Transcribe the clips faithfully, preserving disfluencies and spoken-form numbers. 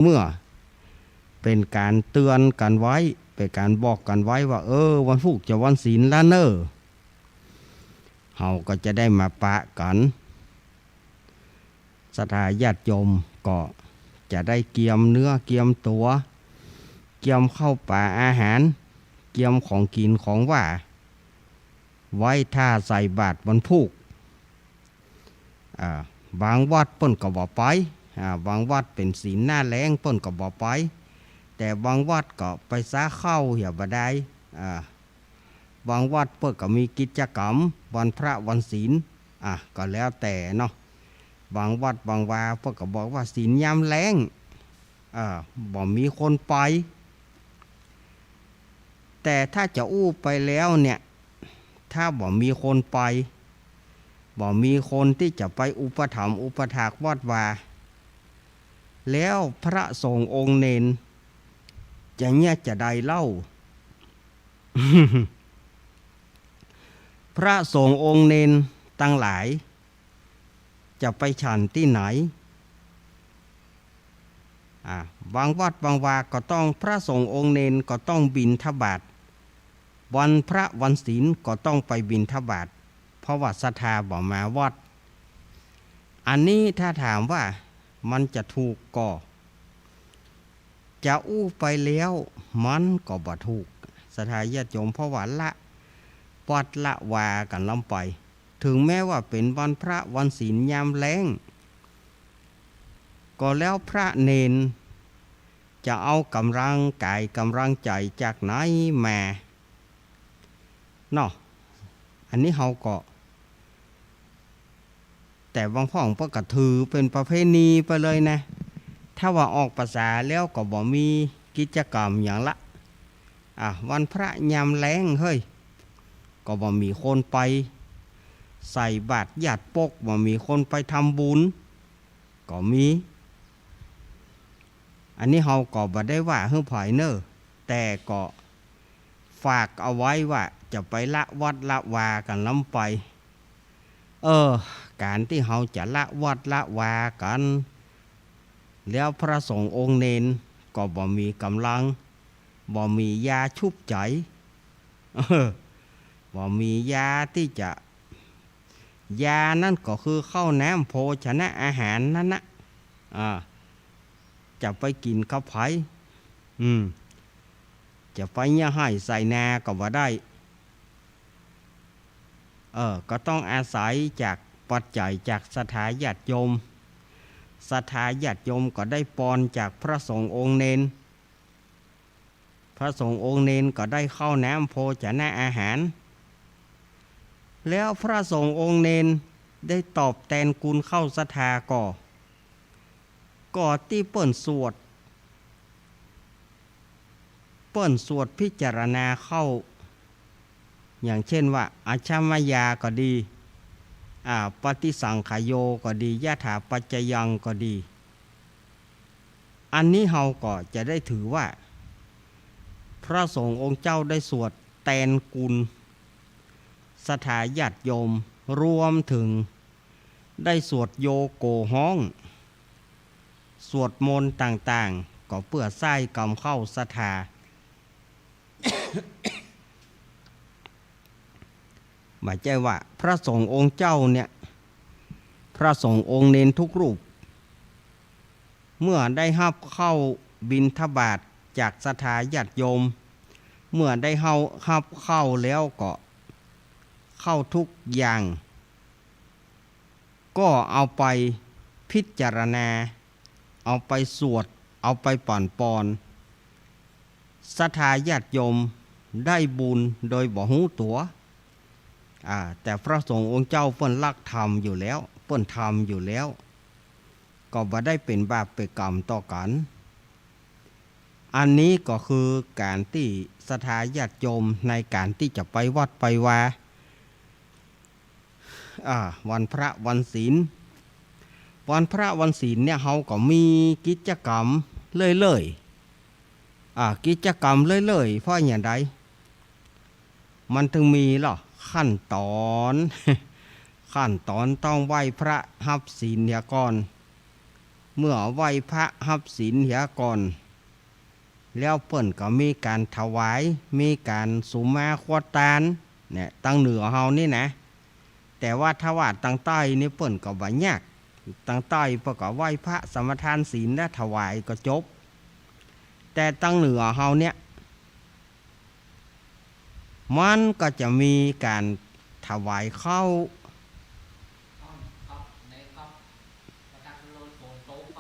เมื่อเป๋นก๋านเตื๋อนกั๋นไว้ เป๋นก๋านบอกกั๋นไว้ว่า เออ วันพูกจะวันศีลละเน่อ เฮาก็จะได้มาปะกั๋น ศรัทธาญาติโยมก็จะได้เกียมเนื้อเกียมตั๋ว เกียมข้าวป๋าอาหาร เกียมของกิ๋นของหว่าน ไว้ถ้าใส่บาตรวันพูก อ่า บางวัดเปิ้นก็บ่ไป อ่า บางวัดเป๋นศีลหน้าแล้งเปิ้นก็บ่ไป แต่บางวัดก็ไปซาข้าวเหียบ่ดาย อ่า บางวัดเปิ้นก็มีกิจกรรมวันพระวันศีล อ่า ก็แล้วแต่เนาะ บางวัดบางวาเปิ้นก็บอกว่าศีลยามแล้ง อ่า บ่มีคนไป แต่ถ้าจะอู้ไปแล้วเนี่ย ถ้าบ่มีคนไป บ่มีคนตี้จะไปอุปถัมภ์อุปถากวัดวา แล้วพระสงฆ์องค์เณรจะเยียะจาใดเล่า พระสงฆ์องค์เณรตังหลาย จะไปฉันตี้ไหน อ่า บางวัดบางวาก็ต้อง พระสงฆ์องค์เณรก็ต้องบิณฑบาต วันพระวันศีลก็ต้องไปบิณฑบาต เพราะว่าศรัทธาบ่มาวัด อันนี้ถ้าถามว่ามันจะถูกก่อ จะอู้ไปแล้วมันก็บ่ถูก ศรัทธาญาติโยม เพราะว่าละวัดละวากั๋นล้ำไป ถึงแม้ว่าเป๋นวันพระวันศีลยามแล้ง ก็แล้วพระเณรจะเอาก๋ำลังก๋ายก๋ำลังใจ๋จากไหนมาเนาะ อันนี้เฮาก็ แต่บางพ่องเปิ้นก็ถือเป๋นประเพณีไปเลยนะ ถ้าว่าออกพรรษาแล้วก็บ่มีกิจกรรมหยังละ อ่ะ วันพระยามแล้งเฮ้ย ก็บ่มีคนไปใส่บาตรญาติปก บ่มีคนไปทำบุญ ก็มี อันนี้เฮาก็บ่ได้ว่าหื้อใผเน่อ แต่ก็ฝากเอาไว้ว่าจะไปละวัดละวากั๋นล้ำไป เออ ก๋านตี้เฮาจะละวัดละวากั๋น แล้วพระสงฆ์องค์เณรก็บ่มีก๋ำลัง บ่มียาชุบใจ๋ เออ บ่มียาตี้จะ ยานั้นก็คือข้าวน้ำโภชนะอาหารนั้นนะ อ่า จะไปกิ๋นกับใผ อืม จะไปเยียะไฮ่ใส่นาก็บ่ได้ เออ ก็ต้องอาศัยจากปัจจัยจากศรัทธาญาติโยม ศรัทธาญาติโยมก็ได้ปอนจากพระสงฆ์องค์เณร พระสงฆ์องค์เณรก็ได้ข้าวน้ำโภชนะอาหาร แล้วพระสงฆ์องค์เณรได้ตอบแตนกุณข้าวศรัทธาก่อ ก่อตี้เปิ้นสวด เปิ้นสวดพิจารณาข้าว อย่างเช่นว่า อัชชมยาก็ดี อ่า ปฏิสังขโยก็ดี ยถาปัจจยังก็ดี อันนี้เฮาก็จะได้ถือว่า พระสงฆ์องค์เจ้าได้สวดแตนกุณศรัทธาญาติโยม รวมถึงได้สวดโยโกฮ้อง สวดมนต์ต่างๆ ก็เปื้อใส้ก๋ำข้าวศรัทธา บ่ใจ้ว่าพระสงฆ์องค์เจ้าเนี่ย พระสงฆ์องค์เณรทุกรูป เมื่อได้ฮับข้าวบิณฑบาตจากศรัทธาญาติโยม เมื่อได้เฮาฮับข้าวแล้วก็ ข้าวทุกอย่าง ก็เอาไปพิจารณา เอาไปสวด เอาไปปั่นปอน ศรัทธาญาติโยมได้บุญโดยบ่ฮู้ตั๋ว อ่า แต่พระสงฆ์องค์เจ้าเปิ้นฮักธรรมอยู่แล้ว เปิ้นทำอยู่แล้ว ก็บ่ได้เป๋นบาปเป๋นก๋รรมต่อกั๋น อันนี้ก็คือก๋านตี้ศรัทธาญาติโยมในก๋านตี้จะไปวัดไปวา อ่า วันพระวันศีล วันพระวันศีลเนี่ย เฮาก็มีกิจกรรมเรื่อยๆ อ่า กิจกรรมเรื่อยๆ เพราะอะหยังใด มันถึงมีลอขั้นตอน ขั้นตอนต้องไหว้พระฮับศีลเหียก่อน เมื่อไหว้พระฮับศีลเหียก่อน แล้วเปิ้นก็มีก๋านถวาย มีก๋านสุมาครัวตาน เนี่ย ตางเหนือเฮานี่นะ แต่ว่าถ้าว่าตางใต้นี่เปิ้นก็บ่ยาก ตางใต้เปิ้นก็ไหว้พระสมาทานศีลและถวายก็จบ แต่ตางเหนือเฮาเนี่ย มันก็จะมีก๋านถวายข้าว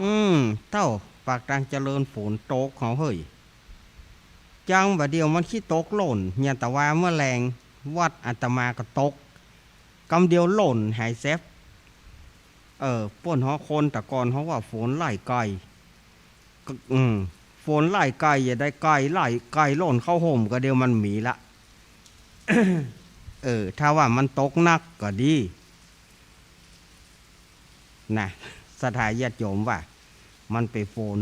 อืม เต้า ปากตางเจริญฝนตกเฮาเฮ้ย จังบ่าเดี่ยวมันขี้ตกโล่น เนี่ย แต่ว่าเมื่อแลงวัดอาตมาก็ตก กำเดียวโล่นหายแซบ เออ เปิ้นฮ้องคนแต่ก่อนฮ้องว่าฝนไล่ไก่ ก็ อืม ฝนไล่ไก่อย่าได้ไก่ไล่ ไก่โล่นเข้าฮ่มก็เดี๋ยวมันมีละ เออ ถ้าว่ามันตกหนักก็ดี นะ ศรัทธาญาติโยมว่า มันเป๋นฝน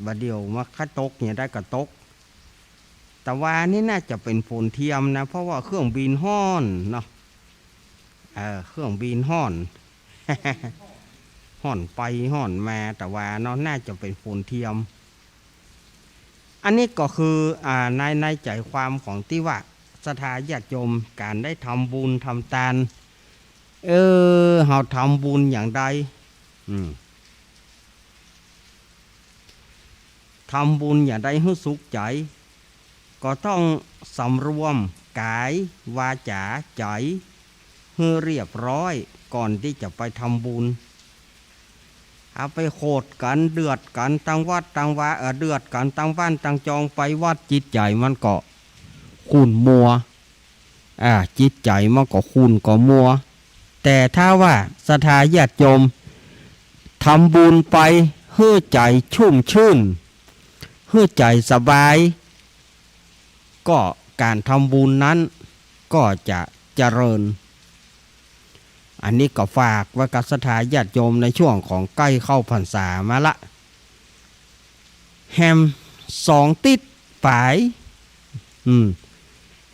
บ่าเดี่ยวมาคัดตกเนี่ยได้ก็ตก แต่ว่านี่น่าจะเป๋นฝนเทียมนะ เพราะว่าเครื่องบินฮ้อนเนาะ เออ เครื่องบินฮ้อน ฮ้อนไปฮ้อนมา แต่ว่าเนาะ น่าจะเป๋นฝนเทียม อันนี้ก็คือ อ่า ใน ในใจ๋ความของตี้ว่า ศรัทธาญาติโยม ก๋านได้ทำบุญทำตาน เออ เฮาทำบุญอย่างใด อืม ทำบุญอย่างใดหื้อสุขใจ๋ ก็ต้องสำรวมก๋าย วาจ๋า ใจ๋ หื้อเรียบร้อย ก่อนตี้จะไปทำบุญ เอาไปโขดกั๋น เดือดกั๋นตังวัดตังวา เออ เดือดกั๋นตังบ้านตังจอง ไปวัดจิตใจ๋มันก็ขุ่นมัว อ่า จิตใจ๋มันก็ขุ่นก็มัว แต่ถ้าว่าศรัทธาญาติโยมทำบุญไป หื้อใจ๋ชุ่มชื่น หื้อใจ๋สบาย ก็ก๋านทำบุญนั้นก็จะเจริญ อันนี้ก็ฝากไว้กับศรัทธาญาติโยมในช่วงของใก้เข้าพรรษามาละ แหมสองติ๊ดป๋าย อืม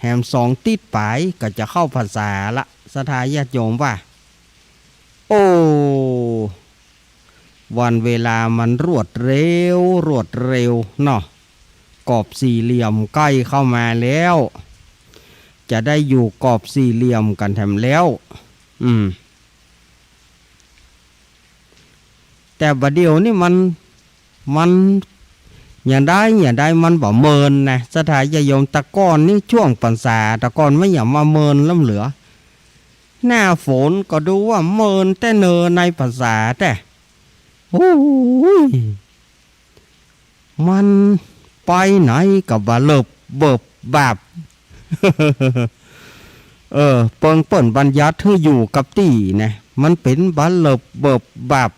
แหมสองติ๊ดป๋ายก็จะเข้าพรรษาละ ศรัทธาญาติโยมว่า โอ้ วันเวลามันรวดเร็ว รวดเร็วเนาะ กรอบสี่เหลี่ยมใก้เข้ามาแล้ว จะได้อยู่กรอบสี่เหลี่ยมกั๋นแถมแล้ว อืม แต่บ่าเดี่ยวนี่มัน มันอย่างใดอย่างใดมันบ่เมินนะ ศรัทธาญาติโยม แต่ก่อนนี่ช่วงพรรษา แต่ก่อนไม่หยำว่าเมินล้ำเหลือ หน้าฝนก็ดูว่าเมินแต๊เนอในพรรษาแต๊ โอ้ย มันไปไหนก็บ่าเลิบเบิบบับ เออ เปิงเปิ้นบัญญัติหื้ออยู่กับตี้นะ มันเป๋นบ่าเลิบเบิบบับ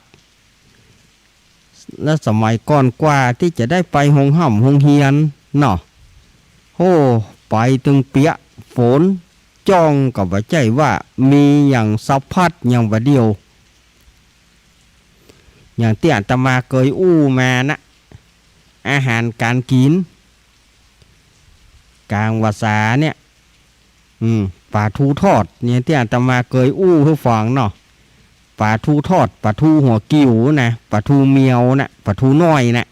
และสมัยก่อนกว่าตี้จะได้ไปโฮงฮ่ำโฮงเฮียนเนาะ โอ้ ไปตึงเปียกฝนจ้องก็บ่ใจ้ว่ามีหยังสะพัดอย่างบ่าเดี่ยว อย่างตี้อาตมาเกยอู้มานะ อาหารก๋านกิ๋นก๋างพรรษาเนี่ย อืม ป๋าทูทอดเนี่ยตี้อาตมาเกยอู้หื้อฟังเนาะ ป๋าทูทอด ป๋าทูหัวกิ่วนะ ป๋าทูเมียวนะ ป๋าทูน้อยนะ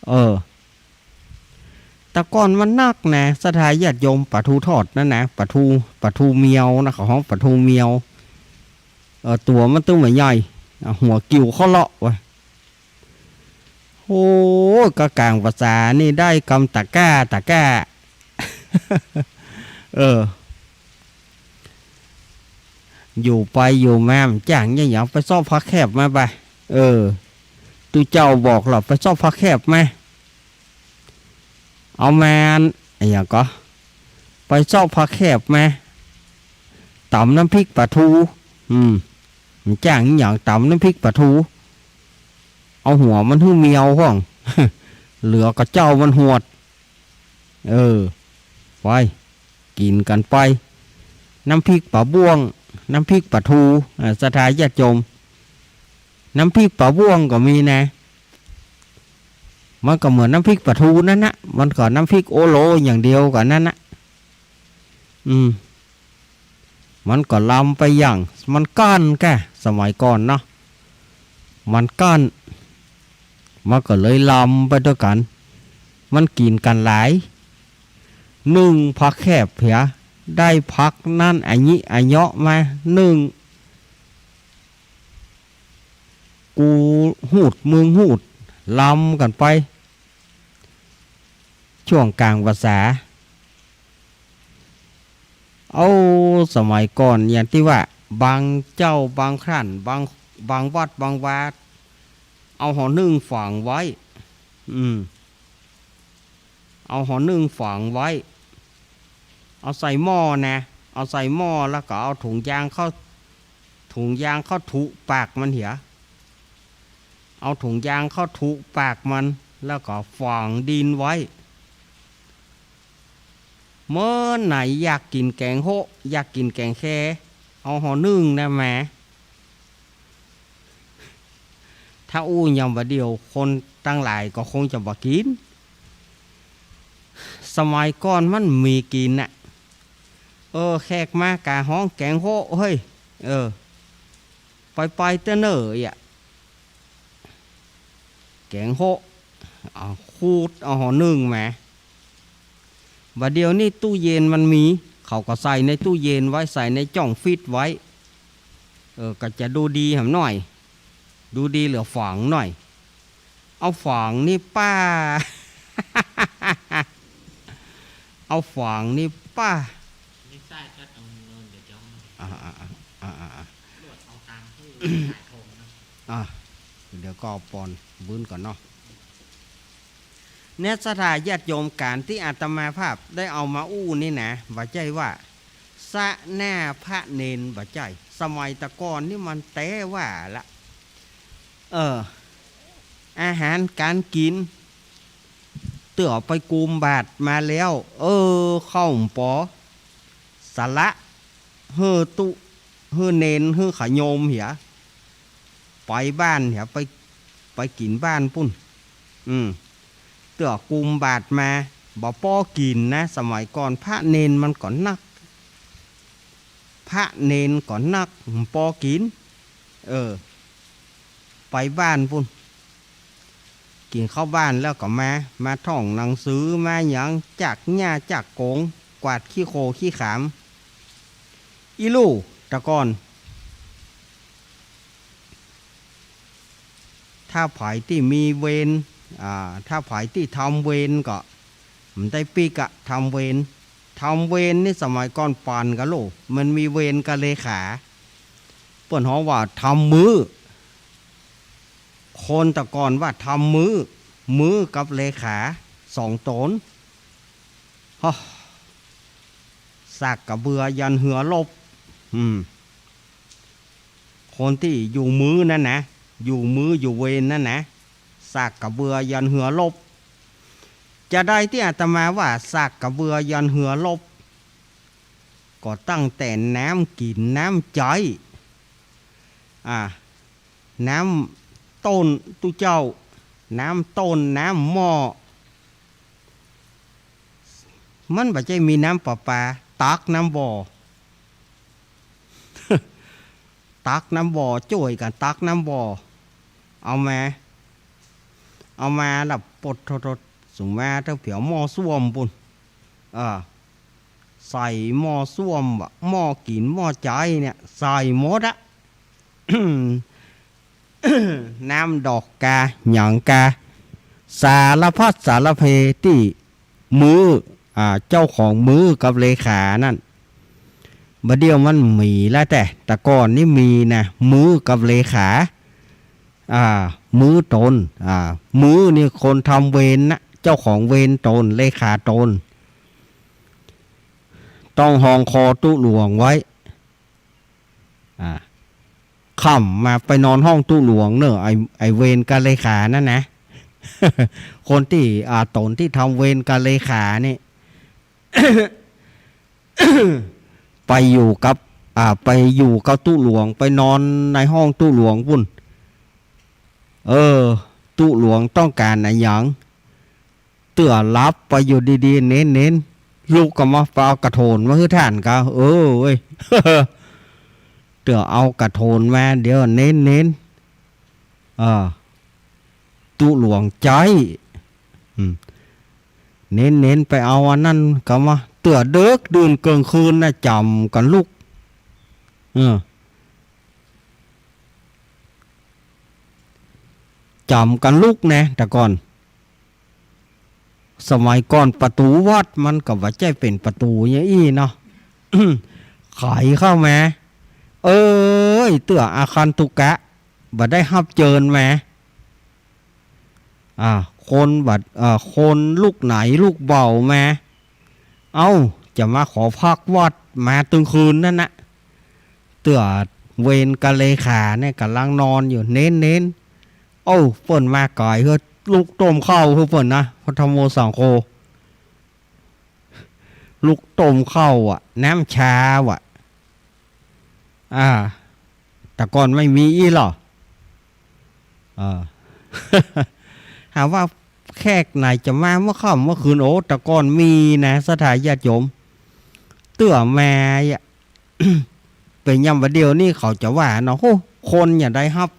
เออ แต่ก่อนมันนักนะ ศรัทธาญาติโยม ป๋าทูทอดนั้นนะ ป๋าทู ป๋าทูเมียวนะ เขาฮ้องป๋าทูเมียว เออ ตั๋วมันตึงบ่ใหญ่ อ่ะ หัวกิ่วเคาะเลาะวะ โอ้ ก็ก๋างพรรษานี่ได้กำตะก้า ตะก้า เออ อยู่ไปอยู่มา บ่าจ้างหยัง ไปเซาะผักแคบมาบ่า เออ ตุ๊เจ้าบอกหรอก ไปเซาะผักแคบมา เอามาอัน อะหยังก็ ไปเซาะผักแคบมา ต๋ำน้ำพริกป๋าทู อืม บ่าจ้างหยัง ต๋ำน้ำพริกป๋าทู เอาหัวมันหื้อเมียวพ่อง เหลือก็เจ้ามันหวด เออ ไป กิ๋นกั๋นไป น้ำพริกป๋าบ้วง น้ำพริกป๋าทู เออ ศรัทธาญาติโยม น้ำพริกป๋าบ้วงก็มีนะ มันก็เหมือนน้ำพริกป๋าทูนั่นนะ มันก็น้ำพริกโอโหลอย่างเดียวกั๋นนั่นนะ อืม มันก็ลำไปอย่าง มันก้านแก่ สมัยก่อนเนาะ มันก้าน มันก็เลยลำไปตวยกั๋น มันกิ๋นกั๋นหลาย นึ่งผักแคบเหีย ได้ผักนั้นอะหยิอะเหยาะมานึ่ง กูฮูดมึงฮูด ลำกั๋นไป ช่วงก๋างพรรษา โอ้ สมัยก่อนอย่างตี้ว่า บางเจ้าบางครั้น บาง บางวัดบางวา เอาห่อนึ่งฝังไว้ อืม เอาห่อนึ่งฝังไว้ เอาใส่หม้อนะ เอาใส่หม้อแล้วก็เอาถุงยางเข้า ถุงยางเข้าถุปากมันเหีย เอาถุงยางเข้าถุปากมัน แล้วก็ฝังดินไว้ เมื่อไหนอยากกิ๋นแก๋งโฮะ อยากกิ๋นแก๋งแค เอาห่อนึ่งนะแหม ถ้าอู้อย่างบ่าเดี่ยว คนตังหลายก็คงจะบ่กิ๋น สมัยก่อนมันมีกิ๋นน่ะ เออ แขกมาก็ฮ้องแก๋งโฮะ เฮ้ย เออ ไปๆ เต๊อะเน่อ เอี้ย แก๋งโฮะ เอาขูด เอาห่อนึ่งมา บ่าเดี่ยวนี้ตู้เย็นมันมี เขาก็ใส่ในตู้เย็นไว้ ใส่ในจ่องฟรีซไว้ เออ ก็จะดูดีหำหน่อย ดูดีเหลือฝังหน่อย เอาฝังนี่ป้า เอาฝังนี่ป้า นี่ไส้ก็ต้องเนินเดี๋ยวจ้อง อ่า อ่า อ่า อ่า อ่า อ่า ลวดเอาตามที่ขายของนะ อ่ะ เดี๋ยวก็ปอนบึ้นก่อนเนาะ เนี่ย ศรัทธาญาติโยม ก๋านตี้อาตมาภาพได้เอามาอู้นี่นะ บ่ใจ้ว่า สะหน้าพระเณร บ่ใจ้ สมัยตะก่อนนี่มันแต๊ว่าละ เออ อาหารก๋านกิ๋น เตื้อไปกุมบาตรมาแล้ว เออ เข้าปอ สละ หื้อตุ๊ หื้อเณร หื้อขะโยมเหีย ไปบ้านเหีย ไป ไปกิ๋นบ้านปุ้น อืม เตื้อกุมบาตรมา บ่ป้อกิ๋นนะ สมัยก่อนพระเณรมันก็นัก พระเณรก็นัก บ่ป้อกิ๋น เออ ไปบ้านปุ้น กิ๋นข้าวบ้านแล้วก็มา มาท่องหนังสือ มาหยัง จักหญ้าจักกง กวาดขี้โคลขี้ขาม อี้ลู่ ตะก่อน ถ้าใผตี้มีเวร อ่า ถ้าใผตี้ทำเวรก็ มันได้ปิ๊กอะ ทำเวร ทำเวรนี่สมัยก่อนปานกะโล มันมีเวรกับเลขา เปิ้นฮ้องว่าทำมื้อ คนตะก่อนว่าทำมื้อ มื้อกับเลขา สองต๋น ฮะ ซากกระเบือยันเฮือลบ อืม คนตี้อยู่มื้อนั้นนะ อยู่มื้ออยู่เวรนั้นนะ ซากกระเบือยันเฮือลบ จาใดตี้อาตมาว่าซากกระเบือยันเฮือลบ ก็ตั้งแต่น้ำกิ๋นน้ำใจ๊ อ่า น้ำต้นตุ๊เจ้า น้ำต้นน้ำหม้อ มันบ่ใจ้มีน้ำประปา ตักน้ำบ่อ ตักน้ำบ่อ จ้วยกั๋นตักน้ำบ่อ เอามา เอามาแล้วปดโทดๆ สุมมาเต้าเผียวหม้อส้วมปุ้น เออ ใส่หม้อส้วม หม้อกิ๋นหม้อใจ๊เนี่ย ใส่หมดอะ น้ำดอกกา หยังกา สารพัดสารเพตี้มื้อ อ่า เจ้าของมื้อกับเลขานั้น บ่าเดี่ยวมันมีแล้ว แต่ แต่ก่อนนี่มีนะ มื้อกับเลขา อ่า มื้อต๋น อ่า มื้อนี่คนทำเวรนะ เจ้าของเวรต๋น เลขาต๋น ต้องฮ้องขอตุ๊หลวงไว้ อ่า ค่ำมาไปนอนห้องตุ๊หลวงเน่อ ไอ้ ไอ้เวรกับเลขานั่นนะ คนตี้ อ่า ต๋นตี้ทำเวรกับเลขานี่ ไปอยู่กับ อ่า ไปอยู่กับตุ๊หลวง ไปนอนในห้องตุ๊หลวงปุ้น เออ ตุ๊หลวงต้องก๋านอะหยัง เตื้อหลับไปอยู่ดีๆ เณร เณร ลุกก็มา ไปเอากระโถนมาหื้อต้านกา เออเว้ย เตื้อเอากระโถนมา เดี๋ยว เณร เณร เออ ตุ๊หลวงใจ๊ อืม เน้นๆ ไปเอาอันนั้นก็มา เตื้อเดิ็กดื่นเกิ่งคืนนะ จ๋ำกั๋นลุก เออ จ๋ำกั๋นลุกแน่ แต่ก่อน สมัยก่อนประตู๋วัดมันก็บ่ใจ้เป๋นประตู๋อย่างอี้เนาะ ไขเข้ามา เอ้ย เตื้ออาคันตุกะ บ่ได้ฮับเจิญมา อ่า คนบ่า เอ่อ คนลูกไหนลูกเบ่ามา เอ้า จะมาขอพักวัด มาตึงคืนนั้นนะ เตื้อเวรกับเลขาเนี่ยก่ำลังนอนอยู่ เน้นๆ เอ้า เปิ้นมาก๋าย เฮ้ย ลุกต้มข้าวหื้อเปิ้นนะ พระธัมโมสังโฆ ลุกต้มข้าวอะ น้ำชาอะ อ่า แต่ก่อนไม่มีอี้หรอ เออ หาว่าแขกไหนจะมาเมื่อค่ำเมื่อคืน โอ้ แต่ก่อนมีนะ ศรัทธาญาติโยม เตื้อมาอะ เป๋นอย่างบ่าเดี่ยวนี้เขาจะว่าเนาะ โอ้ คนอย่างใดฮับ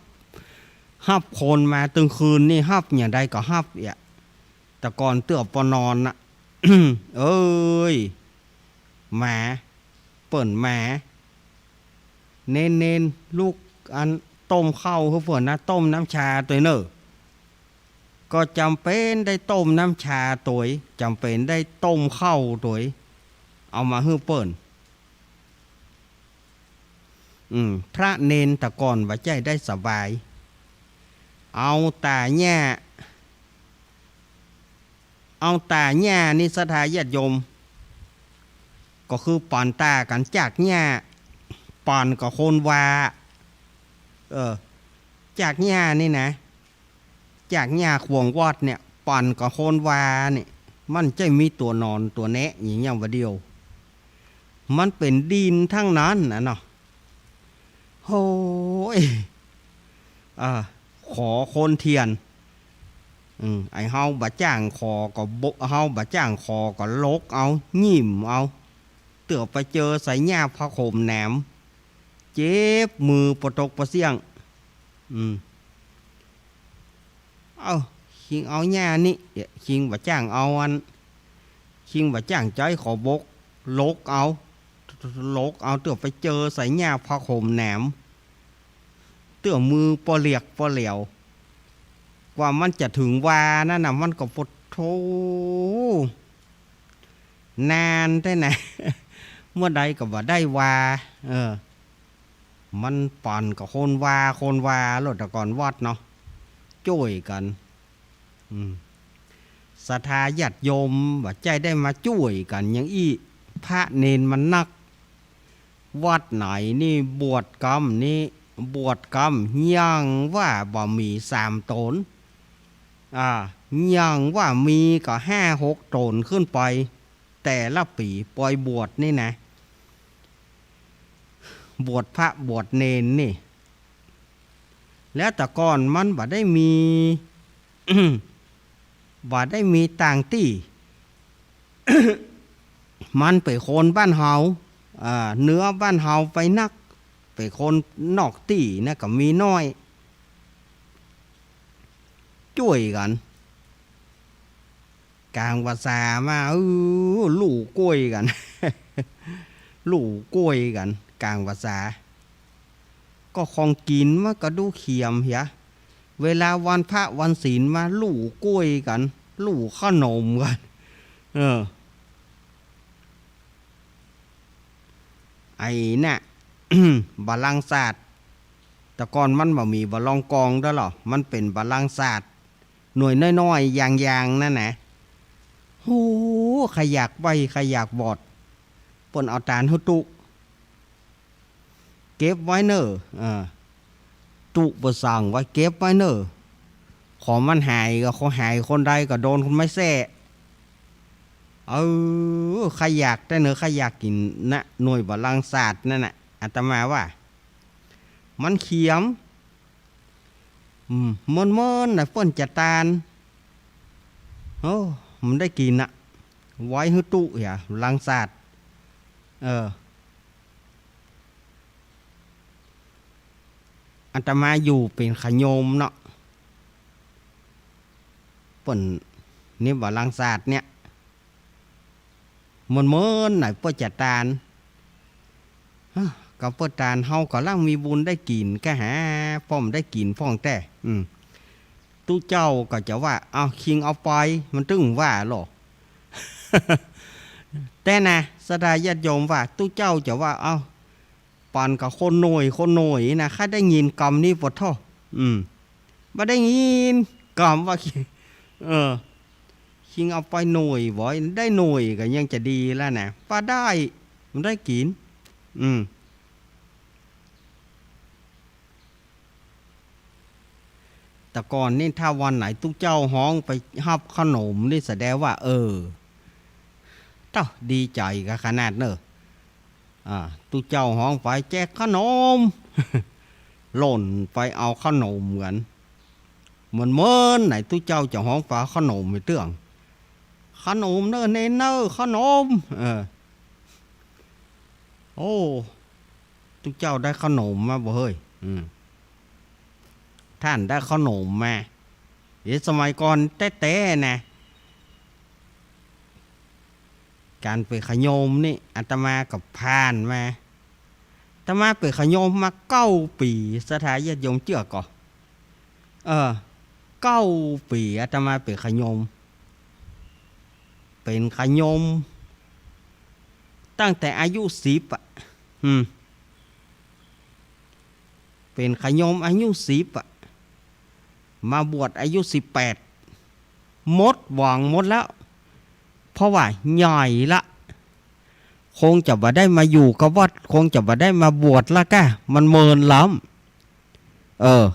ฮับคนมาตึงคืนนี่ ฮับอย่างใดก็ฮับอะ แต่ก่อนเตื้อปอนอนนะ เอ้ย มา เปิ้นมา เน้นๆ ลุกอันต้มข้าวหื้อเปิ้นนะ ต้มน้ำชาตวยเน่อ ก็จ๋ำเป๋นได้ต้มน้ำชาตวย จ๋ำเป๋นได้ต้มข้าวตวย เอามาหื้อเปิ้น อืม พระเณรแต่ก่อนบ่ใจ้ได้สบาย เอาต้าหญ้า เอาต้าหญ้านี่ศรัทธาญาติโยม ก็คือป่อนต้ากั๋นจากหญ้า ป่อนกับโคนวา เออ จากหญ้านี่นะ จากหญ้าขวางวัดเนี่ย ป่อนกับโคนวาเนี่ย มันจะมีตั๋วนอนตั๋วแนะอย่าง อย่างบ่าเดี่ยว มันเป๋นดินทั้งนั้นนะเนาะ โฮ้ย อ่า ขอคนเตียน อืม ไอ้เฮาบ่จ้างขอก็บ่ เฮาบ่จ้างขอก็หลกเอา งิ้มเอา เตื้อไปเจอใส่หญ้าผ้าห่มแหนม เจ็บมือปะตกปะเสี้ยง อืม เอ้า คิงเอาหญ้านี่ คิงบ่จ้างเอาอัน คิงบ่จ้างใจ๊ขอหลก หลกเอา หลกเอา เตื้อไปเจอใส่หญ้าผ้าห่มแหนม เตื้อมือปอเหลียกปอแหลว กว่ามันจะเถิงวานั้นน่ะ มันก็ปะโธ่ นานแต๊นะ เมื่อใดก็บ่ได้วา เออ มันป่อนกับโคนวา โคนวาโลด แต่ก่อนวัดเนาะ จ้วยกั๋น อืม ศรัทธาญาติโยมบ่ใจ้ได้มาจ้วยกั๋นอย่างอี้ พระเณรมันนัก วัดไหนนี่บวชกำนี่ บวชกำยังว่าบ่มีสามต๋น อ่า ยังว่ามีก็ห้าหกต๋นขึ้นไป แต่ละปี๋ปอยบวชนี่นะ บวชพระบวชเณรนี่ แล้วแต่ก่อนมันบ่ได้มี บ่ได้มีต่างตี้ มันเป๋นคนบ้านเฮา อ่า เหนือบ้านเฮาไปนัก เป๋นคนนอกตี้นะก็มีน้อย จ้วยกั๋น ก๋างพรรษามา เออ ลู่ก้วยกั๋น ลู่ก้วยกั๋น ก๋างพรรษา ก็ของกิ๋นมันก็ดูเขียมเหีย เวลาวันพระวันศีลมา ลู่ก้วยกั๋น ลู่ขนมกั๋น เออ ไอ้น่ะ บัลลังก์ศาสตร์ แต่ก่อนมันบ่มีบัลลังก์กองด้วยหรอ มันเป๋นบัลลังก์ศาสตร์ หน่วยน้อยๆ อย่างๆ นั่นนะ โห ใผอยากใบ้ ใผอยากบอด เปิ้นเอาตานหื้อตุ๊ เก็บไว้เน่อ เออ ตุ๊เปิ้นสั่งไว้ เก็บไว้เน่อ ของมันหายก็ ของหายคนใดก็โดนคนไม้แส้ เออ ใผอยากแต๊เน่อ ใผอยากกิ๋นนะ หน่วยบัลลังก์ศาสตร์นั่นน่ะ อาตมาว่า มันเขียม อืม เมินๆ น่ะ เปิ้นจะตาน โอ้ มันได้กิ๋นน่ะ ไว้หื้อตุ๊เหีย บัลลังก์ศาสตร์ เออ อาตมาอยู่เป๋นขะโยมเนาะ ปิ้น นี่ว่าหลังสาดเนี่ย มันเหมินไหนเปิ้นจะตาน ฮะ ก็เปิ้นตานเฮาก็ลังมีบุญได้กิ๋นก็หา ป้อมได้กิ๋นป้องแต๊ อืม ตุ๊เจ้าก็จะว่า เอา คิงเอาไป มันตึงว่าลอ แต่นะ ศรัทธาญาติโยมว่า ตุ๊เจ้าจะว่า เอา ปันกับคนหน่วย คนหน่วยนะ ใค่ได้ยินกำนี้ปะโธ่ อืม บ่ได้ยินกำว่า เออ คิงเอาไปหน่วยบ่ ได้หน่วยก็ยังจะดีแล้วนะ ว่าได้ มันได้กิ๋น อืม แต่ก่อนนี่ถ้าวันไหนตุ๊เจ้าฮ้องไปฮับเข้าหนมนี่แสดงว่า เออ เต้าดีใจ๋กั๋นขนาดเน่อ อ่า ตุ๊เจ้าฮ้องไปแจกเข้าหนม หล่นไปเอาเข้าหนมกั๋น มันเหมินไหนตุ๊เจ้าจะฮ้องไปเอาเข้าหนมไปเตื้อง เข้าหนมเน่อเณรเน่อ เข้าหนม เออ โอ้ ตุ๊เจ้าได้เข้าหนมมาบ่เฮ้ย อืม ต้านได้เข้าหนมมา เดี๋ยวสมัยก่อนแต๊ๆ นะ ก๋านไปขยมนี่ อาตมาก็ผ่านมา อาตมาไปขยมมาเก้าปี๋ ศรัทธาญาติโยมเจื้อก่อ เออ เก้าปี๋ อาตมาไปขยม เป๋นขยม ตั้งแต่อายุสิบอะ อืม เป๋นขยมอายุสิบอะ มาบวชอายุสิบแปด หมดหวังหมดแล้ว เพราะว่าใหญ่ละ คงจะบ่ได้มาอยู่กับวัด คงจะบ่ได้มาบวชละก้า มันเหมินล้ำ เออ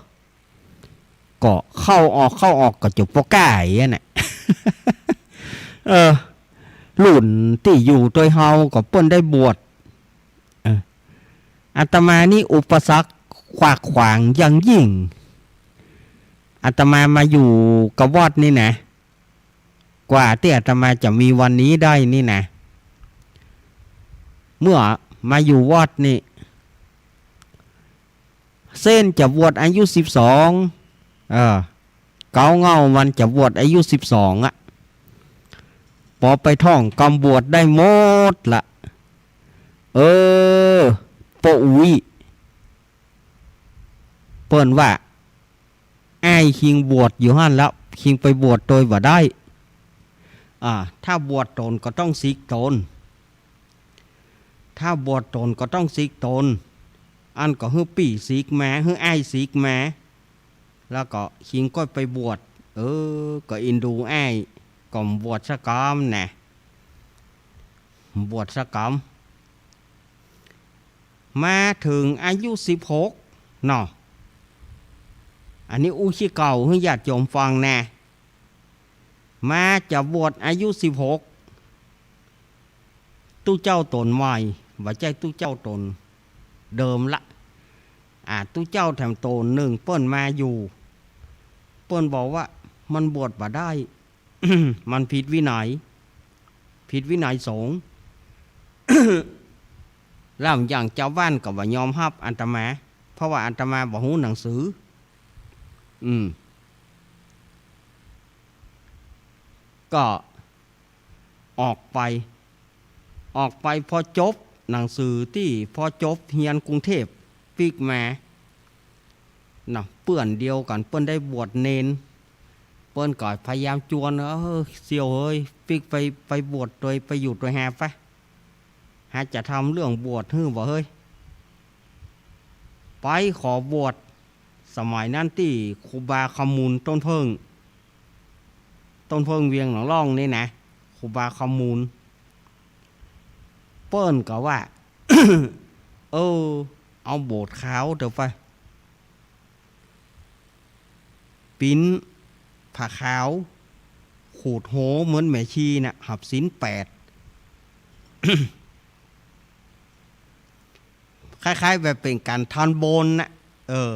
ก็เข้าออก เข้าออกก็จะปอก้าอย่างนั้นน่ะ เออ รุ่นตี้อยู่ตวยเฮาก็เปิ้นได้บวช เออ อาตมานี่อุปสรรคขวากขวางอย่างยิ่ง อาตมามาอยู่กับวัดนี่นะ กว่าตี้อาตมาจะมีวันนี้ได้นี่นะ เมื่อมาอยู่วัดนี่ เส้นจะบวชอายุสิบสอง เออ เก๊าเง่ามันจะบวชอายุสิบสองอะ ปอไปท่องกำบวชได้หมดละ เออ ป้ออุ๊ย เปิ้นว่า อ้ายคิงบวชอยู่หั้นแล้ว คิงไปบวชตวยบ่ได้ อ่า ถ้าบวชตนก็ต้องสิกตน ถ้าบวชตนก็ต้องสิกตน อันก็หื้อปี้สิกมา หื้ออ้ายสิกมา แล้วก็คิงก็ไปบวช เออ ก็อินดูอ้าย ก็บวชสักกำนะ บวชสักกำ มาเถิงอายุสิบหกเนาะ อันนี้อู้ขี้เก่าหื้อญาติโยมฟังนะ มาจะบวชอายุสิบหก ตุ๊เจ้าต๋นใหม่ บ่ใจ้ตุ๊เจ้าต๋นเดิมละ อ่า ตุ๊เจ้าแถมต๋นนึ่งเปิ้นมาอยู่ เปิ้นบอกว่ามันบวชบ่ได้ มันผิดวินัย ผิดวินัยสงฆ์ แล้วอย่างจาวบ้านก็บ่ยอมฮับอาตมา เพราะว่าอาตมาบ่ฮู้หนังสือ อืม ก็ออกไป ออกไปพอจบหนังสือตี้ พอจบเฮียนกรุงเทพฯ ปิ๊กมา เนาะ เปื้อนเดียวกั๋น เปิ้นได้บวชเณร เปิ้นก็พยายามจวน เออ เสี่ยวเฮย ปิ๊กไป ไปบวชตวย ไปอยู่ตวยแฮไป หาจะทำเรื่องบวชหื้อบ่เฮย ไปขอบวช สมัยนั้นตี้ครูบาคำมูลต้นเพิ่ง ต้นเพิ่งเวียงหนองล่องนี่นะ ครูบาคำมูล เปิ้นก็ว่า เออ เอาโบสถ์ขาวเถอะไป ปิ๊นผ้าขาว ขูดโหเหมือนแม่ชีน่ะ หับศีลแปด คล้ายๆ แบบเป๋นก๋านทอนบุญน่ะ เออ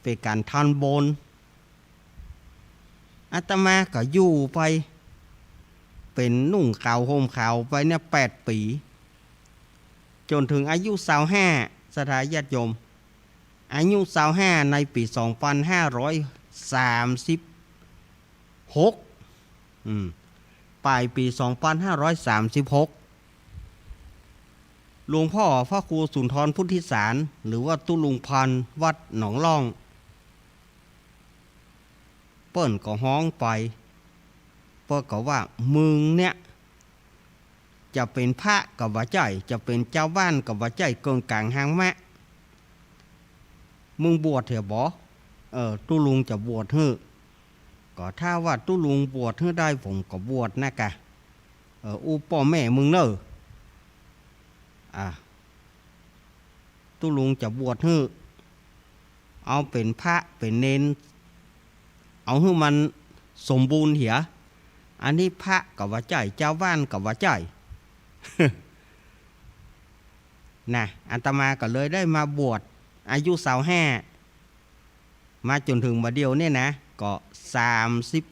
เป๋นก๋านทอนบุญ อาตมาก็อยู่ไป เป๋นนุ่งขาวห่มขาวไปเนี่ยแปดปี๋ จ๋นเถิงอายุซาวห้า ศรัทธาญาติโยม อายุซาวห้า ในปี๋สองปันห้าร้อยสามสิบ หก อืม ป๋ายปี๋สองปันห้าร้อยสามสิบหก หลวงพ่อพระครูสุนทรพุทธิสาร หรือว่าตุ๊ลุงพันธ์ วัดหนองล่อง เปิ้นก็ฮ้องไป เปิ้นก็ว่า มึงเนี่ย จะเป๋นพระก็บ่ใจ้ จะเป๋นจาวบ้านก็บ่ใจ้ เกิ่งก๋างฮางมะ มึงบวชเหียบ่ เออ ตุ๊ลุงจะบวชหื้อ ก็ถ้าว่าตุ๊ลุงบวชหื้อได้ ผมก็บวชนะกะ เออ อู้ป้อแม่มึงเน่อ อ่ะ ตุ๊ลุงจะบวชหื้อ เอาเป๋นพระเป๋นเณร เอาหื้อมันสมบูรณ์เหีย อันนี้พระก็บ่ใจ้ จาวบ้านก็บ่ใจ้ นะ อาตมาก็เลยได้มาบวช อายุซาวห้า มาจ๋นเถิงบ่าเดี่ยวเนี่ยนะ ก็สามสิบ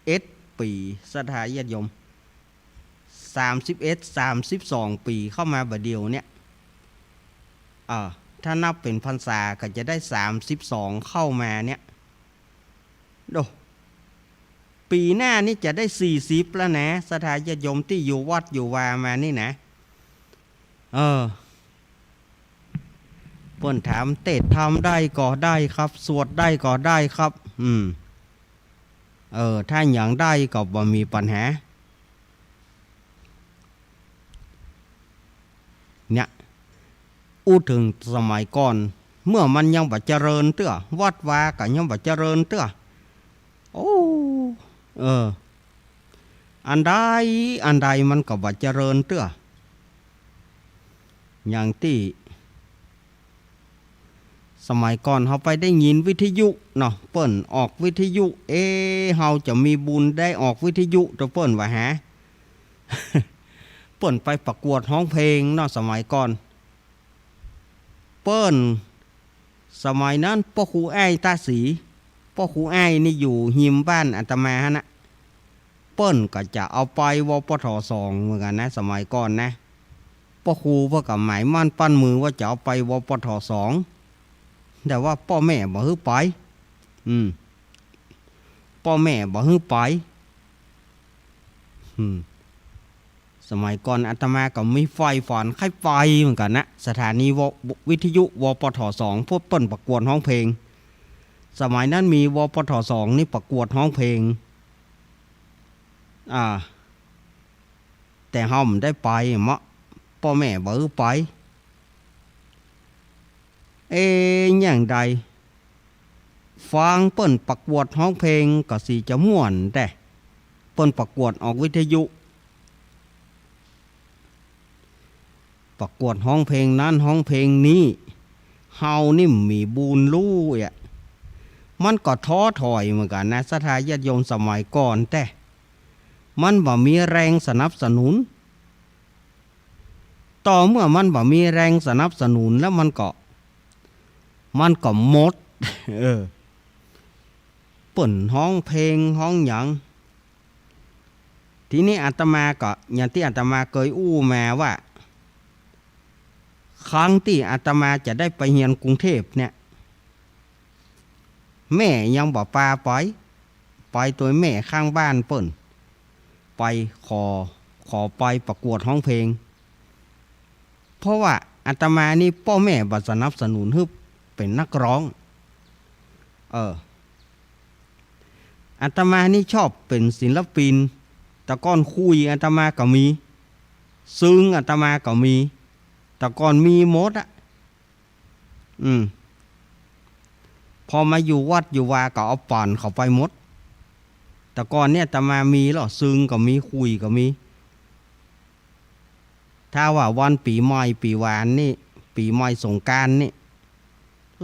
เอ็ดปี๋ ศรัทธาญาติโยม สามสิบเอ็ด สามสิบสองปี๋ เข้ามาบ่าเดี่ยวเนี่ย เออ ถ้านับเป๋นพรรษาก็จะได้สามสิบสองเข้ามาเนี่ย โด ปี๋หน้านี่จะได้สี่สิบแล้วนะ ศรัทธาญาติโยมตี้อยู่วัดอยู่วามานี่นะ เออ เปิ้นถาม เตสน์ธรรมได้ก็ได้ครับ สวดได้ก็ได้ครับ อืม เออ ถ้าหยังได้ก็บ่มีปัญหา เนี่ย อู้เถิงสมัยก่อน เมื่อมันยังบ่เจริญเตื้อ วัดวาก็ยังบ่เจริญเตื้อ โอ้ เออ อันใดอันใดมันก็บ่เจริญเตื้อ อย่างตี้สมัยก่อนเฮาไปได้ยินวิทยุเนาะ เปิ้นออกวิทยุ เอ๊ะ เฮาจะมีบุญได้ออกวิทยุตวยเปิ้นว่าหา เปิ้นไปประกวดฮ้องเพลงเนาะ สมัยก่อน เปิ้น สมัยนั้นป้อครูอ้ายต๋าศรี ป้อครูอ้ายนี่อยู่ฮิมบ้านอาตมาหั้นนะ เปิ้นก็จะเอาไป วปท.สอง เหมือนกั๋นนะ สมัยก่อนนะ ป้อครูเปิ้นก็หมายมั่นปั้นมือว่าจะเอาไป วปท.สอง แต่ว่าป้อแม่บ่หื้อไป อืม ป้อแม่บ่หื้อไป อืม สมัยก่อนอาตมาก็มีใฝ่ฝันใค่ไปเหมือนกั๋นนะ สถานีว- วิทยุ วปท.สอง พวกเปิ้นประกวดฮ้องเพลง สมัยนั้นมี วปท.สอง นี่ประกวดฮ้องเพลง อ่า แต่เฮาบ่ได้ไปเมาะ ป้อแม่บ่หื้อไป เอ๊ะ อย่างใด ฟังเปิ้นประกวดฮ้องเพลงก็สิจะม่วนแต๊ เปิ้นประกวดออกวิทยุ ประกวดฮ้องเพลงนั้นฮ้องเพลงนี้ เฮานี่บ่มีบุญฮู้อะ มันก็ท้อถอยเหมือนกั๋นนะ ศรัทธาญาติโยม สมัยก่อนแต๊ มันบ่มีแรงสนับสนุน ต่อเมื่อมันบ่มีแรงสนับสนุนแล้วมันก็ มันก็หมด เออ เปิ้นฮ้องเพลงฮ้องหยัง ทีนี้อาตมาก็ อย่างตี้อาตมาเกยอู้มาว่า ครั้งตี้อาตมาจะได้ไปเฮียนกรุงเทพฯเนี่ย แม่ยังบ่ปาไป ไปตวยแม่ข้างบ้านเปิ้น ไปขอ ขอไปประกวดฮ้องเพลง เพราะว่าอาตมานี่ป้อแม่บ่สนับสนุนหื้อเป๋นนักฮ้อง เออ อาตมานี่ชอบเป๋นศิลปิน แต่ก่อนขุยอาตมาก็มี ซึงอาตมาก็มี แต่ก่อนมีหมดอะ อืม พอมาอยู่วัดอยู่วาก็เอาป๋านเขาไปหมด แต่ก่อนเนี่ยอาตมามีลอ ซึงก็มี ขุยก็มี ถ้าว่าวันปี๋ใหม่ปี๋หวานนี่ ปี๋ใหม่สงกรานต์นี่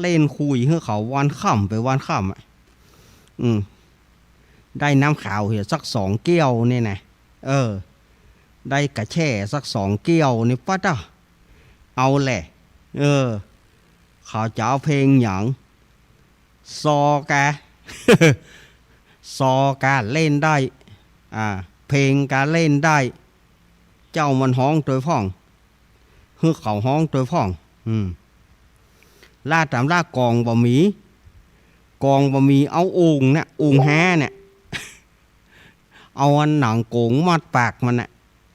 เล่นขุยหื้อเขาวันค่ำไปวันค่ำอะ อืม ได้น้ำขาวเหียสักสองแก้วนี่นะ เออ ได้กาแช่สักสองแก้วนี่ ปะต๊ะ เอาแหละ เออ เขาจะเอาเพลงหยัง ซอก็ ซอก็เล่นได้ อ่า เพลงก็เล่นได้ เจ้ามันฮ้องตวยพ่อง หื้อเขาฮ้องตวยพ่อง อืม ลาต๋ามลากลองบ่มี กลองบ่มี เอาโอ่งเนี่ย โอ่งฮาเนี่ย เอาอันหนังโก๋งมัดปากมันน่ะ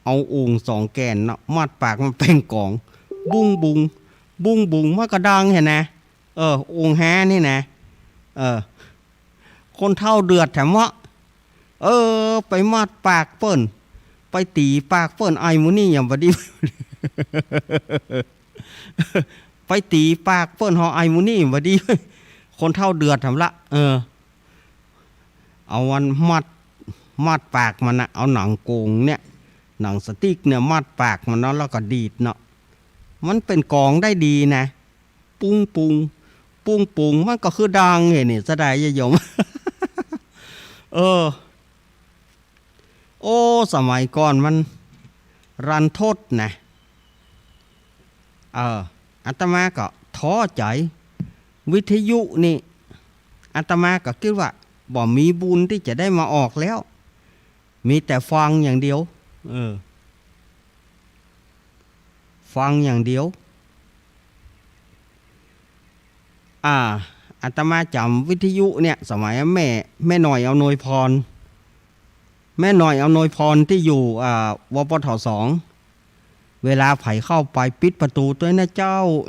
เอาโอ่งสองแก่นเนาะ มัดปากมันเป่งก๋อง บุ้งบุ้ง บุ้งบุ้ง มันก็ดังหั้นนะ เออ โอ่งฮานี่นะ เออ คนเฒ่าเดือดแถมวะ เออ ไปมัดปากเปิ้น ไปตี๋ปากเปิ้น ไอ้หมู่นี่หยังบ่ดี ไปตี๋ปากเปิ้น ฮอ ไอ้หมู่นี่หยังบ่ดี คนเฒ่าเดือดแถมละ เออ เอาอันมัด มัดปากมันน่ะ เอาหนังโก๋งเนี่ย หนังสติ๊กเนี่ย มัดปากมันเนาะ แล้วก็ดีดเนาะ มันเป่งก๋องได้ดีนะ ปุ้งปุ้ง ปุ้งปุ้ง มันก็คือดังหั้นนี่ สะใดญาติโยม เออ โอ้ สมัยก่อนมันรันทดนะ เออ อาตมาก็ท้อใจ๋ วิทยุนี่ อาตมาก็กึ๊ดว่า บ่มีบุญตี้จะได้มาออกแล้ว มีแต่ฟังอย่างเดียว เออ ฟังอย่างเดียว อ่า อาตมาจ๋ำวิทยุเนี่ย สมัยแม่ แม่หน่อยอำนวยพร แม่หน่อยอำนวยพรตี้อยู่ อ่า วปท.สอง เวลาใผเข้าไป "ปิดประตู๋ตวยนะเจ้า"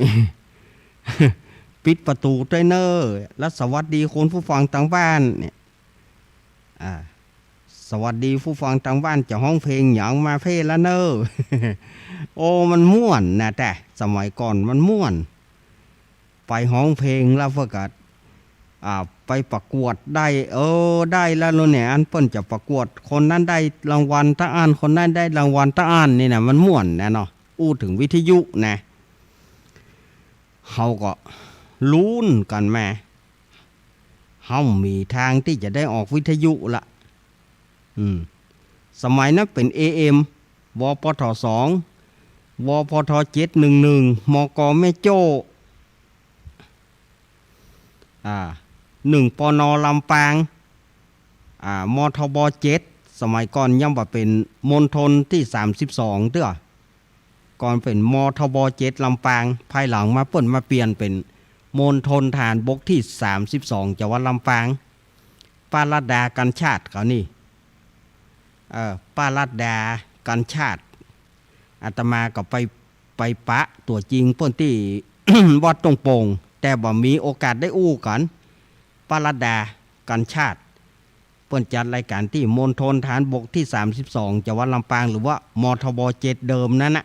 "ปิดประตู๋ตวยเน่อ แล้วสวัสดีคุณผู้ฟังตางบ้าน" เนี่ย อ่า "สวัสดีผู้ฟังตางบ้าน จะฮ้องเพลงหยังมาเพ่ละเน่อ" โอ้ มันม่วนนะ แต่สมัยก่อนมันม่วน ไปฮ้องเพลงแล้วเปิ้นก็ อ่า ไปประกวดได้ เออ ได้แล้วเนี่ย อันเปิ้นจะประกวด คนนั้นได้รางวัลตะอั้น คนนั้นได้รางวัลตะอั้นนี่นะ มันม่วนนะเนาะ อู้เถิงวิทยุนะ เฮาก็ลุ้นกั๋นมา เฮามีตางตี้จะได้ออกวิทยุละ อืม สมัยนั้นเป๋น เอเอ็ม วปท.สอง วปท.เจ็ดหนึ่งหนึ่ง มก.แม่โจ้ อ่า หนึ่ง ปณ. ลำปาง อ่า มทบ.เจ็ด สมัยก่อนยังบ่เป๋นมณฑลตี้สามสิบสองเตื้อ ก่อนเป๋นมทบ.เจ็ด ลำปาง ภายหลังมาเปิ้นมาเปลี่ยนเป๋นมณฑลทหารบกตี้สามสิบสอง จังหวัดลำปาง ป้ารัตดา กัญชาติ เขานี่ เอ่อ ป้ารัตดา กัญชาติ อาตมาก็ไป ไปปะตั๋วจริงเปิ้นตี้ วัดต้งโป่ง แต่บ่มีโอกาสได้อู้กั๋น ป้ารัตดา กัญชาติ เปิ้นจัดรายก๋านตี้มณฑลทหารบกตี้สามสิบสอง จังหวัดลำปาง หรือว่ามทบ.เจ็ด เดิมนั้นน่ะ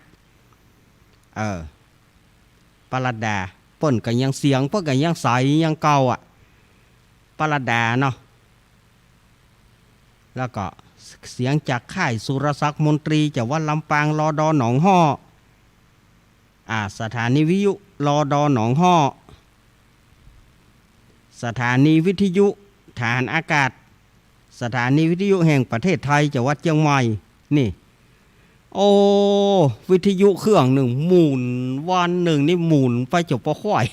เออ ป้ารัตดา เปิ้นก็ยัง เสียงเปิ้นก็ยังใสยังเก่าอะ ป้ารัตดาเนาะ แล้วก็เสียงจากค่ายสุรศักดิ์มนตรี จังหวัดลำปาง รด.หนองฮ้อ อ่า สถานีวิทยุ รด.หนองฮ้อ สถานีวิทยุทหารอากาศ สถานีวิทยุแห่งประเทศไทย จังหวัดเจียงใหม่ นี่ โอ้ วิทยุเครื่องนึ่งหมุน วันนึ่งนี่หมุนไปจนปอควาย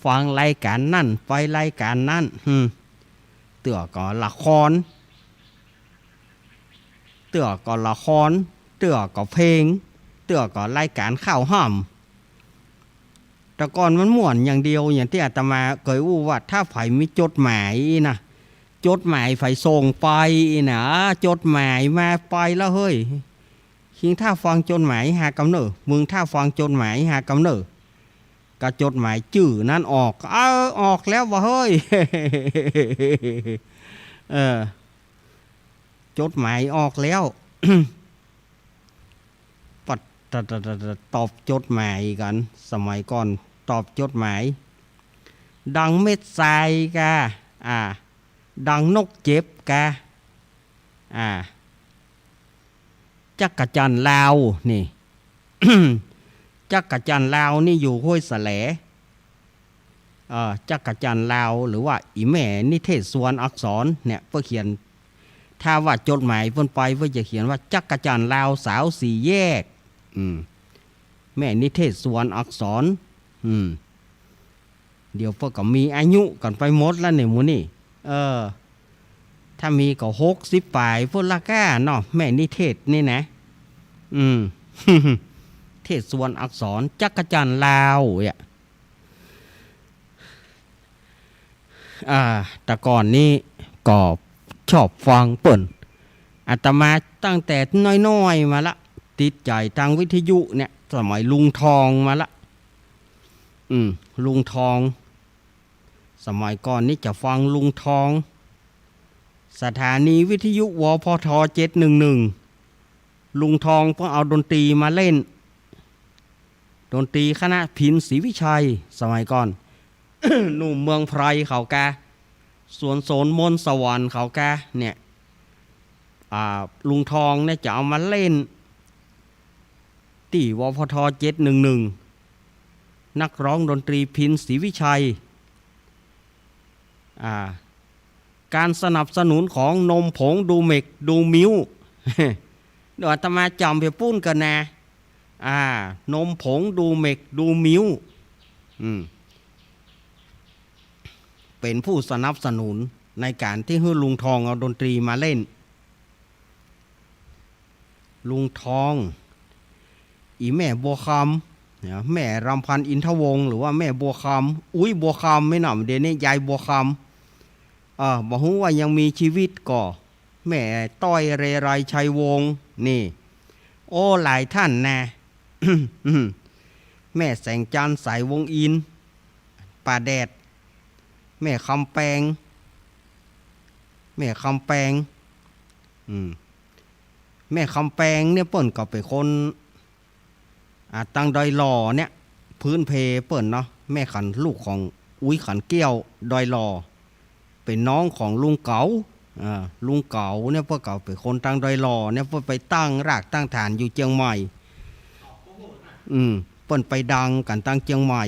ฟังรายก๋านนั้น ไปรายก๋านนั้น อืม เตื้อก็ละคร เตื้อก็ละคร เตื้อก็เพลง เตื้อก็รายก๋านข่าวฮ่ำ แต่ก่อนมันม่วนอย่างเดียว อย่างตี้อาตมาเกยอู้ว่า ถ้าใผมีจดหมายนะ จดหมายใผส่งไปนะ จดหมายมาไปแล้วเฮ้ย คิงถ้าฟังจดหมายหากำเน่อ มึงถ้าฟังจดหมายหากำเน่อ ก็จดหมายจื้อนั้นออก เออ ออกแล้ววะเฮ้ย เออ จดหมายออกแล้ว ปัด ตะ ตะ ตะ ตะ ตอบจดหมายกั๋น สมัยก่อนตอบจดหมาย ดังเม็ดทรายกา อ่า ดังนกเจ็บกา อ่า จักจั่นลาวนี่ จักจั่นลาวนี่อยู่ห้วยแสล เอ่อ จักจั่นลาว หรือว่าอีแม่นิเทศสุวรรณอักษรเนี่ย เปิ้นเขียน ถ้าว่าจดหมายเปิ้นไป เปิ้นจะเขียนว่า จักจั่นลาวสาวสี่แยก อืม แม่นิเทศสุวรรณอักษร อืม เดี๋ยวเปิ้นก็มีอายุกั๋นไปหมดแล้วเนี่ย หมู่นี่ เออ ถ้ามีก็หกสิบป๋ายพุ้นละก้าเนาะ แม่นิเทศนี่นะ อืม เทศสุวรรณอักษร จักจั่นลาวเนี่ย อ่า แต่ก่อนนี้ก็ ชอบฟังเปิ้น อาตมาตั้งแต่น้อยๆ มาละ ติดใจ๋ตางวิทยุเนี่ย สมัยลุงทองมาละ อืม ลุงทอง สมัยก่อนนี่จะฟังลุงทอง สถานีวิทยุ วพท เจ็ดหนึ่งหนึ่ง ลุงทองเปิ้นเอาดนตรีมาเล่น ดนตรีคณะพิณศรีวิชัย สมัยก่อน หนุ่มเมืองไพรเขากา สวนโสนมนสวรรค์เขากา เนี่ย อ่า ลุงทองเนี่ยจะเอามาเล่น ตี้ วพท เจ็ดหนึ่งหนึ่ง นักร้องดนตรีพิณศรีวิชัย อ่า การสนับสนุนของนมผงดูเม็กดูมิ้ว เดี๋ยวอาตมาจ๋ำไปปู้นก่อนนะ อ่า นมผงดูเม็กดูมิ้ว อืม เป๋นผู้สนับสนุนในก๋านตี้หื้อลุงทองเอาดนตรีมาเล่น ลุงทอง อี่แม่บัวคำ เนี่ย แม่รำพันธ์อินทวงศ์ หรือว่าแม่บัวคำ อุ๊ย บัวคำ แม่นน่ะ เดี๋ยวนี้ยายบัวคำ เออ บ่ฮู้ว่ายังมีจีวิตก่อ แม่ต้อยเรไรชัยวงศ์ นี่ โอ้ หลายต้านนะ แม่แสงจันทร์ สายวงศ์อินทร์ ป่าแดด แม่คำแปง แม่คำแปง อืม แม่คำแปงเนี่ยเปิ้นก็เป๋นคน อ่า ตางดอยหล่อเนี่ย พื้นเพเปิ้นเนาะ แม่ขัน ลูกของอุ๊ยขันแก้ว ดอยหล่อ เป๋นน้องของลุงเก๋า อ่า ลุงเก๋าเนี่ยเปิ้นก็เป๋นคนตางดอยหล่อเนี่ย เปิ้นไปตั้งรากตั้งฐานอยู่เจียงใหม่ อืม เปิ้นไปดังกั๋นตางเจียงใหม่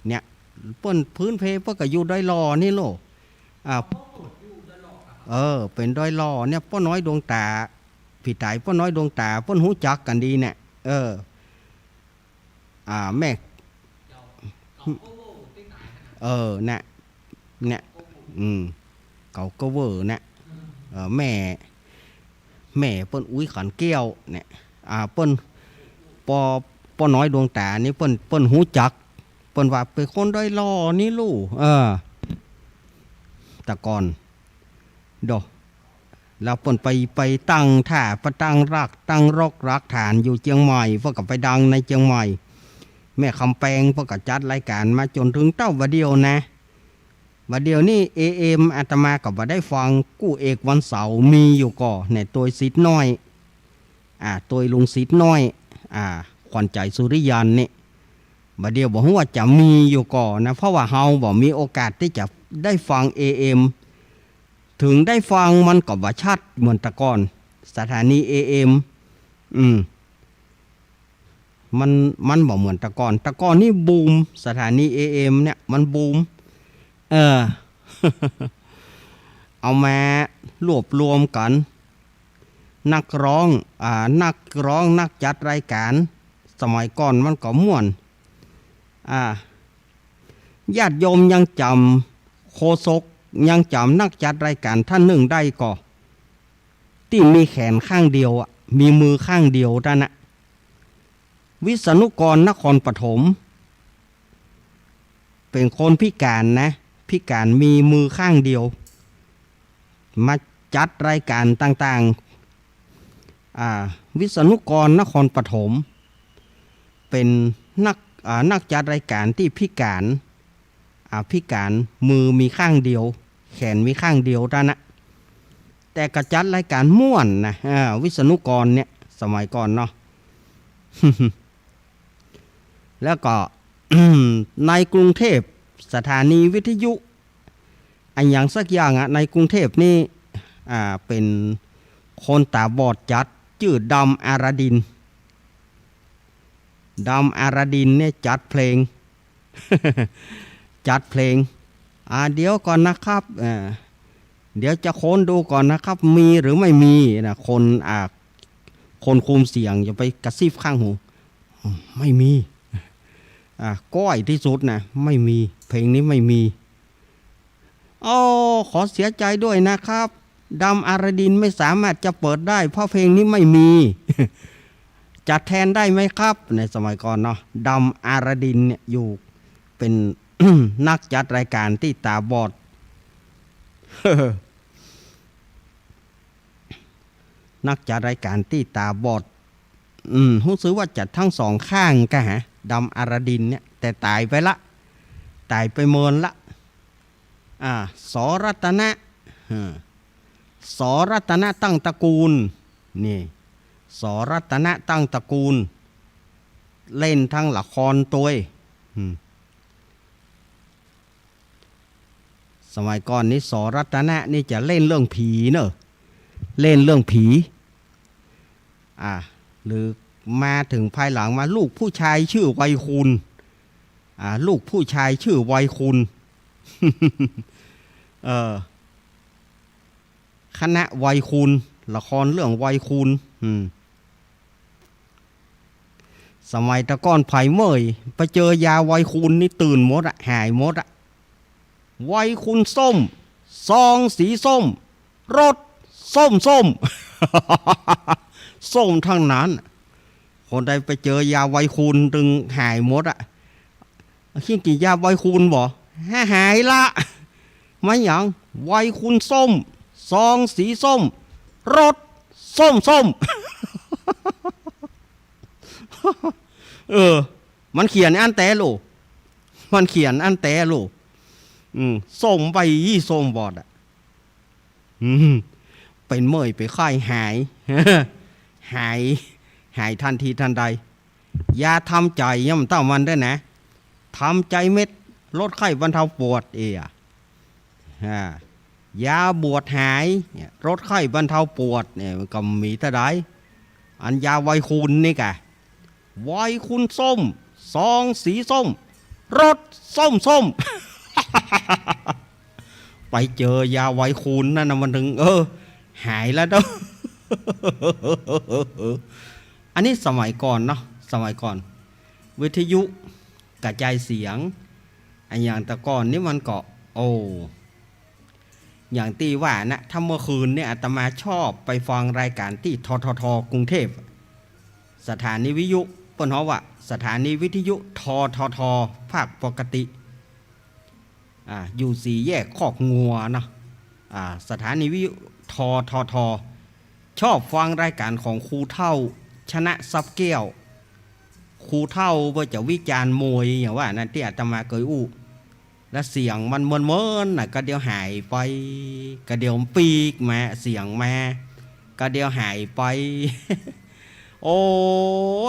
เนี่ย เปิ้นพื้นเพเปิ้นก็อยู่ดอยหล่อนี่โล อ่า เออ เป๋นดอยหล่อเนี่ย ป้อน้อยดวงต๋า ปี้ต๋ายป้อน้อยดวงต๋า เปิ้นฮู้จักกั๋นดีเนี่ย เออ อ่า แม่ เออ เนี่ย เนี่ย อืม เก๋าก็เวอร์เนี่ย เออ แม่ แม่เปิ้นอุ๊ยขันแก้วเนี่ย อ่า เปิ้น ป้อ ป้อน้อยดวงต๋านี่เปิ้น เปิ้นฮู้จัก เปิ้นว่าเป๋นคนดอยหล่อนี่ลูก เออ แต่ก่อน โด แล้วเปิ้นไป ไปตั้งท่า ไปตั้งราก ตั้งรกรากฐานอยู่เจียงใหม่ เปิ้นก็ไปดังในเจียงใหม่ แม่คำแปงเปิ้นก็จัดรายก๋านมาจ๋นเถิงเต้าบ่าเดี่ยวนะ บ่าเดี่ยวนี่ เอเอ็ม อาตมาก็บ่ได้ฟัง กู้เอกวันเสาร์มีอยู่ก่อ เนี่ย ตวยศิษย์น้อย อ่า ตวยลุงศิษย์น้อย อ่า ขวัญใจสุริยันนี่ บ่าเดี่ยวบ่ฮู้ว่าจะมีอยู่ก่อนะ เพราะว่าเฮาบ่มีโอกาสตี้จะได้ฟัง เอเอ็ม เถิงได้ฟังมันก็บ่ชัดเหมือนแต่ก่อน สถานี เอเอ็ม อืม มัน มันบ่เหมือนแต่ก่อน แต่ก่อนนี่บูม สถานี เอเอ็ม เนี่ยมันบูม เออ เอามารวบรวมกั๋น นักร้อง อ่า นักร้อง นักจัดรายก๋าน สมัยก่อนมันก็ม่วน อ่า ญาติโยมยังจ๋ำโฆษก ยังจ๋ำนักจัดรายก๋านต้านนึ่งได้ก่อ ตี้มีแขนข้างเดียวอะ มีมือข้างเดียวต้านน่ะ วิษณุกร นครปฐม เป๋นคนพิก๋านนะ พิก๋านมีมือข้างเดียว มาจัดรายก๋านต่างๆ อ่า วิษณุกร นครปฐม เป๋นนัก อ่า นักจัดรายก๋านตี้พิก๋าน อ่า พิก๋าน มือมีข้างเดียว แขนมีข้างเดียวต้านน่ะ แต่ก็จัดรายก๋านม่วนนะ อ่า วิษณุกรเนี่ย สมัยก่อนเนาะ แล้วก็ ในกรุงเทพฯ สถานีวิทยุ อะหยังสักอย่างอะ ในกรุงเทพฯนี่ อ่า เป๋นคนต๋าบอดจัด จื้อดำอาราดิน ดำอาราดินเนี่ยจัดเพลง จัดเพลง อ่า เดี๋ยวก่อนนะครับ เอ่อ เดี๋ยวจะค้นดูก่อนนะครับ มีหรือไม่มีนะ คน อ่า คนคุมเสียงจะไปกระซิบข้างหู อืม ไม่มี อ่า ก้อยตี้สุดนะ ไม่มี เพลงนี้ไม่มี โอ้ ขอเสียใจด้วยนะครับ ดำอาราดินไม่สามารถจะเปิดได้ เพราะเพลงนี้ไม่มี จัดแทนได้ไหมครับ ในสมัยก่อนเนาะ ดำอาราดินเนี่ยอยู่เป๋น นักจัดรายก๋านตี้ต๋าบอด เออ นักจัดรายก๋านตี้ต๋าบอด อืม ฮู้สึกว่าจะตึงสองข้างกะฮะ ดำอรดินเนี่ย แต่ต๋ายไปละ ต๋ายไปเมินละ อ่า ส.รัตนะ เออ ส.รัตนะ ตั้งตระกูล นี่ ส.รัตนะ ตั้งตระกูล เล่นตึงละครตวย อืม สมัยก่อนนี้ ส.รัตนะ นี่จะเล่นเรื่องผีเน่อ เล่นเรื่องผี อ่า หรือมาเถิงภายหลังมา ลูกผู้ชายชื่อไวคูล อ่า ลูกผู้ชายชื่อไวคูล เออ คณะไวคูล ละครเรื่องไวคูล อืม สมัยตะก่อนใผเมื่อยไปเจอยาไวคูลนี่ตื่นหมดอะ หายหมดอะ ไวคูลส้ม ซองสีส้ม รสส้มส้ม ส้มตึงนั้น คนใดไปเจอยาไวคูลตึงหายหมดอะ เหียกิ๋นยาไวคูลบ่ หา หายละ มาหยัง ไวคูลส้ม ซองสีส้ม รสส้มส้ม เออ มันเขียนอั้นแต๊โล มันเขียนอั้นแต๊โล อืม ส้มใบ้ยี่ส้มบอดอะ อืม เป๋นเมื่อยเป๋นไข้หาย หาย หายทันทีทันใด ยาทำใจ๋ยังบ่เต้ามันเน่อนะ ทำใจ๋เม็ด ลดไข้บรรเทาปวด เอ้ย อ่า ยาบวดหายเนี่ย ลดไข้บรรเทาปวดเนี่ย มันก็มีเต้าใด อันยาไวคูลนี่กะ ไวคูลส้ม ซองสีส้ม รสส้มส้ม ไปเจอยาไวคูลนั่นนะ มันตึง เออ หายแล้วเนาะ อันนี้สมัยก่อนเนาะ สมัยก่อน วิทยุกระจายเสียง อะอย่างตะก่อนนี่มันก็ โอ้ อย่างตี้ว่านะ ถ้าเมื่อคืนเนี่ยอาตมาชอบไปฟังรายการตี้ ททท กรุงเทพฯ สถานีวิทยุ เปิ้นฮ้องว่าสถานีวิทยุ ททท ภาคปกติ อ่า อยู่สี่แยกคอกงัวเนาะ อ่า สถานีวิทยุ ททท ชอบฟังรายการของครูเฒ่า ชนะทรัพย์แก้ว ครูเฒ่าเปิ้นจะวิจารณ์มวย อย่างว่านั้นตี้อาตมาเกยอู้ แล้วเสียงมันเมินๆ น่ะ กะเดี่ยวหายไป กะเดี่ยวปีกมา เสียงมา กะเดี่ยวหายไป โอ้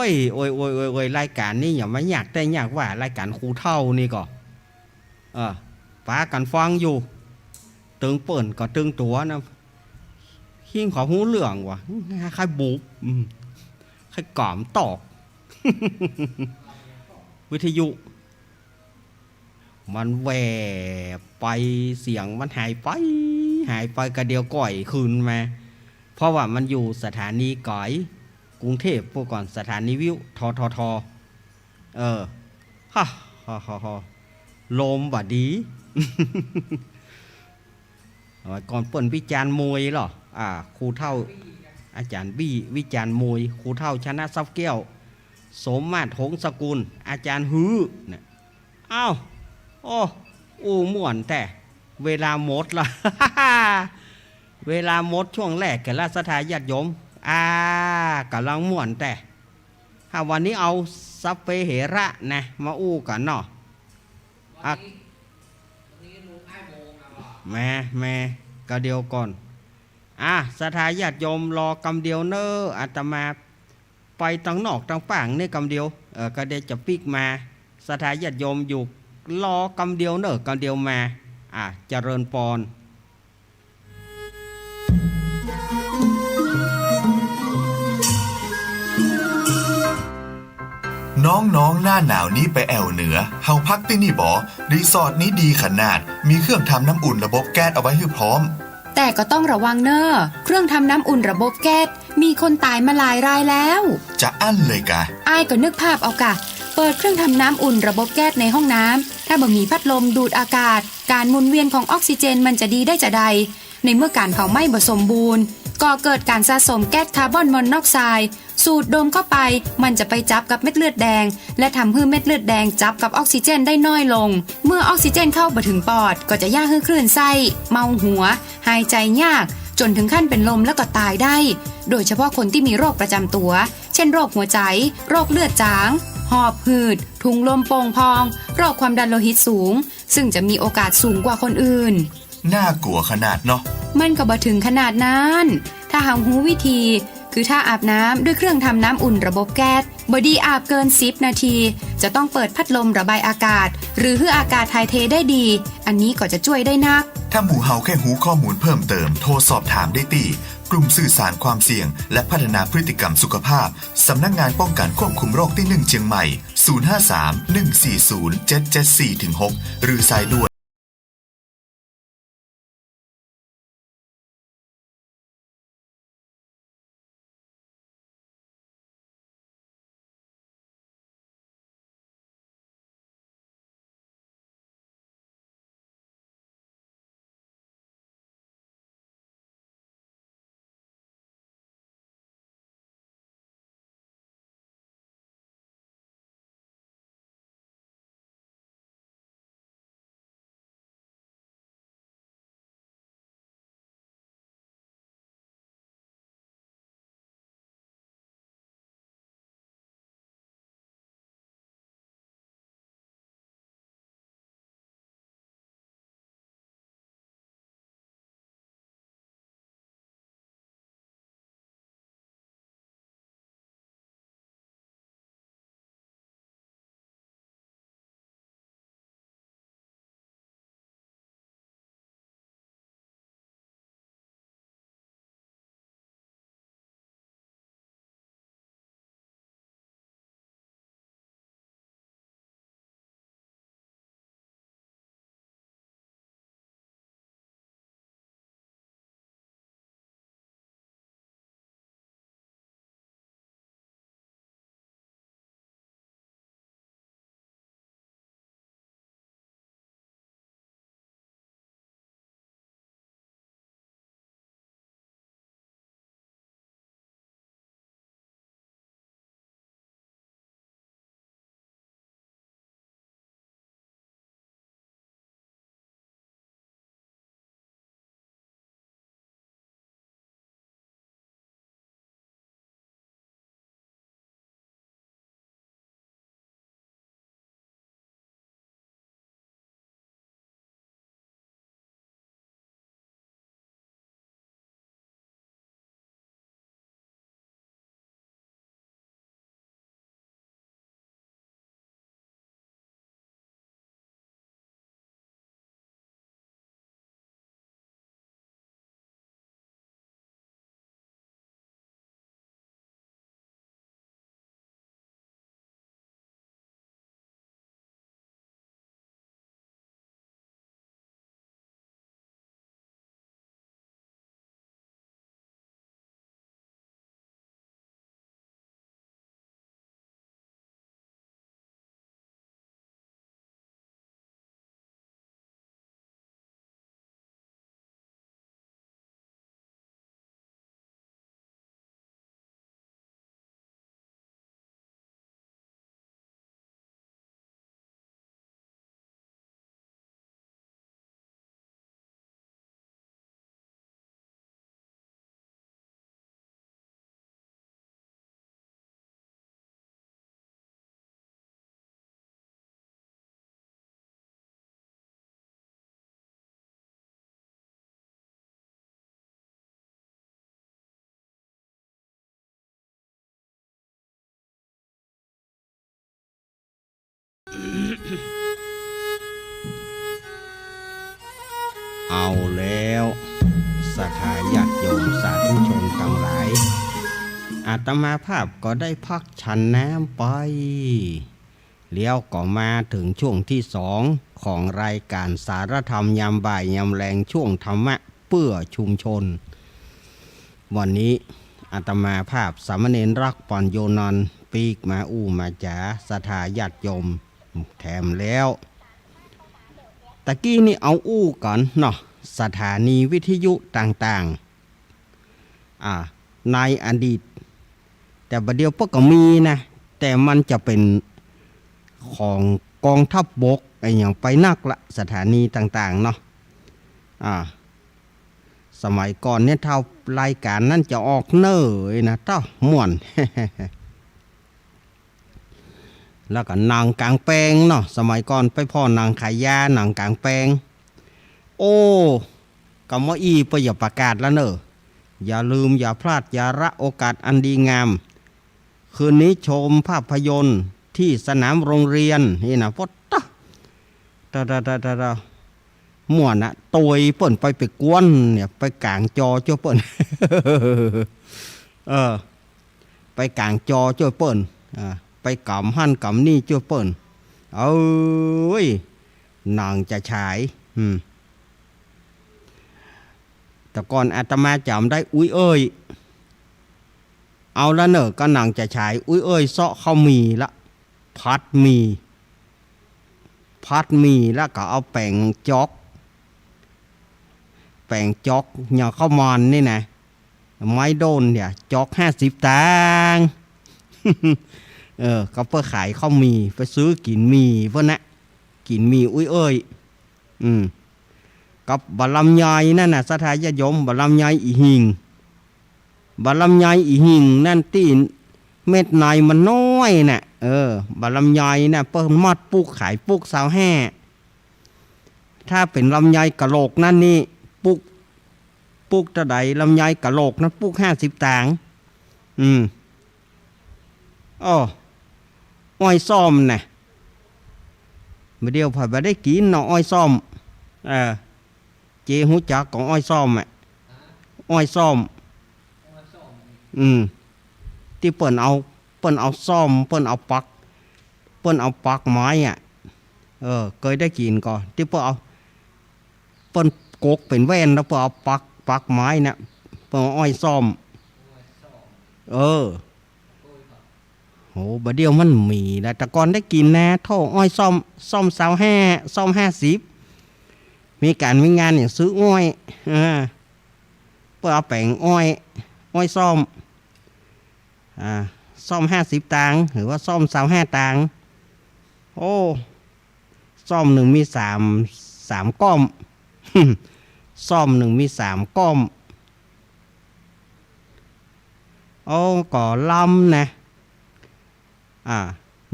ย โอ้ย โอ้ย โอ้ย โอ้ย รายการนี้อย่ามาอยากได้อยากว่า รายการครูเฒ่านี่ก็ เออ ปากั๋นฟังอยู่ ตึงเปิ้นก็ตึงตั๋วนะ หิ้งเขาฮู้เรื่องวะ ใค่บุบ อืม ใค่ก๋ามตอก วิทยุ มันแวบไป เสียงมันหายไป หายไป กะเดี่ยวก่อยคืนมา เพราะว่ามันอยู่สถานีก๋อย กรุงเทพฯ เมื่อก่อน สถานีวิทยุ ททท เออ ฮ่า ฮ่า ฮ่า ฮ่า ลมบ่ดี เมื่อก่อนเปิ้นวิจารณ์มวยเหรอ อ่า ครูเฒ่า อาจารย์บี้วิจารณ์มวย ครูเฒ่า ชนะทรัพย์แก้ว สมมาตร หงสกุล อาจารย์ฮือ เนี่ย อ้าว โอ้ อู้ม่วนแต๊ เวลาหมดละ เวลาหมดช่วงแรกแก่ละ ศรัทธาญาติโยม อ่า ก่ำลังม่วนแต๊ ถ้าวันนี้เอาสัพเพเหระนะ มาอู้กั๋นเนาะ อ่ะ แม่ แม่ กะเดี่ยวก่อน อ่ะ ศรัทธาญาติโยม รอกำเดียวเน่อ อาตมาไปตังนอกตังป้างนี่กำเดียว เออ กะเดี๋ยวจะปิ๊กมา ศรัทธาญาติโยมอยู่ รอกำเดียวเน่อ กำเดียวมา อ่ะ เจริญปอน น้องๆ หน้าหนาวนี้ไปแอ่วเหนือ เฮาพักตี้นี่บ่ รีสอร์ทนี้ดีขนาด มีเครื่องทำน้ำอุ่นระบบแก๊สเอาไว้หื้อพร้อม แต่ก็ต้องระวังเน่อ เครื่องทำน้ำอุ่นระบบแก๊ส มีคนต๋ายมาหลายรายแล้ว จะอั้นเลยกา อ้ายก็นึกภาพเอากา เปิดเครื่องทำน้ำอุ่นระบบแก๊สในห้องน้ำ ถ้าบ่มีพัดลมดูดอากาศ ก๋านหมุนเวียนของออกซิเจนมันจะดีได้จาใด ในเมื่อก๋านเผาไหม้บ่สมบูรณ์ ก่อเกิดก๋านสะสมแก๊สคาร์บอนมอนอกไซด์ สูดดมเข้าไป มันจะไปจับกับเม็ดเลือดแดง และทำหื้อเม็ดเลือดแดงจับกับออกซิเจนได้น้อยลง เมื่อออกซิเจนเข้าบ่ถึงปอด ก็จะเยียะหื้อคลื่นไส้ เมาหัว หายใจ๋ยาก จนถึงขั้นเป็นลมแล้วก็ต๋ายได้ โดยเฉพาะคนตี้มีโรคประจ๋ำตั๋ว เจ้นโรคหัวใจ๋ โรคเลือดจ๋าง หอบหืด ถุงลมโป่งพอง โรคความดันโลหิตสูง ซึ่งจะมีโอกาสสูงกว่าคนอื่น น่ากลั๋วขนาดเนาะ มันก็บ่เถิงขนาดนั้น ถ้าเฮาฮู้วิธี คือถ้าอาบน้ำด้วยเครื่องทำน้ำอุ่นระบบแก๊ส บ่ดีอาบเกินสิบนาที จะต้องเปิดพัดลมระบายอากาศ หรือหื้ออากาศถ่ายเทได้ดี อันนี้ก็จะจ้วยได้นัก ถ้าหมู่เฮาใค่ฮู้ข้อมูลเพิ่มเติม โทรสอบถามได้ตี้ กลุ่มสื่อสารความเสี่ยง และพัฒนาพฤติกรรมสุขภาพ สำนักงานป้องกันควบคุมโรคตี้หนึ่งเจียงใหม่ ศูนย์ห้าสาม หนึ่งสี่ศูนย์ เจ็ดเจ็ดสี่ถึงหก หรือสายด่วน เอาแล้ว ศรัทธาญาติโยมสาธุชนตังหลาย อาตมาภาพก็ได้พักฉันน้ำไป แล้วก็มาเถิงช่วงตี้สองของรายก๋านสารธรรมยามบ่ายยามแลง ช่วงธรรมะเปื้อชุมชน วันนี้อาตมาภาพสามเณรรักษ์ ปัญโญนันท์ ปิ๊กมาอู้มาจ๋าศรัทธาญาติโยมแถมแล้ว ตะกี้นี่เอาอู้กั๋นเนาะ สถานีวิทยุต่างๆ อ่า ในอดีต แต่บ่าเดี่ยวเปิ้นก็มีนะ แต่มันจะเป๋นของก๋องทัพบกอะหยังไปนักละ สถานีต่างๆ เนาะ อ่า สมัยก่อนเนี่ย ถ้ารายก๋านนั้นจะออกเน่อนะ เต๊า ม่วน แล้วก็หนังก๋างแปงเนาะ สมัยก่อนไปผ่อหนังขายยา หนังก๋างแปง โอ้ กำว่าอี้เปิ้นอย่าประกาศแล้วเน่อ อย่าลืม อย่าพลาด อย่าละโอกาสอันดีงาม คืนนี้ชมภาพยนตร์ที่สนามโรงเรียน นี่นะ โป๊ะตะ ตะ ตะ ตะ ตะ ตะ ม่วนนะ ตวยเปิ้นไป ไปกวนเนี่ย ไปก๋างจอจ้วยเปิ้น เออ ไปก๋างจอจ้วยเปิ้น อ่า ไปกำหั้นกำนี่จ้วยเปิ้น เอ้ย หนังจะฉาย อืม แต่ก่อนอาตมาจ๋ำได้อุ๊ยเอ้ย เอาละเน่อ ก็หนังจะฉายอุ๊ยเอ้ยเซาะข้าวหมี่ละ ผัดหมี่ ผัดหมี่แล้วก็เอาแป๋งจ๊อก แป๋งจ๊อกอย่างข้าวหม่อนนี่นะ ไม้โด้นเนี่ย จ๊อกห้าสิบตางค์ เออ ก็เปิ้นขายข้าวหมี่ ไปซื้อกิ๋นหมี่เปิ้นนะ กิ๋นหมี่อุ๊ยเอ้ย อืม กับบักลำไยนั่นน่ะ ศรัทธาญาติโยม บักลำไยอี่หิ่ง บักลำไยอี่หิ่งนั่นตี้เม็ดในมันน้อยน่ะ เออ บักลำไยน่ะ เปิ้นมัดปุกขายปุกซาวห้า ถ้าเป๋นลำไยกะโหลกนั่นนี่ ปุก ปุกเต้าใด ลำไยกะโหลกนั้นปุกห้าสิบตางค์ อืม อ้อ อ้อยส้อมน่ะ บ่าเดี่ยวไผบ่ได้กิ๋นเนาะ อ้อยส้อม เออ เจฮู้จักก่อ อ้อยส้อมอะ อ้อยส้อม อืม ตี้เปิ้นเอา เปิ้นเอาส้อม เปิ้นเอาปัก เปิ้นเอาปักไม้อะ เออ เกยได้กิ๋นก่อ ตี้เปิ้นเอา เปิ้นกกเป๋นแว่นแล้วเปิ้นเอาปัก ปักไม้น่ะ เปิ้นเอาอ้อยส้อม เออ โห บ่าเดี่ยวมันมีแล้ว แต่ก่อนได้กิ๋นนะ โธ่ อ้อยส้อม ส้อมซาวห้า ส้อมห้าสิบ มีก๋านมีงานเนี่ยซื้ออ้อย เออ เปิ้นเอาแป๋งอ้อย อ้อยส้อม อ่า ส้อมห้าสิบตางค์ หรือว่าส้อมซาวห้าตางค์ โอ้ ส้อมนึ่งมีสาม สามก้อม ส้อมนึ่งมีสามก้อม โอ้ ก็ล้ำนะ อ่า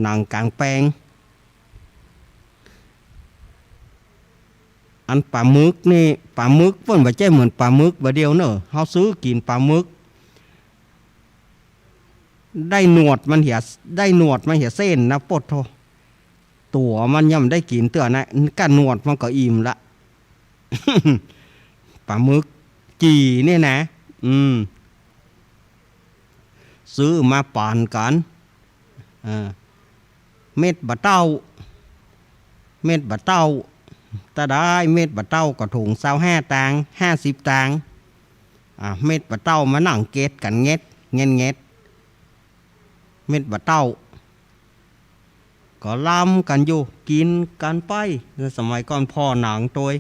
หนังก๋างแปง อันป๋าหมึกนี่ ป๋าหมึกเปิ้นบ่ใจ้เหมือนป๋าหมึกบ่าเดี่ยวเน่อ เฮาซื้อกิ๋นป๋าหมึก ได้หนวดมันเหีย ได้หนวดมันเหียเส้นนะ โป๊ะโธ่ ตั๋วมันยังบ่ได้กิ๋นเตื้อนะ ก้าหนวดมันก็อิ่มละ ป๋าหมึกจี่เนี่ยนะ อืม ซื้อมาปานกั๋น เออ เม็ดบ่าเต้า เม็ดบ่าเต้า เต้าใด เม็ดบ่าเต้าก็ถุงซาวห้าตางค์ ห้าสิบตางค์ อ่า เม็ดบ่าเต้ามานั่งเก็ดกั๋นแง็ด แง็ด แง็ด เม็ดบ่าเต้า ก็ล้ำกั๋นอยู่ กิ๋นกั๋นไป สมัยก่อนผ่อหนังตวย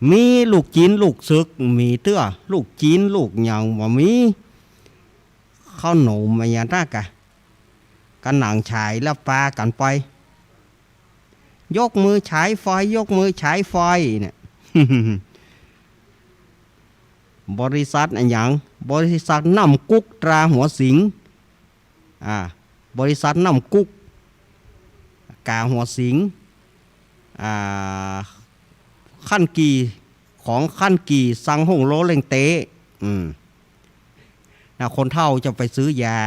มีลูกจิ๊นลูกเสิก มีเตื้อ ลูกจิ๊นลูกหยังบ่มี ข้าวหนมอะหยังตะกะ กั๋นหนังฉายแล้วปากั๋นไป ยกมือฉายไฟ ยกมือฉายไฟเนี่ย บริษัทอะหยัง บริษัทน้ำกุ๊กตราหัวสิง อ่า บริษัทน้ำกุ๊ก ก๋าหัวสิง อ่า คั้นกี่ ของคั้นกี่ ซังฮ่งโลเล่งเต๊ อืม นะ คนเฒ่าจะไปซื้อยา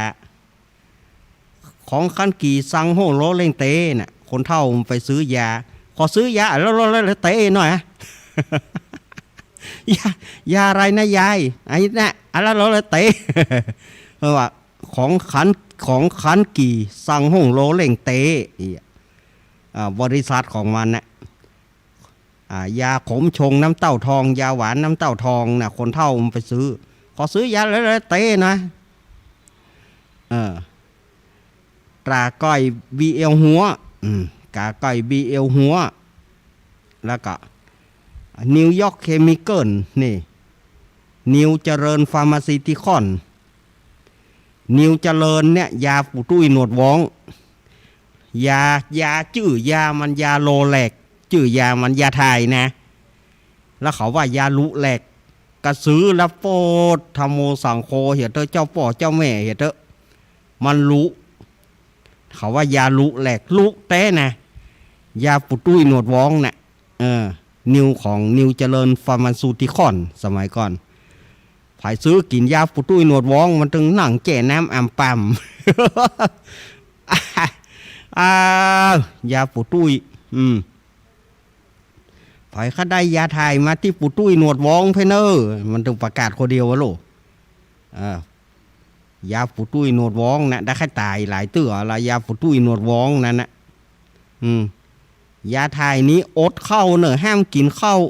ของคั้นกี่ ซังฮ่งโลเล่งเต๊น่ะ คนเฒ่ามันไปซื้อยา ขอซื้อยา แล้ว แล้ว แล้วเต๊หน่อยอะ ยา ยาอะไรนะยาย ไอ้น่ะ อะไร แล้วเต๊ เออ ว่า ของคั้น ของคั้นกี่ ซังฮ่งโลเล่งเต๊ อีอะ อ่า บริษัทของมันน่ะ อ่า ยาขมชงน้ำเต้าทอง ยาหวานน้ำเต้าทองน่ะ คนเฒ่ามันไปซื้อ ขอซื้อยาแล้วเต๊นะ เออ ตราก้อยบีเอลหัว อืม ก๋าก้อยบีเอลหัว แล้วก็ นิวยอร์กเคมีคอล นี่ นิวเจริญฟาร์มาซิวติคอล นิวเจริญเนี่ย ยาปู่ตุ้ยหนวดว้อง ยา ยาจื้อยามันยาโลแลก จื้อยามันยาถ่ายนะ แล้วเขาว่ายาลุแลก กระสือละโปด ธัมโมสังโฆเหียเต๊อะ เจ้าป้อเจ้าแม่เหียเต๊อะ มันลุ เขาว่ายาลุแหลกลุแต๊นะ ยาปู่ตุ้ยหนวดวองน่ะ เออ นิวของนิวเจริญฟาร์มาซูติคอล สมัยก่อน ใผซื้อกิ๋นยาปู่ตุ้ยหนวดวอง มันตึงนั่งแจ้น้ำอ่ำป่ำ อ้าว ยาปู่ตุ้ย อืม ใผใค่ได้ยาถ่ายมาตี้ปู่ตุ้ยหนวดวองเพ่อเน่อ มันตึงประกาศคนเดียววะโล เออ ยาปู่ตุ้ยหนวดวองน่ะ ได้ใค่ต๋ายหลายเตื้อละ ยาปู่ตุ้ยหนวดวองนั้นน่ะ อืม ยาถ่ายนี้อดข้าวเน่อ ห้ามกิ๋นข้าว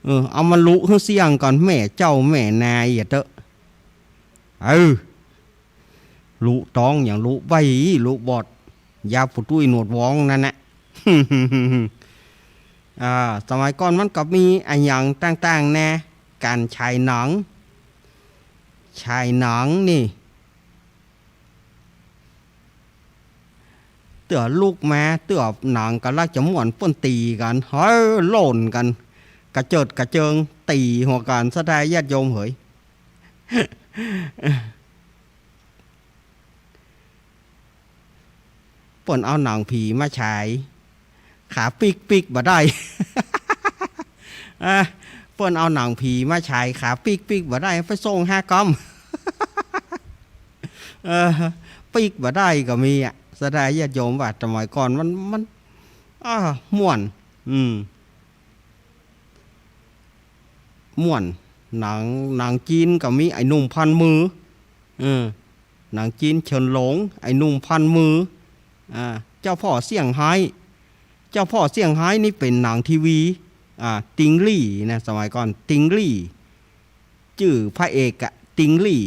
เออ เอามาลุหื้อเสี้ยงก่อน แม่เจ้าแม่นายเหียเต๊อะ เออ ลุต๊องหยังลุใบ้ ลุบอด ยาปู่ตุ้ยหนวดวองนั้นน่ะ อ่า สมัยก่อนมันก็มีอะหยังต่างๆ แน่ ก๋านฉายหนัง ฉายหนังนี่ เตื้อลุกมา เตื้อหนังก๋ำลังจะม่วน เปิ้นตี๋กั๋น เฮ้ย โล่นกั๋น กระเจิดกระเจิง ตี๋หัวกั๋น ศรัทธาญาติโยมเหย เปิ้นเอาหนังผีมาฉาย ขาปิ๊กปิ๊กบ่ได้ อ่ะ เปิ้นเอาหนังผีมาฉาย ขาปิ๊กปิ๊กบ่ได้ ไปส่งหากรรม เออ ปิ๊กบ่ได้ก็มีอะ ศรัทธาญาติโยมว่า สมัยก่อนมัน มัน อ่า ม่วน อืม ม่วน หนัง หนังจีนก็มี ไอ้หนุ่มพันมือ เออ หนังจีนเฉินหลง ไอ้หนุ่มพันมือ อ่า เจ้าพ่อเซี่ยงไฮ้ เจ้าพ่อเซี่ยงไฮ้นี่เป๋นหนังทีวี อ่า ติงลี่นะ สมัยก่อน ติงลี่ จื้อพระเอกอะ ติงลี่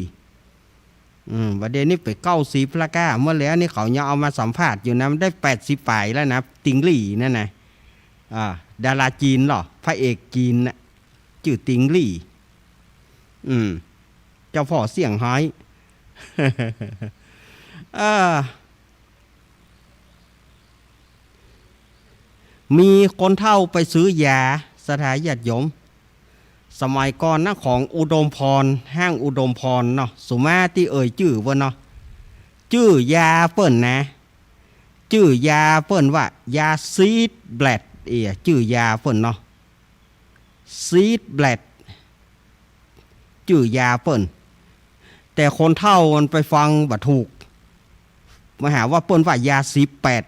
อืม บัดเดี๋ยวนี้ไปเก้าสิบแล้วก้า เมื่อแล้วนี่เขายังเอามาสัมภาษณ์อยู่นะ มันได้แปดสิบป๋ายแล้วนะ ติงลี่นั่นนะ อ่า ดาราจีนเหรอ พระเอกจีนน่ะ จื้อติงลี่ อืม เจ้าพ่อเซี่ยงไฮ้ เออ มีคนเฒ่าไปซื้อยา ศรัทธาญาติโยม สมัยก่อนนะ ของอุดมพร ห้างอุดมพรเนาะ สุมาตี้เอ่ยจื้อเปิ้นเนาะ จื้อยาเปิ้นนะ จื้อยาเปิ้นว่ายาซีดแบล็ด เอีย จื้อยาเปิ้นเนาะ ซีดแบล็ด จื้อยาเปิ้น แต่คนเฒ่ามันไปฟังบ่ถูก มาหาว่าเปิ้นว่ายาสิบแปด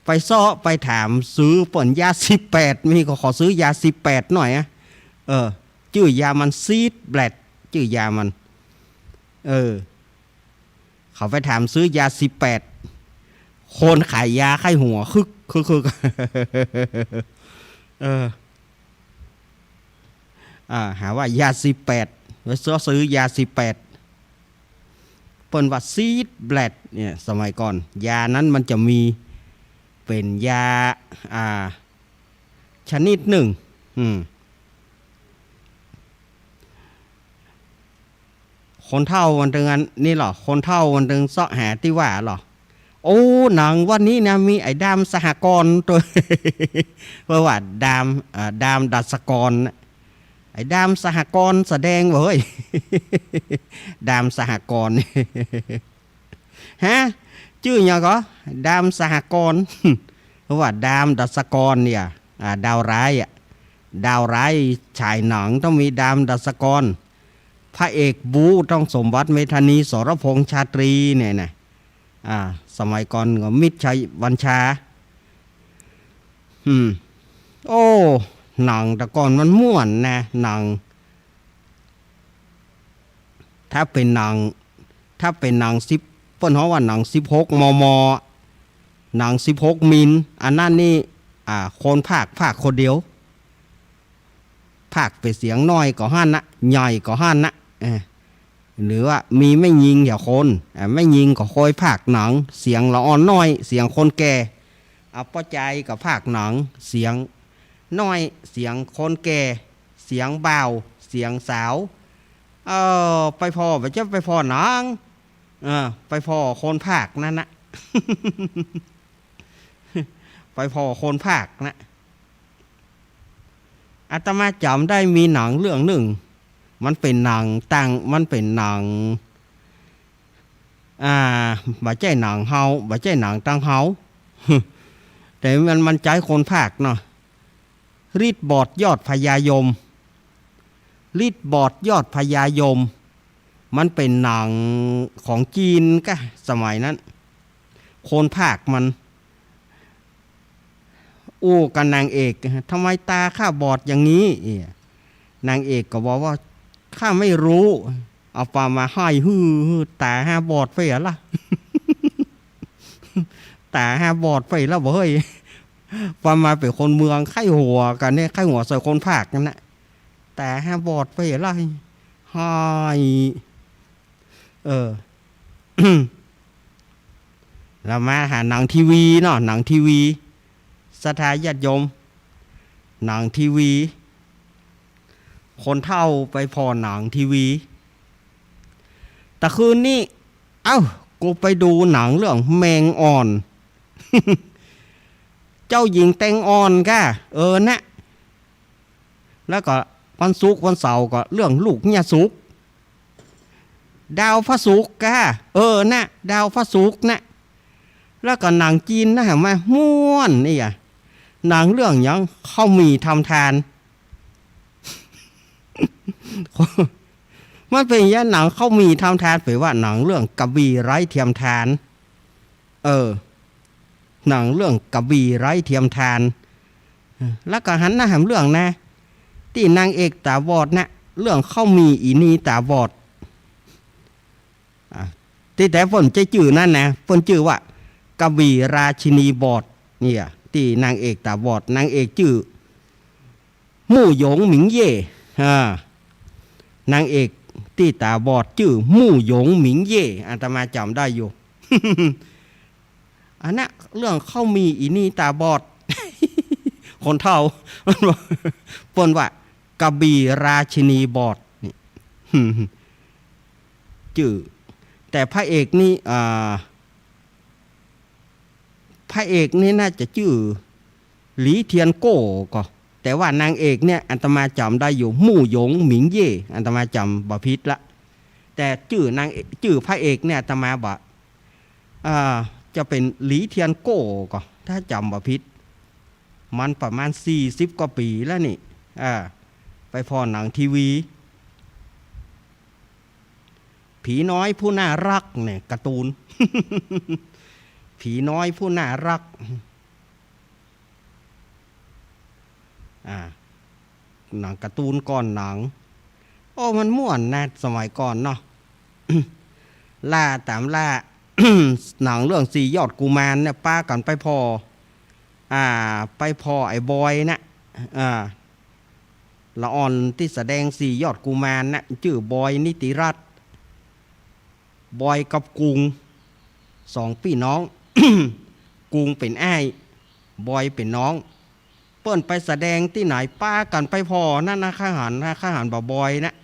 ไปเซาะไปถามซื้อเปิ้นยาสิบแปด มีก็ขอซื้อยาสิบแปดหน่อยอะ เออ จื้อยามันซีดแบล็ด จื้อยามัน เออ เขาไปถามซื้อยาสิบแปด คนขายยาไข้หัว คึก คึก คึก เออ อ่า หาว่ายาสิบแปด ไปเซาะซื้อยาสิบแปด เปิ้นว่าซีดแบล็ดเนี่ย สมัยก่อน ยานั้นมันจะมี เป๋นยา อ่า ชนิดนึ่ง อืม คนเฒ่าวันตึงอันนี้เหรอ คนเฒ่าวันตึงเซาะหาตี้ว่าเหรอ โอ้ หนังวันนี้นะ มีไอ้ดามสหกรณ์ตัว เปิ้นว่าดาม เอ่อ ดามดัชกรน่ะ ไอ้ดามสหกรณ์แสดงเว้ย ดามสหกรณ์ ฮะ จื้อหยังก่อ ดามสหกรณ์ เปิ้นว่าดามดัชกรเนี่ย อ่า ดาวร้ายอะ ดาวร้ายฉายหนังต้องมีดามดัชกร พระเอกบู๊ต้องสมบัติเมธานี สรพงษ์ชาตรีเนี่ยนะ อ่า สมัยก่อนก็มิตรชัยบัญชา อืม โอ้ หนังแต่ก่อนมันม่วนนะ หนัง ถ้าเป๋นหนัง ถ้าเป๋นหนังสิบ เปิ้นฮ้องว่าหนังสิบหก มม. หนังสิบหก มิล อันนั้นนี่ อ่า คนพากย์ พากย์คนเดียว พากย์เป๋นเสียงน้อยก็หั้นนะ ใหญ่ก็หั้นนะ เออ หรือว่ามีแม่ญิงหนึ่งคน อ่า แม่ญิงก็คอยพากย์หนัง เสียงละอ่อนน้อย เสียงคนแก่ อ่า ป้อจายก็พากย์หนัง เสียงน้อย เสียงคนแก่ เสียงบ่าว เสียงสาว เออ ไปผ่อ ไปจะไปผ่อหนัง เออ ไปผ่อคนพากย์นั้นนะ ไปผ่อคนพากย์นะ อาตมาจ๋ำได้มีหนังเรื่องนึ่ง มันเป๋นหนังต่าง มันเป๋นหนัง อ่า บ่ใจ้หนังเฮา บ่ใจ้หนังตางเฮา แต่มัน มันใจ๊คนพากย์เนาะ ฤทธิ์บอดยอดพญายม ฤทธิ์บอดยอดพญายม มันเป๋นหนังของจีนก้า สมัยนั้น คนพากย์มัน อู้กับนางเอก "ทำไมตาข้าบอดอย่างนี้" เอี่ย นางเอกก็บอกว่า "ข้าไม่รู้" เอาปามา "ฮ้ายหื้อ ตาห้าบอดไปอะล่ะ ตาห้าบอดไปแล้วบ่เฮ้ย" ปามาเป๋นคนเมือง ใค่หัวกั๋นเนี่ย ใค่หัวใส่คนพากย์นั่นแหละ "ตาห้าบอดไปอะล่ะ ฮ้าย" เออ แล้วมาหาหนังทีวีเนาะ หนังทีวี ศรัทธาญาติโยม หนังทีวี คนเฒ่าไปผ่อหนังทีวี ตะคืนนี้ เอ้า กูไปดูหนังเรื่องแมงอ่อน เจ้าหญิงแตงอ่อนก้า เออนะ แล้วก็วันศุกร์วันเสาร์ก็เรื่องลูกเมียสุก ดาวพระศุกร์ก้า เออนะ ดาวพระศุกร์นะ แล้วก็หนังจีนนะ หันมาม่วนนี่อะ หนังเรื่องหยัง ข้าวหมี่ทำทาน มันเป๋นหยัง หนังข้าวหมี่ทำทาน เป๋นว่าหนังเรื่องกระบี่ไร้เทียมทาน เออ หนังเรื่องกระบี่ไร้เทียมทาน แล้วก็หันหน้าแหมเรื่องนะ ตี้นางเอกต๋าบอดนะ เรื่องข้าวหมี่อีนี่ต๋าบอด อ่ะ ตี้แต๊เปิ้นใจ๊จื้อนั้นนะ เปิ้นจื้อว่ากระบี่ราชินีบอด เนี่ย ตี้นางเอกต๋าบอด นางเอกจื้อ มู่หยงหมิงเย่ อ่า นางเอกตี้ต๋าบอดจื้อมู่หยงหมิงเย่ อาตมาจ๋ำได้อยู่ อันนั้นเรื่องข้าวหมี่อีนี่ต๋าบอด คนเฒ่า เปิ้นว่ากระบี่ราชินีบอด นี่ จื้อ แต่พระเอกนี่ อ่า พระเอกนี่น่าจะจื้อหลีเทียนโก้ก่อ แต่ว่านางเอกเนี่ยอาตมาจ๋ำได้อยู่ มู่หยงหมิงเย่ อาตมาจ๋ำบ่ผิดละ แต่จื้อนางเอก จื้อพระเอกเนี่ยอาตมาบ่ อ่า จะเป๋นหลีเทียนโก้ก่อ ถ้าจ๋ำบ่ผิด มันประมาณสี่สิบกว่าปี๋แล้วนี่ อ่า ไปผ่อหนังทีวี ผีน้อยผู้น่าฮักเนี่ย การ์ตูน ผีน้อยผู้น่าฮัก อ่า หนังการ์ตูนก่อนหนัง โอ้ มันม่วนนะ สมัยก่อนเนาะ ล่าต๋ามล่า หนังเรื่องสี่ยอดกุมารเนี่ย ปากั๋นไปผ่อ อ่า ไปผ่อไอ้บอยนะ อ่า ละอ่อนตี้แสดงสี่ยอดกุมารนะ จื้อบอยนิติรัตน์ บอยกับกุง สองปี้น้อง กุงเป๋นอ้าย บอยเป๋นน้อง เปิ้นไปแสดงตี้ไหน ปากั๋นไปผ่อนั่นนะ ข้าหันนะ ข้าหันบ่าบอยนะ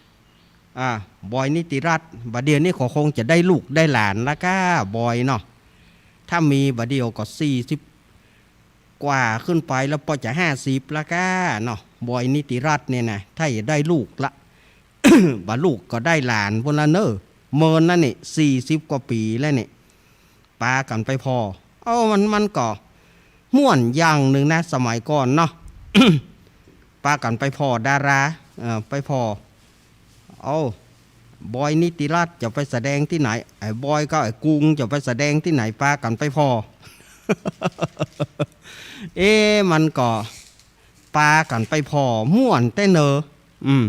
อ่า บอยนิติรัตน์ บ่าเดี่ยวนี้ก็คงจะได้ลูกได้หลานแล้วก้า บอยเนาะ ถ้ามีบ่าเดี่ยวก็สี่สิบ กว่าขึ้นไปแล้ว ปอจะห้าสิบแล้วก้าเนาะ บอยนิติรัตน์เนี่ยนะ ถ้าจะได้ลูกละ บ่าลูกก็ได้หลานปู้นละเน่อ เมินนั่นนี่ สี่สิบกว่าปี๋แล้วนี่ ปากั๋นไปผ่อ เอ้า มัน มันก็ม่วนอย่างนึ่งนะ สมัยก่อนเนาะ ปากั๋นไปผ่อดารา เอ่อ ไปผ่อ เอ้า บอยนิติรัตน์จะไปแสดงตี้ไหน ไอ้บอยกับไอ้กุงจะไปแสดงตี้ไหน ปากั๋นไปผ่อ เอ๊ะ มันก็ปากั๋นไปผ่อ ม่วนแต๊เน่อ อืม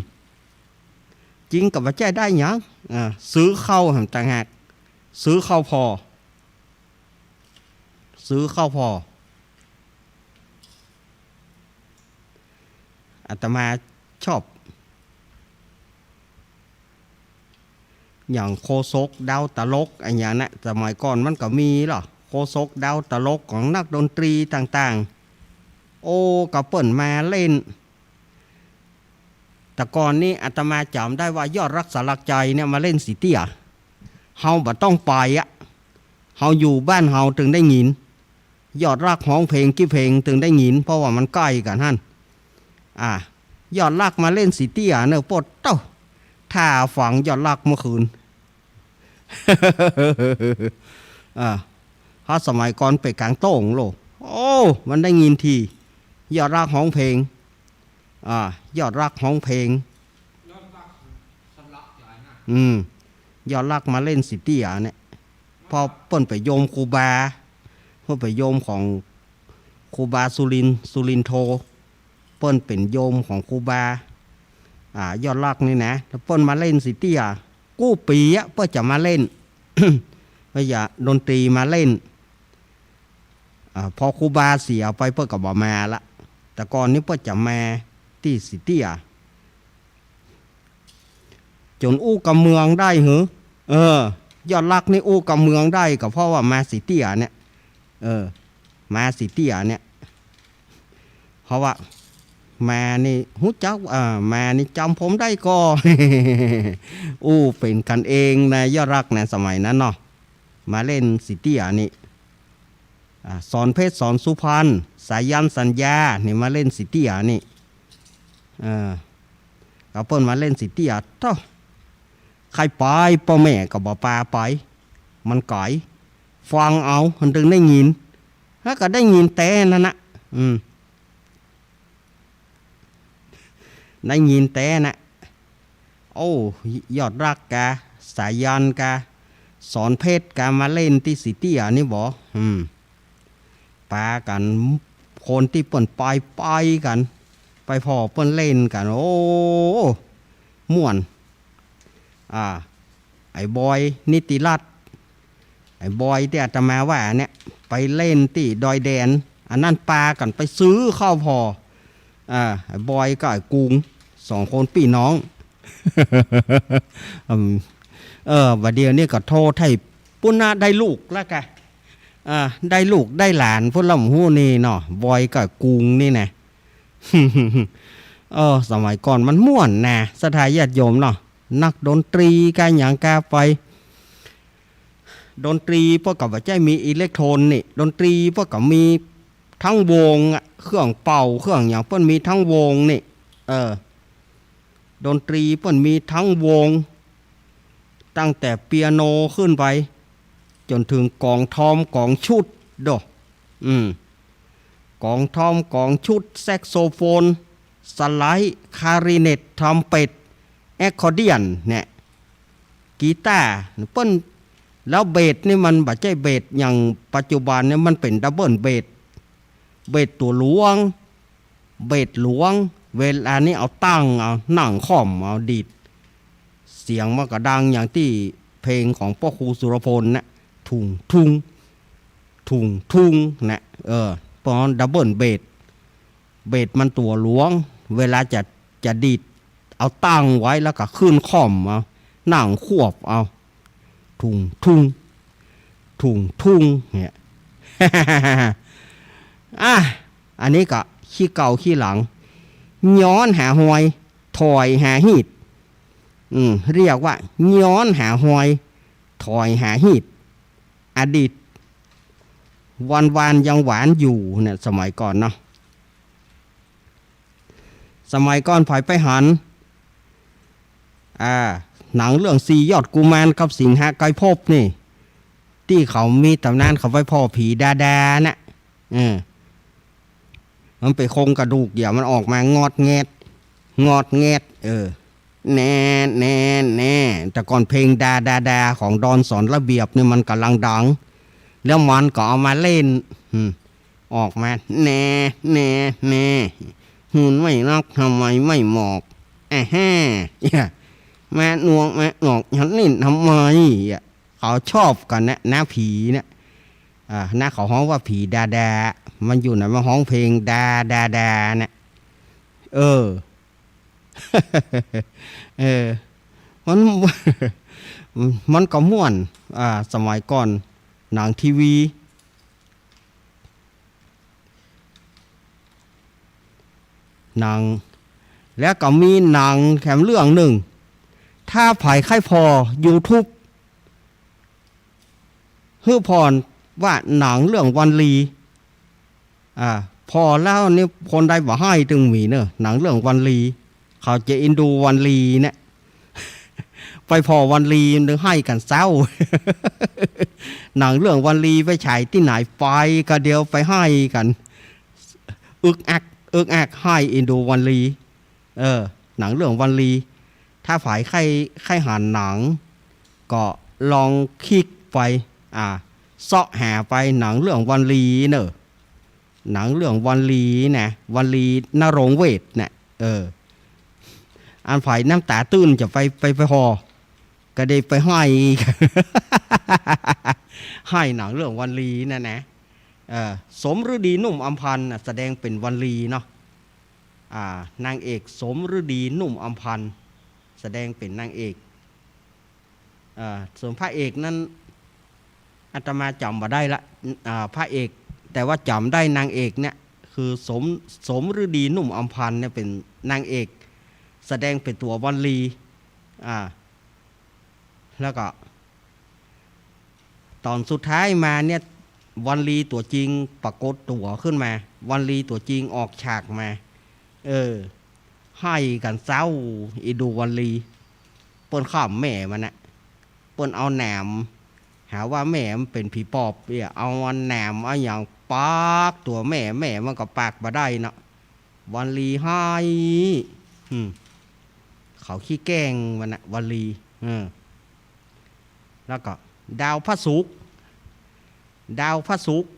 จริงก็บ่ใจ้ได้หยัง อ่า ซื้อข้าวแหมต่างหาก ซื้อข้าวผ่อ ซื้อข้าวผ่อ อาตมาชอบ อย่างโคศกดาวตลกอะหยังนะ สมัยก่อนมันก็มีเนาะ โคศกดาวตลกของนักดนตรีต่างๆ โอ้ ก็เปิ้นมาเล่น แต่ก่อนนี้อาตมาจ๋ำได้ว่ายอดรักสลักใจเนี่ยมาเล่นสีเตี้ย เฮาบ่ต้องไปอะ เฮาอยู่บ้านเฮาตึงได้ยิน ยอดรักฮ้องเพลงกี่เพลงตึงได้ยิน เพราะว่ามันใก้กั๋นหั้น อ่า ยอดรักมาเล่นสีเตี้ยเน่อ โป๊ดโต้ ถ้าฟังยอดรักเมื่อคืน อ่า เพราะสมัยก่อนเป๋นก๋างโต้งโลก โอ้ มันได้ยินที ยอดรักฮ้องเพลง อ่า ยอดรักฮ้องเพลง อืม ยอดรักมาเล่นสีเตี้ยเนี่ย เพราะเปิ้นเป๋นโยมครูบา เปิ้นเป๋นโยมของครูบาสุรินทร์ สุรินทร์โธ เปิ้นเป๋นโยมของครูบา อ่า ยอดรักนี่นะ แล้วเปิ้นมาเล่นสีเตี้ย กู้ปี๋อะ เปิ้นจะมาเล่น เปิ้นจะดนตรีมาเล่น อ่า พอครูบาเสียไปเปิ้นก็บ่มาละ แต่ก่อนนี้เปิ้นจะมาตี้สีเตี้ย จ๋นอู้กำเมืองได้หือ เออ ยอดรักนี่อู้กำเมืองได้ก็เพราะว่ามาสีเตี้ยเนี่ย เออ มาสีเตี้ยเนี่ย เพราะว่ามานี่ฮู้จัก อ่า มานี่จ๋ำผมได้ก่อ อู้เป๋นกั๋นเองนะ ยอดรักนะ สมัยนั้นเนาะ มาเล่นสีเตี้ยนี่ อ่า สอนเพชร สอนสุพรรณ สายัณ สัญญา นี่มาเล่นสีเตี้ยนี่ เออ ก็เปิ้นมาเล่นสีเตี้ย โต้ ใค่ไป ป้อแม่ก็บ่ปาไป มันไก๋ ฟังเอา มันตึงได้ยิน แล้วก็ได้ยินแต๊นั้นนะ อืม ได้ยินแต๊นะ โอ้ ยอดรักกา สายัณกา สอนเพชรกา มาเล่นตี้สีเตี้ยนี่บ่ อืม ปากั๋น คนตี้เปิ้นไป ไปกั๋น ไปผ่อเปิ้นเล่นกั๋น โอ้ ม่วน อ่า ไอ้บอย นิติรัตน์ ไอ้บอยตี้อาตมาว่าเนี่ย ไปเล่นตี้ดอยแดน อันนั้นปากั๋นไปซื้อข้าวผ่อ อ่า ไอ้บอยกับไอ้กุง สองคนปี้น้อง อืม เออ บ่าเดี่ยวนี้ก็โทษไถ่ปุ้นนะ ได้ลูกแล้วกะ อ่า ได้ลูกได้หลานปุ้นแล้ว บ่ฮู้นี่เนาะ บอยกับไอ้กุงนี่นะ เออ สมัยก่อนมันม่วนนะ ศรัทธาญาติโยมเนาะ นักดนตรีกาหยังกาไป ดนตรีเปิ้นก็บ่ใจ้มีอิเล็กโทรนนี่ ดนตรีเปิ้นก็มีตึงวงอะ เครื่องเป่า เครื่องหยังเปิ้นมีตึงวงนี่ เออ ดนตรีเปิ้นมีตึงวง ตั้งแต่เปียโนขึ้นไป จ๋นเถิงก๋องทอมก๋องชุดโด อืม ก๋องทอมก๋องชุด แซ็กโซโฟน สไลด์ คลาริเนต ทรัมเป็ต แอคคอร์เดียนเนี่ย กีตาร์ เปิ้น แล้วเบสนี่มันบ่ใจ้เบสอย่างปัจจุบันเนี่ย มันเป๋นดับเบิลเบส เบสตั๋วหลวง เบสหลวง เวลานี้เอาตั้งเอา นั่งค่อมเอาดีด เสียงมันก็ดังอย่างตี้เพลงของป้อครูสุรพลนะ ทุ่งทุ่ง ทุ่งทุ่งนะ เออ ปอดับเบิลเบส เบสมันตั๋วหลวง เวลาจะ จะดีด เอาตั้งไว้แล้วก็ขึ้นค่อมเอา นั่งควบเอา ทุ่งทุ่ง ทุ่งทุ่งเนี่ย อ่ะ อันนี้ก็ขี้เก่าขี้หลัง ย้อนหาฮอย ถอยหาฮีต อืม เรียกว่า ย้อนหาฮอย ถอยหาฮีต อดีต วันวานยังหวานอยู่เนี่ย สมัยก่อนเนาะ สมัยก่อนใผไปหัน อ่า หนังเรื่องสี่ยอดกุมารกับสิงหไกรภพนี่ ตี้เขามีต๋ำนานเขาไปผ่อผีดาดาน่ะ เออ มันเป๋นโครงกระดูก เดี๋ยวมันออกมางอดแงด งอดแงด เออ แน่ แน่ แน่ แต่ก่อนเพลงดาดาดาของดอนสอนระเบียบนี่มันก่ำลังดัง แล้วมันก็เอามาเล่น อืม ออกมา แน่ แน่ แน่ หืนไม่รักทำไมไม่บอก แอะแฮ่ แม่นวกแม่นอก ฉันนี่ทำไมอะ เขาชอบกั๋นนะ หน้าผีเนี่ย อ่า หน้าเขาฮ้องว่าผีดาดา มันอยู่ไหน มาฮ้องเพลงดาดาดาเนี่ย เออ เออ มัน มันก็ม่วน อ่า สมัยก่อน หนังทีวี หนัง แล้วก็มีหนังแถมเรื่องนึ่ง ถ้าใผใค่ผ่อยูทูบ หื้อผ่อนว่าหนังเรื่องวันลี อ่า ผ่อแล้วนี่คนใดบ่ฮ้ายตึงมีเน่อ หนังเรื่องวรรณลี เขาจะเอ็นดูวรรณลีเนี่ย ไปผ่อวรรณลีมันตึงฮ้ายกั๋นเซ้า หนังเรื่องวรรณลีไปฉายตี้ไหนไปก็เดี๋ยวไปฮ้ายกั๋น อึกอัก อึกอัก ฮ้ายเอ็นดูวรรณลี เออ หนังเรื่องวรรณลี ถ้าใผใค่ ใค่หันหนัง ก็ลองคลิกไป อ่า เซาะหาไปหนังเรื่องวรรณลีเน่อ หนังเรื่องวรรณลีนะ วรรณลี นรงค์เวชเนี่ย เออ อันใผน้ำต๋าตื้นจะไป ไป ไปผ่อ ก็ได้ไปฮ้าย ฮ้ายหนังเรื่องวรรณลีนั่นนะ เออ สมฤดี นุ่มอำพันธ์น่ะ แสดงเป๋นวรรณลีเนาะ อ่า นางเอกสมฤดี นุ่มอำพันธ์ แสดงเป๋นนางเอก อ่า ส่วนพระเอกนั้น อาตมาจ๋ำบ่ได้ละ อ่า พระเอก แต่ว่าจ๋ำได้นางเอกเนี่ย คือสม สมฤดี นุ่มอำพันธ์เนี่ยเป๋นนางเอก แสดงเป๋นตั๋ววรรณลี อ่า แล้วก็ ต๋อนสุดท้ายมาเนี่ย วรรณลีตั๋วจริงปรากฏตั๋วขึ้นมา วรรณลีตั๋วจริงออกฉากมา เออ ฮ้ายกั๋นเซ้า อีดูวรรณลี เปิ้นขำแม่มันน่ะ เปิ้นเอาหนาม หาว่าแม่มันเป๋นผีปอบเนี่ย เอาหนามเอาหยังปากตั๋วแม่ แม่มันก็ปากบ่ได้เนาะ วรรณลีฮ้าย อืม เขาขี้แกล้งมันน่ะ วรรณลี เออ แล้วก็ดาวพระศุกร์ ดาวพระศุกร์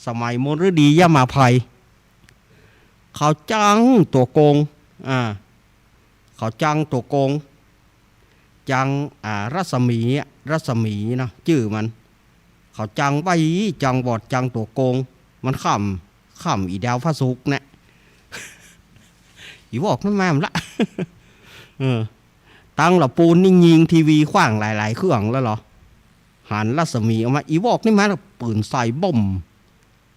สมัยมนฤดียมาภัย เขาจั้งตั๋วโกง อ่า เขาจั้งตั๋วโกง จั้ง อ่า รัศมีอะ รัศมีเนาะ จื้อมัน เขาจั้งไว้ จั้งวอด จั้งตั๋วโกง มันขำ ขำอีดาวพระศุกร์เนี่ย อีวอกนั้นมาละ เออ ตังละปูนนี่ยิงทีวีขว้างหลายๆ เครื่องแล้วเหรอ หันรัศมีออกมา อีวอกนี่มาปืนใส่บ้ม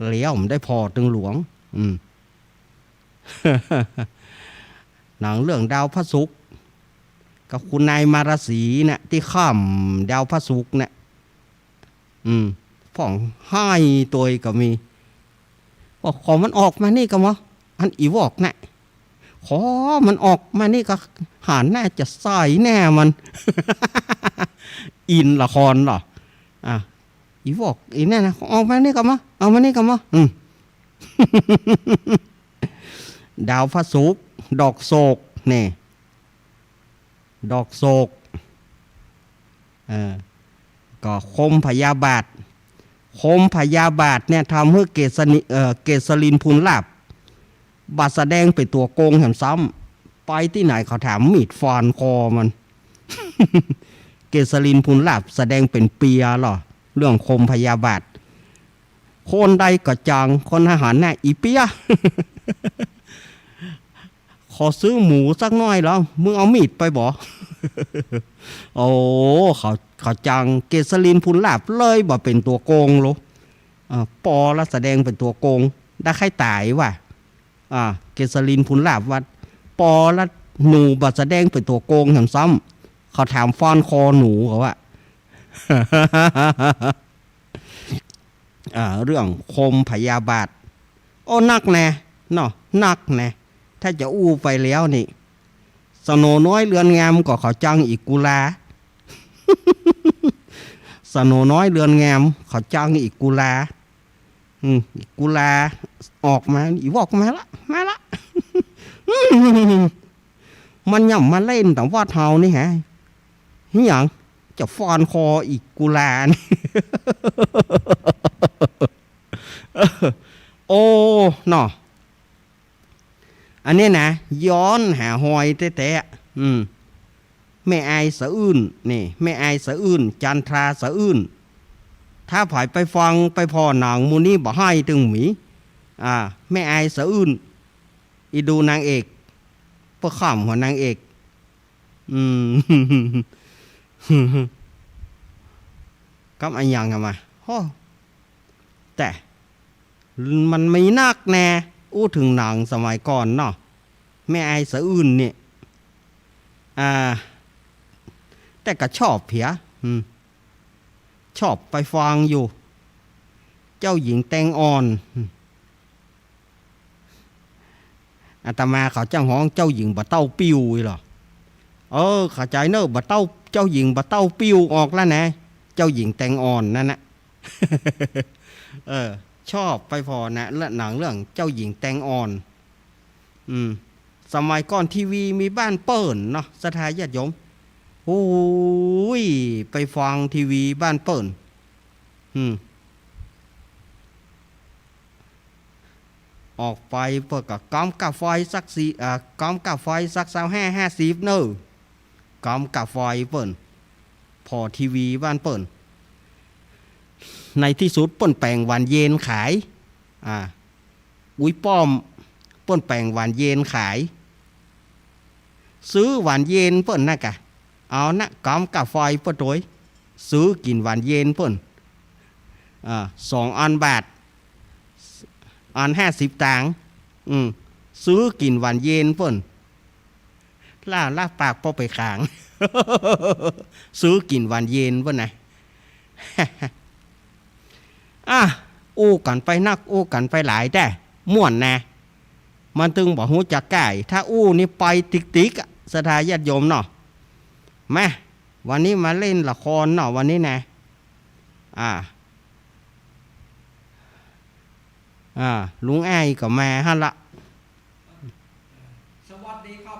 แล้วมันได้ผ่อตึงหลวง อืม หนังเรื่องดาวพระศุกร์ กับคุณนายมาราศีเนี่ย ตี้ขำดาวพระศุกร์เนี่ย อืม พ่องฮ้ายตวยก็มี บอกขอมันออกมานี่ก่อมะ อันอีวอกเนี่ย ขอมันออกมานี่ก่อ หันหน้าจะใส่หน้ามัน อินละครเหรอ อ่ะ อีวอก อีเนี่ยนะ ออกมานี่ก่อมะ เอามานี่ก่อมะ อืม ดาวพระศุกร์ ดอกโศก นี่ ดอกโศก เออ ก็คมพยาบาท คมพยาบาทเนี่ยทำหื้อเกษริ เอ่อ เกษรินทร์ พูนลาภ บ่แสดงเป๋นตั๋วโกงแหมซ้ำ ไปตี้ไหนเขาถามมีดฟันคอมัน เกษรินทร์ พูนลาภ แสดงเป๋นเปียเหรอ เรื่องคมพยาบาท คนใดก็จั้ง คนทหารน่ะ อีเปีย ขอซื้อหมูสักหน้อยแล้ว มึงเอามีดไปบ่ โอ้ เขา เขาจั้ง เกษรินทร์ พูนลาภ เลยบ่เป๋นตั๋วโกงลอ อ่า ปอละแสดงเป๋นตั๋วโกง ได้ใค่ต๋ายว่ะ อ่า เกษรินทร์ พูนลาภ ว่า ปอละหนูบ่แสดงเป๋นตั๋วโกงแหมซ้ำ เขาถามฟันคอหนูเขาว่า อ่า เรื่องคมพยาบาท โอ้ นักแน่เนาะ นักแน่ ถ้าจะอู้ไปแล้วนี่ สโหนน้อยเรือนงามก็เขาจั้งอีกกุลา สโหนน้อยเรือนงามเขาจั้งอีกกุลา อืม อีกกุลา ออกมา อีวอกมาละ มาละ มันย่ำมาเล่นต๋ามวัดเฮานี่ฮะ เหียหยัง จะฟันคออีกกุลานี่ โอ้ เนาะ อันนี้นะ ย้อนหาฮอยแต๊ๆ อืม แม่อายสะอื้น นี่ แม่อายสะอื้น จันทราสะอื้น ถ้าใผไปฟังไปผ่อหนังหมู่นี้บ่ฮ้ายตึงมี อ่า แม่อายสะอื้น อีดูนางเอก เปิ้นขำหัวนางเอก อืม กับอะหยังอะมา โอ้ แต่มันมีนักแน่ อู้เถิงหนังสมัยก่อนเนาะ แม่อายสะอื้นเนี่ย อ่า แต่ก็ชอบเหีย อืม ชอบไปฟังอยู่ เจ้าหญิงแตงอ่อน อืม อาตมาเขาจั้งฮ้องเจ้าหญิงบ่าเต้าปิ้วอี้ลอ เออ เข้าใจ๋เน่อ บ่าเต้า เจ้าหญิงบ่าเต้าปิ้วออกแล้วนะ เจ้าหญิงแตงอ่อนนั่นนะ เออ ชอบไปผ่อนะ เรื่อง หนังเรื่องเจ้าหญิงแตงอ่อน อืม สมัยก่อนทีวีมีบ้านเปิ้นเนาะ ศรัทธาญาติโยม โอ้ย ไปฟังทีวีบ้านเปิ้น อืม ออกไปเปิ้นก็กำกาไฟสักสี่ อ่า กำกาไฟสักซาวห้า ห้าสิบเน่อ กำกาไฟเปิ้น ผ่อทีวีบ้านเปิ้น ในตี้สุดเปิ้นแป๋งหวานเย็นขาย อ่า อุ๊ยป้อม เปิ้นแป๋งหวานเย็นขาย ซื้อหวานเย็นเปิ้นนะก่ะ เอานะ กำกาไฟเปิ้นตวย ซื้อกิ๋นหวานเย็นเปิ้น อ่า สองอันบาท อันห้าสิบตางค์ อืม ซื้อกิ๋นหวานเย็นเปิ้น ล่า ล่าปากป้อไปขาง ซื้อกิ๋นหวานเย็นเปิ้นนะ อ่ะ อู้กั๋นไปนัก อู้กั๋นไปหลายแต๊ ม่วนนะ มันตึงบ่ฮู้จักก้าย ถ้าอู้นี่ไปติกๆ อะ ศรัทธาญาติโยมเนาะ มา วันนี้มาเล่นละครเนาะ วันนี้นะ อ่า อ่า ลุงอ้ายก็มาหั้นละ สวัสดีครับ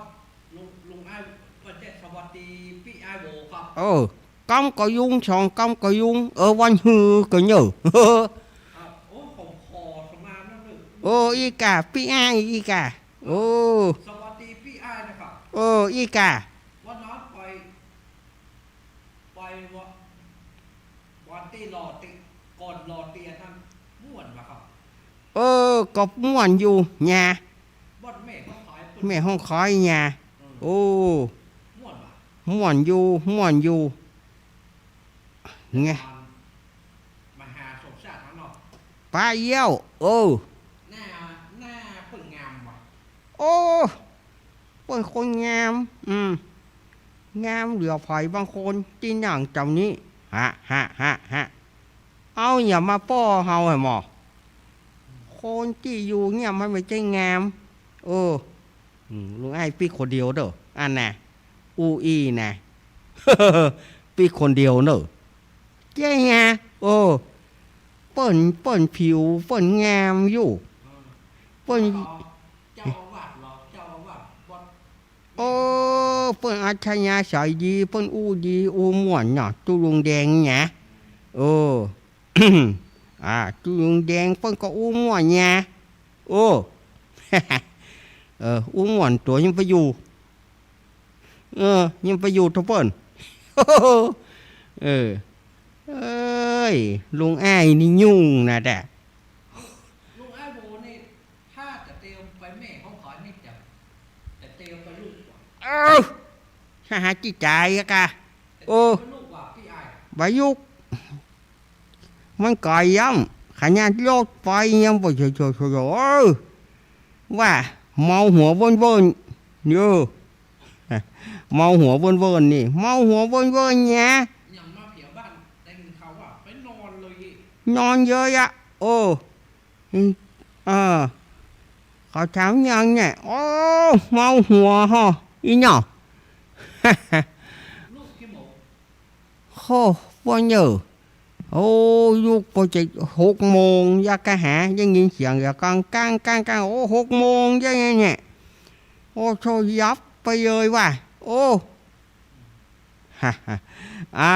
ลุง ลุงอ้าย บ่ใจ้ สวัสดีปี้อ้ายโหว่ครับ เออ กำก็ยุง สองกำก็ยุง เออ วันฮือก็เน่อ ครับ โอ้ ผมขอสมาธินิดนึง โอ้ อี้ก่า ปี้อ้าย อี้ก่า โอ้ สวัสดีปี้อ้ายนะครับ เออ อี้ก่า วันนั้นไป ไปวะ วันตี้หล่อเตียน ก่อนหล่อเตียนนั้นม่วนบ่ครับ เออ ก็ม่วนอยู่หญ้า บ่อนแม่ฮ้องขอย แม่ฮ้องขอยหญ้า อืม โอ้ ม่วนบ่ ม่วนอยู่ ม่วนอยู่ ไง มหาสงสารข้างนอก ปะเอี้ยว เออ หน้า หน้าเปิ้นงามบ่ โอ้ เปิ้นคนงาม อืม งามเหลือใผบางคนตี้นั่งจำนี้ ฮะ ฮะ ฮะ ฮะ เอาอย่ามาป้อเฮาแหมอ คนตี้อยู่เนี่ยมันบ่ใจ้งาม เออ อืม ลุงอ้ายปิ๊กคนเดียวเน่อ อันน่ะ อู้อี้น่ะ ปิ๊กคนเดียวเน่อ เจ๊ฮะ โอ้ เปิ้น เปิ้นผิว เปิ้นงามอยู่ เปิ้น เจ้าอาวาสเหรอ เจ้าอาวาสวัด โอ้ เปิ้นอัธยาศัยดี เปิ้นอู้ดี อู้ม่วนเนาะ ตุ๊ลุงแดงเนี่ย เออ อ่า ตุ๊ลุงแดงเปิ้นก็อู้ม่วนเนี่ย โอ้ เออ อู้ม่วนตั๋วยังไปอยู่ เออ ยังไปอยู่เต้าเปิ้น เออ เอ้ย ลุงอ้ายนี่ยุ่งนะแต๊ ลุงอ้ายโหว่นี่ ถ้าจะเตียวไปแม่ฮ้องขอยนี่จะ จะเตียวไปลูกบ่ เอ้า ถ้าหาจิตใจอะกะ จะเตียวไปลูกบ่าปี้อ้าย โอ้ บ่ายุก มันไก๋ย้ำ ขนาดรถไปยังบ่เฉยๆ เออ ว่าเมาหัวเวิ้นๆ เออ เมาหัวเวิ้นๆ นี่ เมาหัวเวิ้นๆ เนี่ย ยังมาเผียบ้าน ได้ยินข่าวว่าไปนอนเลย นอนเยอะอะ โอ้ อืม เออ เขาถามยังเนี่ย โอ้ เมาหัวฮอ อีเนาะ ลูกกี่โมง โอ้ เปิ้นเน่อ โอ้ ลูกปอจะหกโมง ยะกะหา ได้ยินเสียงยะกังกังกังกัง โอ้ หกโมง ยะเนี่ยเนี่ย โอ้ โธ่ ยับไปเลยว่ะ โอ้ อ่ะ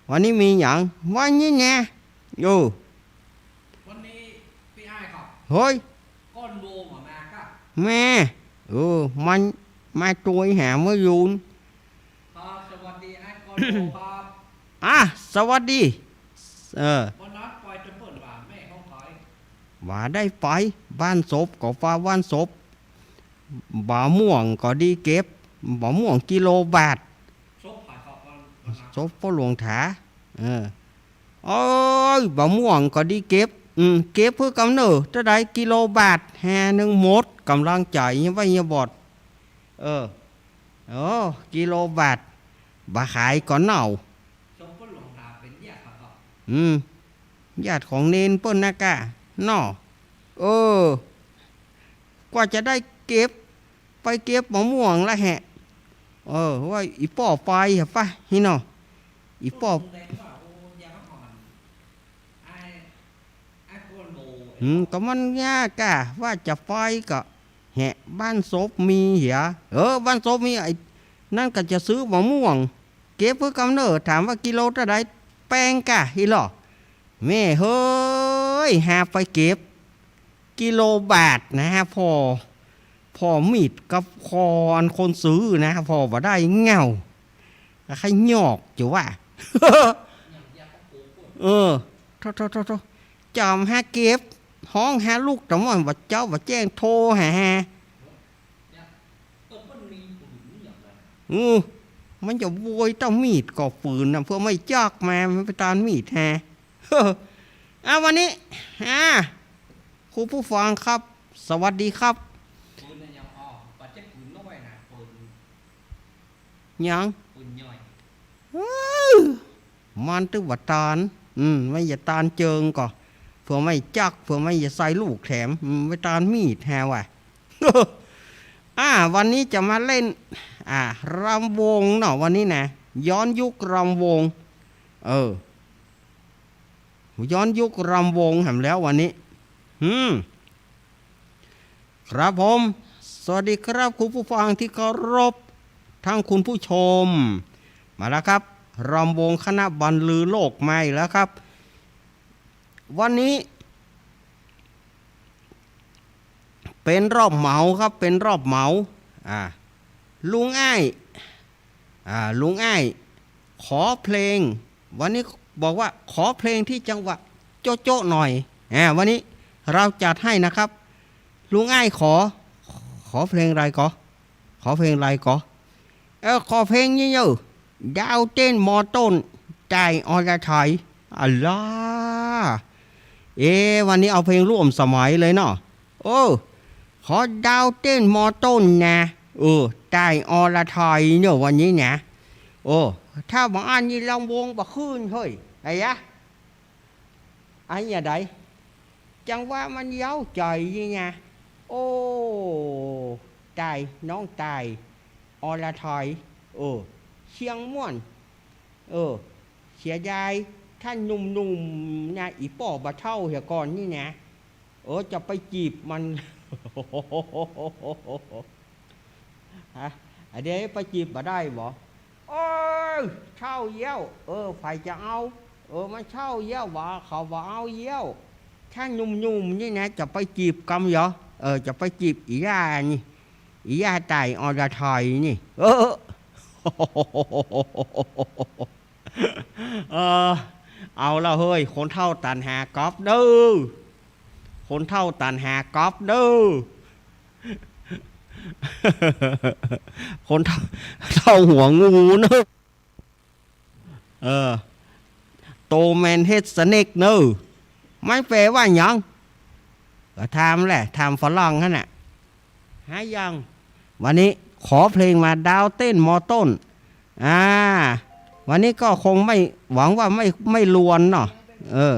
วันนี้มีหยัง วันนี้แน่ โอ้ วันนี้ปี้อ้ายครับ เฮ้ย ก้อนโวมา มาครับ แม่ เออ มันมาตวยหาเมื่อยูน ครับ สวัสดีอ้ายก้อนโวครับ อ่ะ สวัสดี เออ วันนั้นไปจะเปิ้นว่าแม่ฮ้องขอย ว่าได้ไป บ้านศพก็ว่าบ้านศพ บ่าม่วงก็ดีเก็บ บ่าม่วงกิโลบาท ศพใผครับ วัน วันนั้น ศพป้อหลวงถา เออ โอ้ย บ่าม่วงก็ดีเก็บ อืม เก็บเปื้อก๋ำเน่อ เต้าใดกิโลบาท แห่หนึ่งหมด ก๋ำลังใจ๋ยังไว้ยังบอด เออ โอ้ กิโลบาท บ่าขายก็เน่า ศพป้อหลวงถาเป๋นญาติใผครับ อืม ญาติของเณรเปิ้นนะก้า เนาะ เออ กว่าจะได้ เก็บ ไปเก็บมะม่วงละแหะ เออ ว่าอี่ป้อไปหะปะ นี่เนาะ อี่ป้อ อืม ก็มันยากอะ ว่าจะไปก็ แหะ บ้านศพมีเหีย เออ บ้านศพมี ไอ้นั่นก็จะซื้อมะม่วง เก็บเปื้อก่ำเน่อ ถามว่ากิโลเต้าใด แปงกะ อี้ลอ แม่เฮ้ย หาไปเก็บ กิโลบาทนะฮะ ผ่อ ผ่อมีดกับผ่ออันคนซื้อนะ ผ่อบ่ได้เง่า ใค่หยอกจ๋วว่า เออ โธ่ โธ่ โธ่ โธ่ จ๋อมหาเก็บ ฮ้องหาลูกต๋าม่อน บ่าเจ๊าบ่าแจ้ง โทรหา อือ มันจะโวยเต้ามีดก่อ ปืนน่ะ เปื้อไม่จักมา มันไปตานมีดแฮะ อ่ะ วันนี้ อ่ะ คุณผู้ฟังครับ สวัสดีครับ ปืนน่ะยังออก บ่ใจ้ปืนน้อยนะ ปืน หยัง ปืนใหญ่ เออ มันตึกว่าตาน อืม มันอย่าตานเจิงก่อ เปื้อไม่จัก เปื้อไม่อย่าใส่ลูกแถม อืม ไปตานมีดแฮะว่ะ อ่า วันนี้จะมาเล่น อ่า รำวงเนาะ วันนี้นะ ย้อนยุครำวง เออ ย้อนยุครำวงแหมแล้ววันนี้ อืม ครับผม สวัสดีครับคุณผู้ฟังที่เคารพ ทั้งคุณผู้ชม มาแล้วครับ รำวงคณะบรรลือโลกมาอีกแล้วครับ วันนี้ เป๋นรอบเหมาครับ เป๋นรอบเหมา อ่า ลุงอ้าย อ่า ลุงอ้าย ขอเพลง วันนี้บอกว่าขอเพลงที่จังหวะโจ๊ะๆ หน่อย อ่า วันนี้เราจัดให้นะครับ ลุงอ้ายขอ ขอเพลงอะไรก่อ ขอเพลงอะไรก่อ เออ ขอเพลงนี้เนอะ ดาวเต้นมอต้น ต่ายอรไทย อะล่า เอ๊ะ วันนี้เอาเพลงร่วมสมัยเลยเนาะ โอ้ ขอดาวเต้นมอต้นนะ เออ ต่ายอรไทยเนอะวันนี้นะ โอ้ ถ้าบ่อั้นนี่รำวงบ่ขึ้นเฮ้ย ไอ้ยะ อันอย่างใด จังหวะมันเย้าใจ๋นี่นะ โอ้ ต่าย น้องต่าย อรไทย เออ เสียงม่วน เออ เสียดาย ถ้าหนุ่มๆ นะ อี่ป้อบ่าเฒ่าเหียก่อนนี่นะ เออ จะไปจีบมัน ฮะ อะเดี๋ยวไปจีบบ่ได้บ่ โอ๊ย เฒ่าเยี้ยว เออ ใผจะเอา เออ มันเฒ่าเยี้ยวหวา เขาบ่เอาเยี้ยว ถ้าหนุ่มๆ นี่นะ จะไปจีบกำเหรอ เออ จะไปจีบอี่ย่านี่ อี่ย่าต่ายอรไทยนี่ เออ เออ เอาละเฮ้ย คนเฒ่าตันหาก๊อปเด้อ คนเฒ่าตันหาก๊อปเด้อ คนเฒ่า เฒ่าหัวงูเนอะ เออ โตแมนเฮดสเนกเนอะ มันแปลว่าหยัง ก็ถามแหละ ถามฝรั่งหั้นน่ะ หายัง วันนี้ขอเพลงมา ดาวเต้นมอต้น อ่า วันนี้ก็คงไม่ หวังว่าไม่ ไม่ลวนเนาะ เออ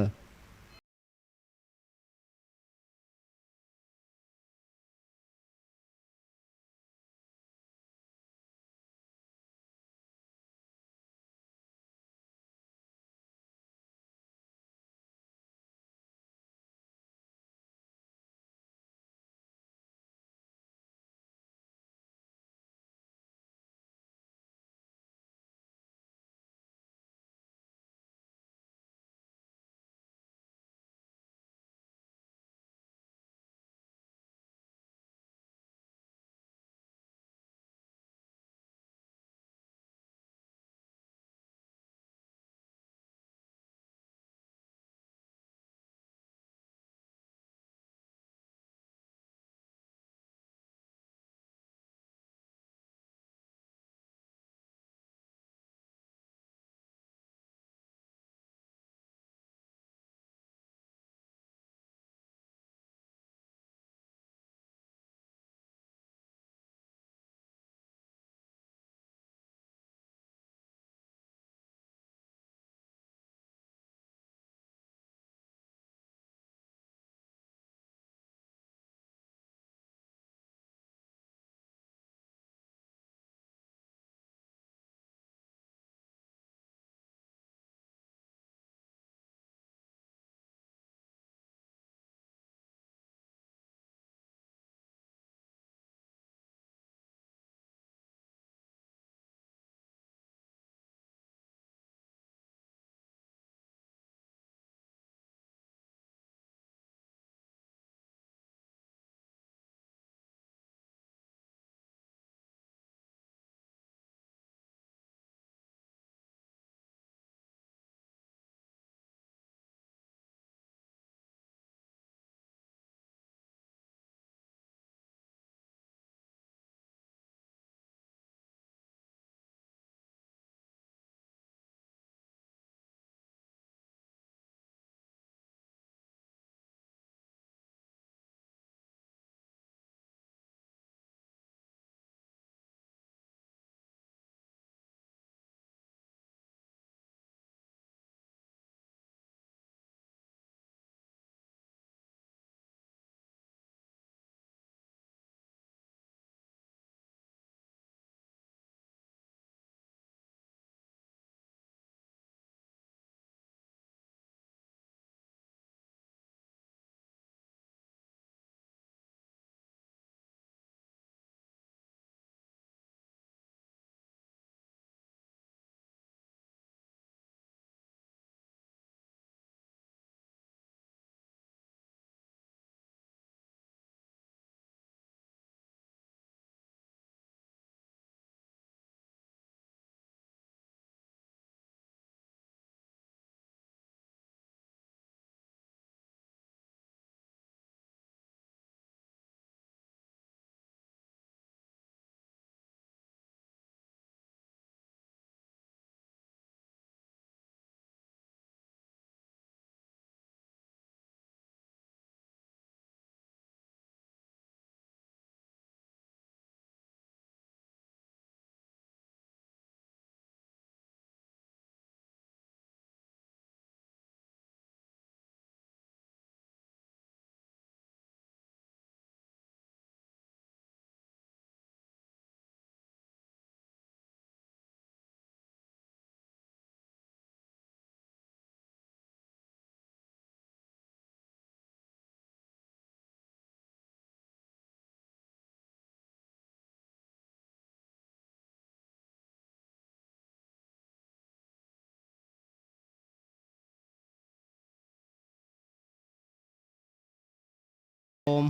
ผม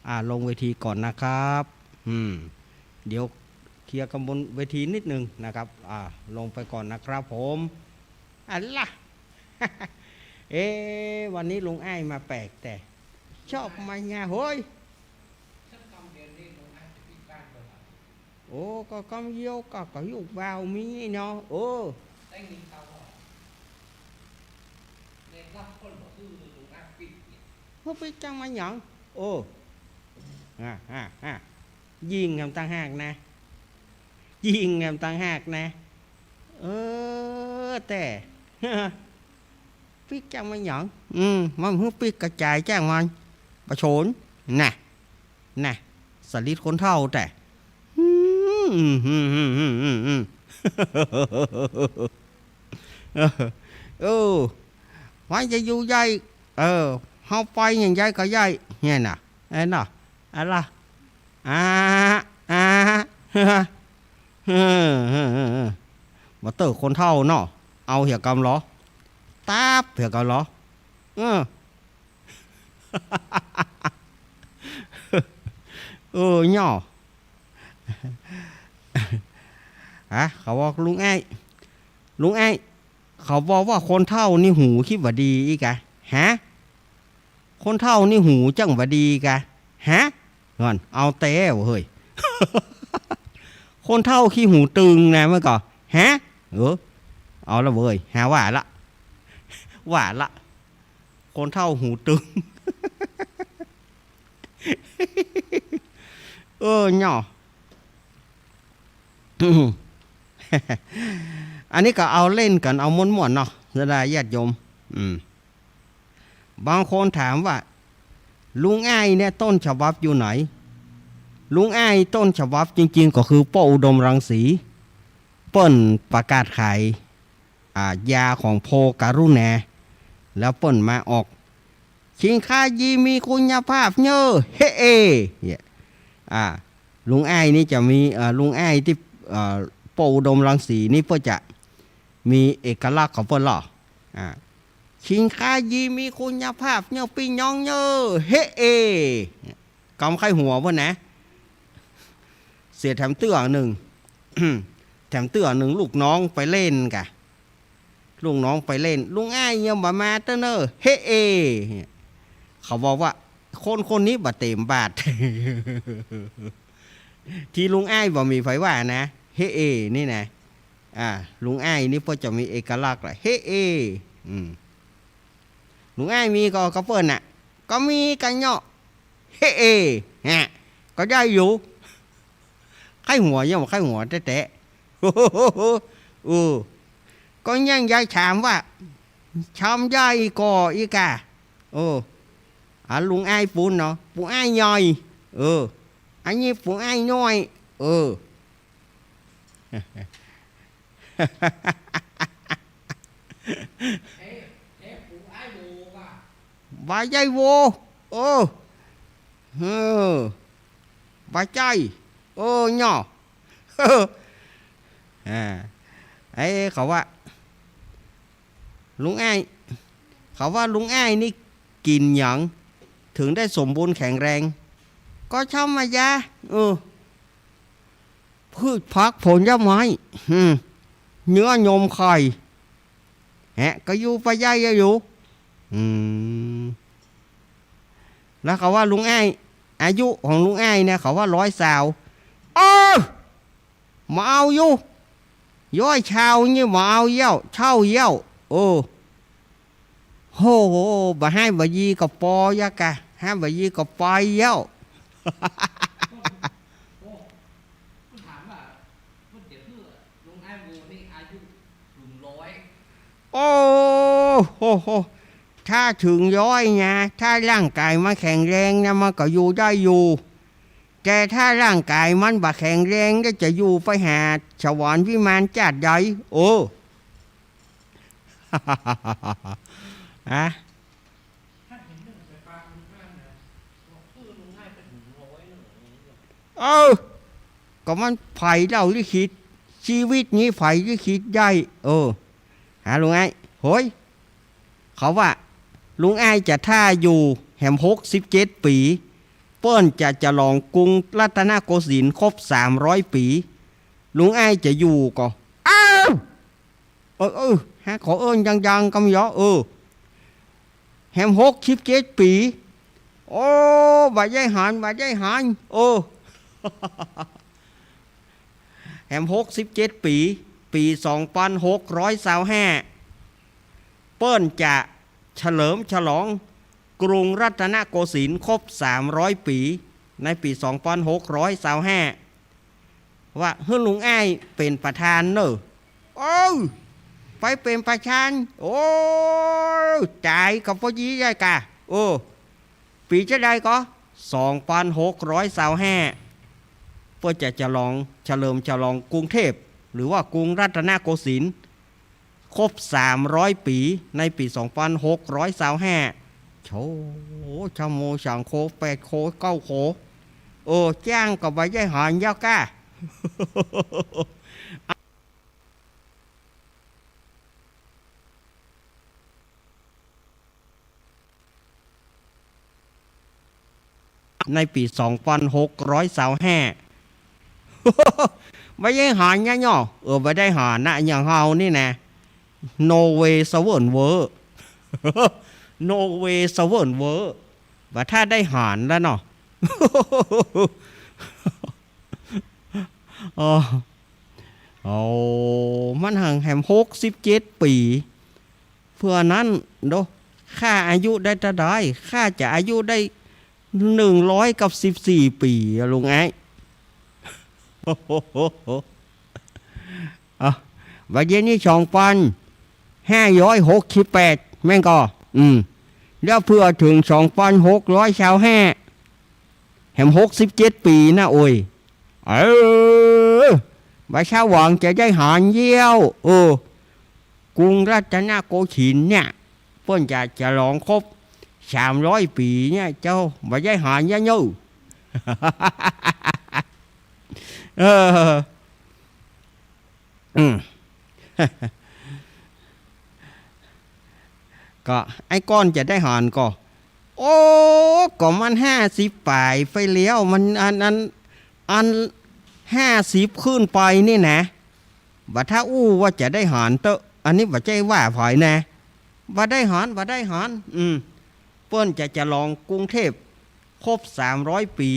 อ่า ลงเวทีก่อนนะครับ อืม เดี๋ยวเคลียร์กันบนเวทีนิดนึงนะครับ อ่า ลงไปก่อนนะครับผม อะล่ะ เอ๊ะ วันนี้ลุงอ้ายมาแปลกแต่ ชอบมาเนี่ย เฮ้ย โอ้ ก็กำเยียวก็ ก็อยู่บ่าวมีเนาะ เออ ได้ยินข่าวว่า ได้รับคนบอกคือลุงอ้ายปิ๊กเนี่ย เฮ้ย ปิ๊กจังมาหยัง เออ อ่ะ อ่ะ อ่ะ ยิงกันต่างหากนะ ยิงกันต่างหากนะ เออ แต่ ปิ๊กจังมาหยัง อืม มันหื้อปิ๊กกระจายจ้างมัน ประโชน น่ะ น่ะ สลิดคนเฒ่าแต่ อืม อืม อืม อืม อืม อืม เออ เออ มันจะอยู่ใหญ่ เออ เฮาไปอย่างใหญ่ก็ใหญ่ เนี่ยน่ะ ไอ้น่ะ อะไร อ่า อ่า เฮ้อ เฮ้อ เฮ้อ เฮ้อ บ่าเต๋อคนเฒ่าเนาะ เอาเหียกำเหรอ ตับเหียกำเหรอ เออ เออ เนาะ ฮะ เขาบอกลุงอ้าย ลุงอ้าย เขาบอกว่าคนเฒ่านี่หูคิดว่าดีอีกอะ ฮะ คนเฒ่านี่หูจั่งบ่ดีกะ ฮะ นั่น เอาแต่เว้ย คนเฒ่าขี้หูตึงนะเมื่อก่อน ฮะ เออ เอาละเว้ย หาว่าละ ว่าละ คนเฒ่าหูตึง เออ เนาะ อันนี้ก็เอาเล่นกั๋น เอาม่วนๆ เนาะ จะได้ญาติโยม อืม บางคนถามว่า ลุงอ้ายเนี่ยต้นฉบับอยู่ไหน ลุงอ้ายต้นฉบับจริงๆ ก็คือป้ออุดมรังสี เปิ้นประกาศขาย อ่า ยาของโพธิ์กรุณา แล้วเปิ้นมาออก สินค้าดีมีคุณภาพเน่อ เฮ้เอ เนี่ย อ่า ลุงอ้ายนี่จะมี เอ่อ ลุงอ้ายตี้ เอ่อ ป้ออุดมรังสีนี่เปิ้นจะมีเอกลักษณ์ของเปิ้นลอ อ่า สินค้าดีมีคุณภาพเน่อปี้น้องเน่อ เฮ้เอ กำใค่หัวเปิ้นนะ เสียแถมเตื้อนึ่ง แถมเตื้อนึ่ง ลูกน้องไปเล่นกะ ลูกน้องไปเล่น ลุงอ้ายยังบ่มาเตื้อเน่อ เฮ้เอ เขาบอกว่า คนคนนี้บ่เต็มบาท ตี้ลุงอ้ายบ่มีใผว่านะ เฮ้เอ นี่นะ อ่า ลุงอ้ายนี่เปิ้นจะมีเอกลักษณ์ละ เฮ้เอ อืม ลุงอ้ายมีก่อ ก่อเปิ้นน่ะ ก็มีกั๋นเนาะ เฮ้เอ ฮะ ก็ได้อยู่ ใค่หัวยังบ่ใค่หัวแต๊ๆ เออ ก็ยังยายถามว่า ชามใหญ่ก่ออีกอะ เออ อ่ะ ลุงอ้ายปู้นเนาะ ปู้อ้ายใหญ่ เออ อันนี้ปู้อ้ายน้อย เออ บ่ใจ้โว้ เออ เออ บ่ใจ้ เออ เนาะ อ่า ไอ้เขาว่า ลุงอ้าย เขาว่าลุงอ้ายนี่กิ๋นหยัง เถิงได้สมบูรณ์แข็งแรง ก็ธรรมดา เออ พืชผักผลไม้ อืม เนื้อนมไข่ ฮะ ก็อยู่ไปได้อยู่ อืม แล้วเขาว่าลุงอ้าย อายุของลุงอ้ายเนี่ย เขาว่าร้อยซาว เออ บ่เอาอยู่ ร้อยซาวนี่บ่เอาเยียว เฒ่าเยียว เออ โห บ่ฮ้ายบ่ดีก็ปอเยียะกะ ฮ้ายบ่ดีก็ไปเยียว โอ้โหโห ถ้าเถิงร้อยนะ ถ้าร่างก๋ายมันแข็งแรงนะ มันก็อยู่ได้อยู่ แต่ถ้าร่างก๋ายมันบ่แข็งแรง แล้วจะอยู่ไปหาสวรรค์วิมานจาติใด เออ อะ เออ ก็มันไผเล่าลิขิต ชีวิตนี้ไผลิขิตได้ เออ หาลุงอ้าย โหย เขาว่า ลุงอ้ายจะถ้าอยู่แหมหกสิบเจ็ดปี๋ ปิ้นจะฉลองกรุงรัตนโกสินทร์ครบสามร้อยปี๋ ลุงอ้ายจะอยู่ก่อ อ้าว เออ เออ หาขอเอิ้นยังๆ กำเยาะ เออ แหมหกสิบเจ็ดปี๋ โอ้ บ่ได้หัน บ่ได้หัน เออ แหมหกสิบเจ็ดปี๋ ปี๋สองปันหกร้อยซาวห้า ปิ้นจะเฉลิมฉลองกรุงรัตนโกสินทร์ครบสามร้อยปี๋ ในปี๋สองปันหกร้อยซาวห้า ว่าหื้อลุงอ้ายเป๋นประธานเน่อ โอ้ ไปเป๋นประธาน โอ้ ต๋ายก็ปอดีได้ก่ะ โอ้ ปี๋จะใดก่อ สองปันหกร้อยซาวห้า เปิ้นจะฉลอง เฉลิมฉลองกรุงเทพฯ หรือว่ากรุงรัตนโกสินทร์ ครบสามร้อยปี๋ ในปี๋สองปันหกร้อยซาวห้า โธ่ ชะโม สองโค แปดโค เก้าโค เออ จ้างก็บ่ได้หันยาวก้า ในปี๋สองปันหกร้อยซาวห้า บ่ได้หันยาวเนาะ เออ บ่ได้หันนะ อย่างเฮานี่นะ โนเวย์ เซเว่นเวิลด์ โนเวย์ เซเว่นเวิลด์ บ่ถ้าได้หันแล้วเนาะ อ๋อ โอ้ มันหังแหมหกสิบเจ็ดปี๋ เปื้อนั้นโด ข้าอายุได้เต้าใด ข้าจะอายุได้หนึ่งร้อยกับสิบสี่ปี๋อะลุงอ้าย อ่ะ บ่าเดี๋ยวนี้สองปันห้าร้อยหกสิบแปด แม่นก่อ อืม แล้วเปื้อเถิงสองปันหกร้อยซาวห้า แหมหกสิบเจ็ดปี๋นะ โอ้ย เออ บ่าเศร้าหวังจะได้หันเยี้ยว เออ กรุงรัตนโกสินทร์เนี่ย เปิ้นจะฉลองครบสามร้อยปี๋เนี่ย เจ้า บ่าได้หันยาวเนาะ เออ อืม ก็ไอ้ก้อนจะได้หันก่อ โอ้ ก็มันห้าสิบป๋ายไปแล้ว มันอัน อัน อันห้าสิบขึ้นไปนี่นะ บ่าถ้าอู้ว่าจะได้หันเต๊อะ อันนี้บ่ใจ้ว่าผายนะ บ่ได้หัน บ่ได้หัน อืม เปิ้นจะฉลองกรุงเทพฯ ครบสามร้อยปี๋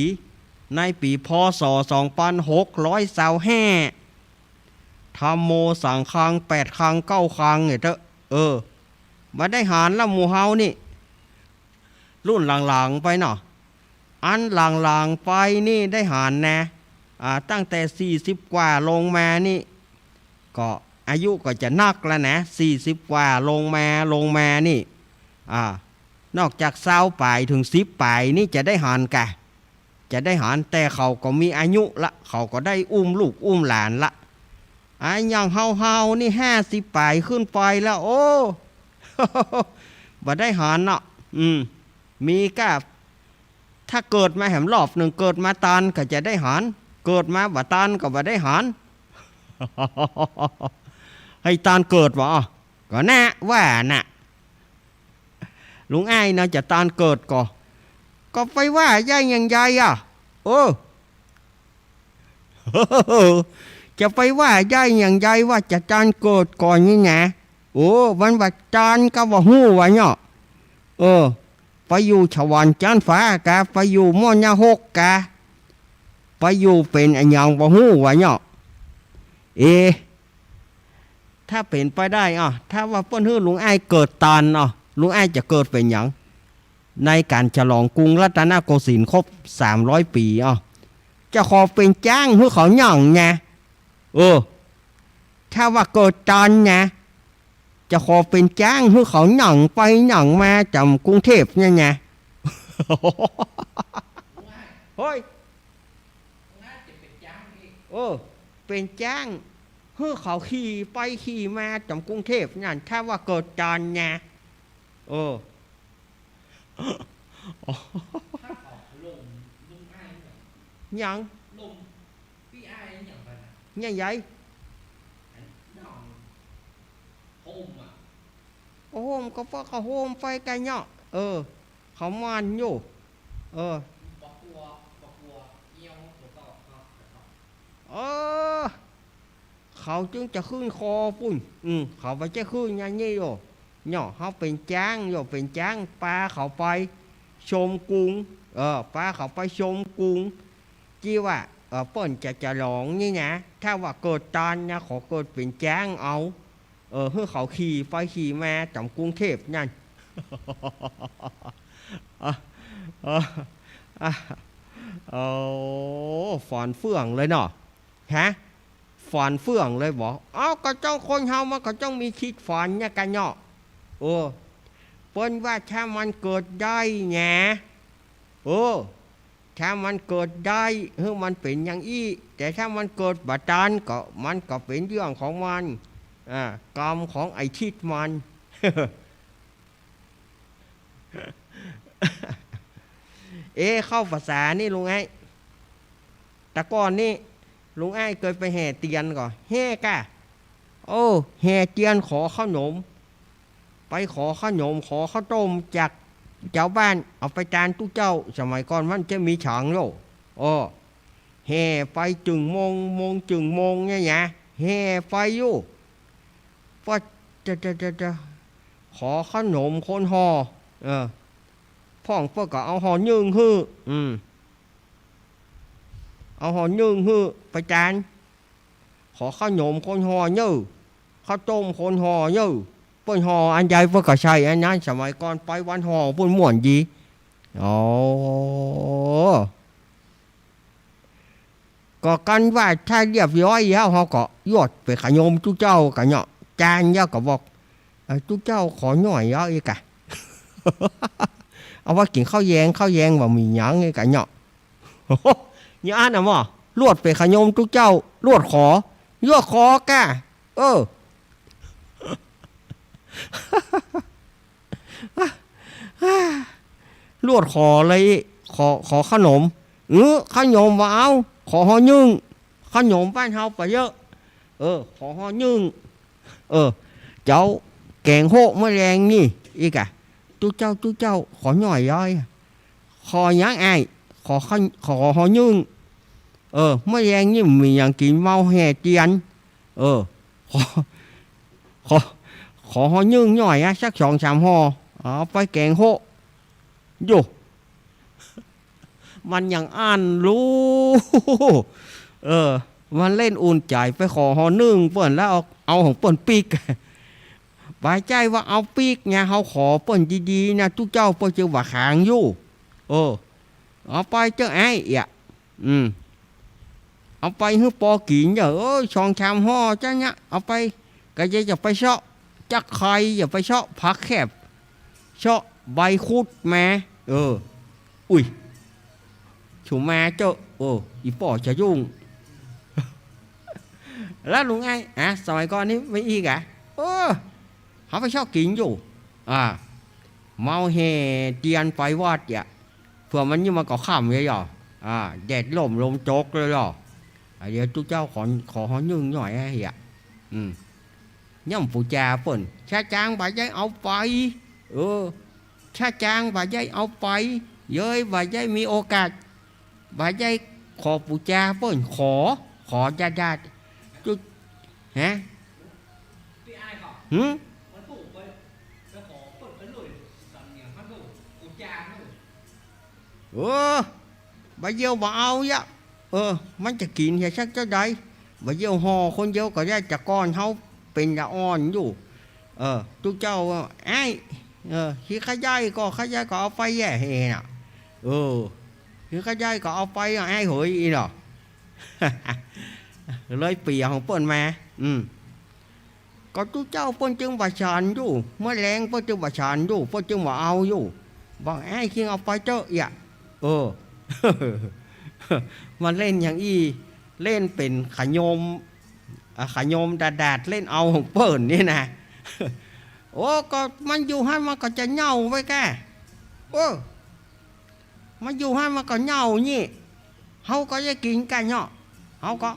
ในปี๋ พ.ศ. สองปันหกร้อยซาวห้า ธัมโม สังฆัง แปดครั้ง เก้าครั้ง เนี่ยเต๊อะ เออ บ่ได้หันละหมู่เฮานี่ รุ่นหลังๆ ไปเนาะ อันหลังๆ ไปนี่ได้หันนะ อ่า ตั้งแต่สี่สิบกว่าลงมานี่ ก็อายุก็จะนักแล้วนะ สี่สิบกว่าลงมา ลงมานี่ อ่า นอกจากซาวป๋ายเถิงสิบป๋ายนี่จะได้หันก่ะ จะได้หัน แต่เขาก็มีอายุละ เขาก็ได้อุ้มลูกอุ้มหลานละ อ่า อย่างเฮาๆ นี่ห้าสิบป๋ายขึ้นไปแล้ว โอ้ บ่ได้หันเนาะ อืม มีก้า ถ้าเกิดมาแหมรอบนึ่ง เกิดมาตานก็จะได้หัน เกิดมาบ่ตานก็บ่ได้หัน หื้อตานเกิดบ่ ก็น่ะว่าน่ะ ลุงอ้ายเนาะ จะตานเกิดก่อ ก็ไปว่าใหญ่อย่างใหญ่อะ เออ จะไปว่าใหญ่อย่างใหญ่ว่าจะตานเกิดก่อนนี่นะ โอ้ มันว่าตานก็บ่ฮู้ว่าเนาะ เออ ไปอยู่สวรรค์จั๊นฟ้ากา ไปอยู่มรณะหกกา ไปอยู่เป๋นอะหยังบ่ฮู้ว่าเนาะ เอ ถ้าเป๋นไปได้อ่ะ ถ้าว่าเปิ้นหื้อลุงอ้ายเกิดตานอ่ะ ลุงอ้ายจะเกิดเป๋นหยัง ในก๋านฉลองกรุงรัตนโกสินทร์ครบสามร้อยปี๋อ่ะ จะขอเป๋นจ๊างหื้อเขาหยั่งนะ เออ ถ้าว่าเกิดตานนะ จะขอเป๋นจ๊างหื้อเขาหยั่งไปหยั่งมาจ๋ำกรุงเทพฯ เนี่ยนะ เฮ้ย เออ เป๋นจ๊างหื้อเขาขี่ไปขี่มาจ๋ำกรุงเทพฯ นั่น ถ้าว่าเกิดตานนะ เออ หยัง เนี่ยใหญ่ โฮมก็เพราะเขาโฮมไปไกลเนาะ เออ เขาม่านอยู่ เออ เออ เขาจึงจะขึ้นคอปุ้น อืม เขาบ่ใจ้ขึ้นอย่างนี้โย เนาะ เฮาเป๋นจ๊างโย เป๋นจ๊าง ปาเขาไปชมกรุง เออ ปาเขาไปชมกรุง ตี้ว่า เออ เปิ้นจะจะหลองนี่นะ ถ้าว่าเกิดตันนะ ขอเกิดเป๋นจ๊างเอา เออ หื้อเขาขี่ไปขี่มาต๋ามกรุงเทพฯนั่น เออ เออ เออ โอ้ ฝอนเฟื่องเลยเนาะ ฮะ ฝอนเฟื่องเลยบ่ เอ้า ก็ต้อง คนเฮามันก็ต้องมีคิดฝอนเนี่ยกั๋นเนาะ เออ เปิ้นว่าถ้ามันเกิดได้นะ เออ ถ้ามันเกิดได้ หื้อมันเป๋นอย่างอี้ แต่ถ้ามันเกิดบ่ตันก็ มันก็เป๋นเรื่องของมัน อ่า กรรมของไอ้ทิศมัน เอ๊ะ เข้าภาษานี่ลุงไอ้ แต่ก่อนนี่ ลุงไอ้เกยไปแห่เตียนก่อ แห่ก่ะ โอ้ แห่เตียนขอข้าวหนม ไปขอข้าวหนม ขอข้าวต้มจากจาวบ้าน เอาไปตานตุ๊เจ้า สมัยก่อนมันจะมีฉางโลก เออ แห่ไปจึ่งโมง โมงจึ่งโมงเนี่ยนะ แห่ไปอยู่ ว่าจะ จะ จะ จะ ขอข้าวหนมคนห่อ เออ พ่องเปิ้นก็เอาห่อนึ่งหื้อ อืม เอาห่อนึ่งหื้อไปตาน ขอข้าวหนมคนห่อเน่อ ข้าวต้มคนห่อเน่อ เปิ้นห่ออันใดเปิ้นก็ใส่อันนั้น สมัยก่อนไปวันห่อปุ้นม่วนดี อ๋อ ก็กันว่าถ้าเรียบร้อยแล้ว เฮาก็ลวดไปขะโยมตุ๊เจ้ากั๋นเนาะ จานแล้วก็บอก เอ่อ ตุ๊เจ้าขอหน่อยเอาอี้ก่ะ เอาไว้กิ๋นข้าวแยง ข้าวแยงบ่มีหยังอี้ก่ะเนาะ เนี่ยอันน่ะหม้อ ลวดไปขะโยมตุ๊เจ้า ลวดขอ ลวดขอก่ะ เออ ลวดขอเลย ขอ ขอข้าวหนม เออ ข้าวหนมบ่เอา ขอห่อนึ่ง ข้าวหนมบ้านเฮาบ่เยอะ เออ ขอห่อนึ่ง เออ เจ้าแก๋งโฮะเมื่อแลงนี่ อี้ก่ะ ตุ๊เจ้า ตุ๊เจ้า ขอหน่อยย้อย ขอหยังอ้าย ขอข้าว ขอห่อนึ่ง เออ เมื่อแลงนี่บ่มีหยังกิ๋น เมาแห่เตียน เออ ขอ ขอ ขอห่อนึ่งหน่อยอะ สักสองสามห่อ เอาไปแก๋งโฮะ โย มันยังอั้นลู เออ มันเล่นอุ่นใจ๋ ไปขอห่อนึ่งเปิ้นแล้วเอา เอาของเปิ้นปิ๊ก บ่ใจ้ว่าเอาปิ๊กไง เฮาขอเปิ้นดีๆ นะ ตุ๊เจ้าเปิ้นจะว่าขางอยู่ เออ เอาไปเต๊อะไอ้เอี้ย อืม เอาไปหื้อปอกิ๋นเต๊อะ เออ สองสามห่อเจ้าเนี้ย เอาไป ก็อย่า อย่าไปเซาะจักไคร้ อย่าไปเซาะผักแคบ เซาะใบคุดมา เออ อุ๊ย สุมาเต๊อะ เออ อี่ป้อจะยุ่ง แล้วลุงไอ้ อ่ะ สมัยก่อนนี่มีอี้ก่ะ เออ เฮาไปเซาะกิ๋นอยู่ อ่า เมาแห่เตียนไปวัดเอี้ย เผื่อมันนี่มันก็ค่ำเลยอ่ะ อ่า แดดล่มลมตกเลยอ่ะ อ่ะ เดี๋ยวตุ๊เจ้าขอ ขอห่อนึ่งหน่อยนะเฮีย อืม ย่ำปู๋จาเปิ้น ชะจางบ่ใจ้เอาไป เออ ชะจางบ่ใจ้เอาไป เย้ยบ่ใจ้มีโอกาส บ่ใจ้ขอปู๋จาเปิ้น ขอ ขอดาดๆ ตุ๊ ฮะ หืม เออ บ่าเยียวบ่เอาเยียะ เออ มันจะกิ๋นเหียสักเต้าใด บ่าเยียวห่อคนเดียวก็ได้ แต่ก่อนเฮาเป๋นละอ่อนอยู่ เออ ตุ๊เจ้าว่า ไอ้ เออ สิขะใย้ก็ ขะใย้ก็เอาไปแย่เฮน่ะ เออ สิขะใย้ก็เอาไป ไอ้เหย อี้เนาะ เลยเปียของเปิ้นมา อืม ก็ตุ๊เจ้าเปิ้นจึงบ่ฉันอยู่ เมื่อแลงเปิ้นจึงบ่ฉันอยู่ เปิ้นจึงบ่เอาอยู่ บอกไอ้คิงเอาไปเต๊อะเอี้ย เออ มาเล่นอย่างอี้ เล่นเป๋นขะโยม อ่ะ ขะโยมดาดๆ เล่นเอาของเปิ้นนี่นะ โอ้ ก็มันอยู่หั้นมันก็จะเหี่ยวไปแก่ เออ มันอยู่หั้นมันก็เหี่ยวนี่ เฮาก็จะกิ๋นกั๋นเนาะ เฮาก็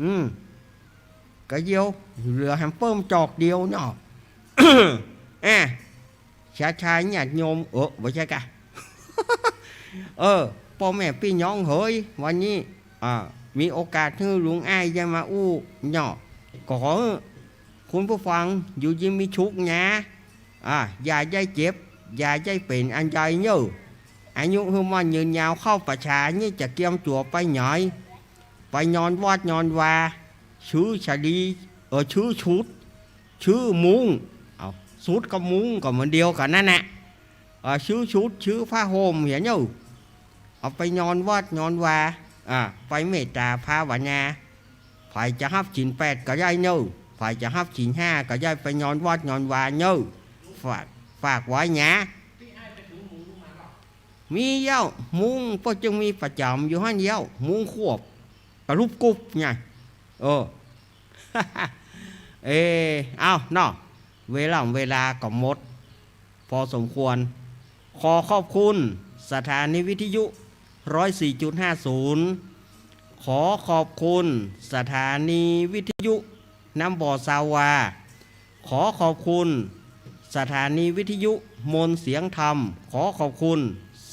อืม ก็เยียว เหลือแหมเปิ้นจอกเดียวเนาะ แอะ ชาชาญาติโยม เออ บ่ใจ้ก่ะ เออ ป้อแม่ปี้น้องเหย วันนี้ อ่า มีโอกาสหื้อลุงอ้ายได้มาอู้เนาะ ก็ขอหื้อคุณผู้ฟังอยู่เย็นมีสุขนะ อ่า อย่าได้เจ็บ อย่าได้เป๋นอันใดเน่อ อายุหื้อมั่นยืนยาว เข้าป่าช้านี่จะเกียมตั๋วไปไหน ไปนอนวัดนอนวา ซื้อสาลี เออ ซื้อชุด ซื้อมุ้ง เอา ชุดกับมุ้งก็เหมือนเดียวกั๋นนั่นแหละ เออ ซื้อชุด ซื้อผ้าห่ม เหียเน่อ เอาไปนอนวัดนอนวา อ่า ไปเมตตาภาวนา ใผจะฮับศีลแปดก็ได้เน่อ ใผจะฮับศีลห้าก็ได้ ไปนอนวัดนอนวาเน่อ ฝาก ฝากไว้นะ มีเย้า มุ้งเปิ้นจึงมีประจ๋ำอยู่หั้นเย้า มุ้งควบ กะลุบกุบไง เออ เอ เอ้าเนาะ เวลา เวลาก็หมด พอสมควร ขอขอบคุณสถานีวิทยุ ร้อยสี่จุดห้าศูนย์ ขอขอบคุณสถานีวิทยุน้ำบ่อซาวา ขอขอบคุณสถานีวิทยุมนต์เสียงธรรม ขอขอบคุณ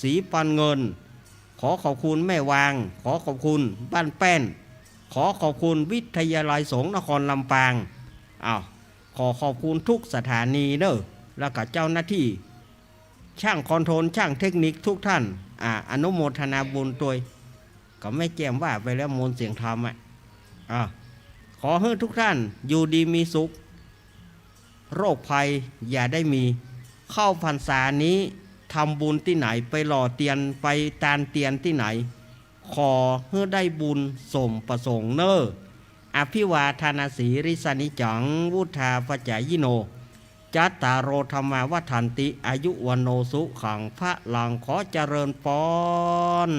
สีปันเงิน ขอขอบคุณแม่วาง ขอขอบคุณบ้านแป้น ขอขอบคุณวิทยาลัยสงฆ์นครลำปาง อ้าว ขอขอบคุณทุกสถานีเน่อ แล้วก็เจ้าหน้าที่ ช่างคอนโทรล ช่างเทคนิคทุกท่าน อ่า อนุโมทนาบุญตวย ก็แม่แจ่มว่าไปแล้วมนต์เสียงธรรมอะ อ่า ขอหื้อทุกท่านอยู่ดีมีสุข โรคภัยอย่าได้มี เข้าพรรษานี้ทำบุญตี้ไหน ไปหล่อเตียน ไปตานเตียนตี้ไหน ขอหื้อได้บุญสมประสงค์เน่อ อภิวาทนาสีลิสสะนิจจัง วุฑฒาปะจายิโน จัตตาโร ธัมมา วัฑฒันติ อายุ วัณโณ สุขัง พะลัง ขอเจริญปอน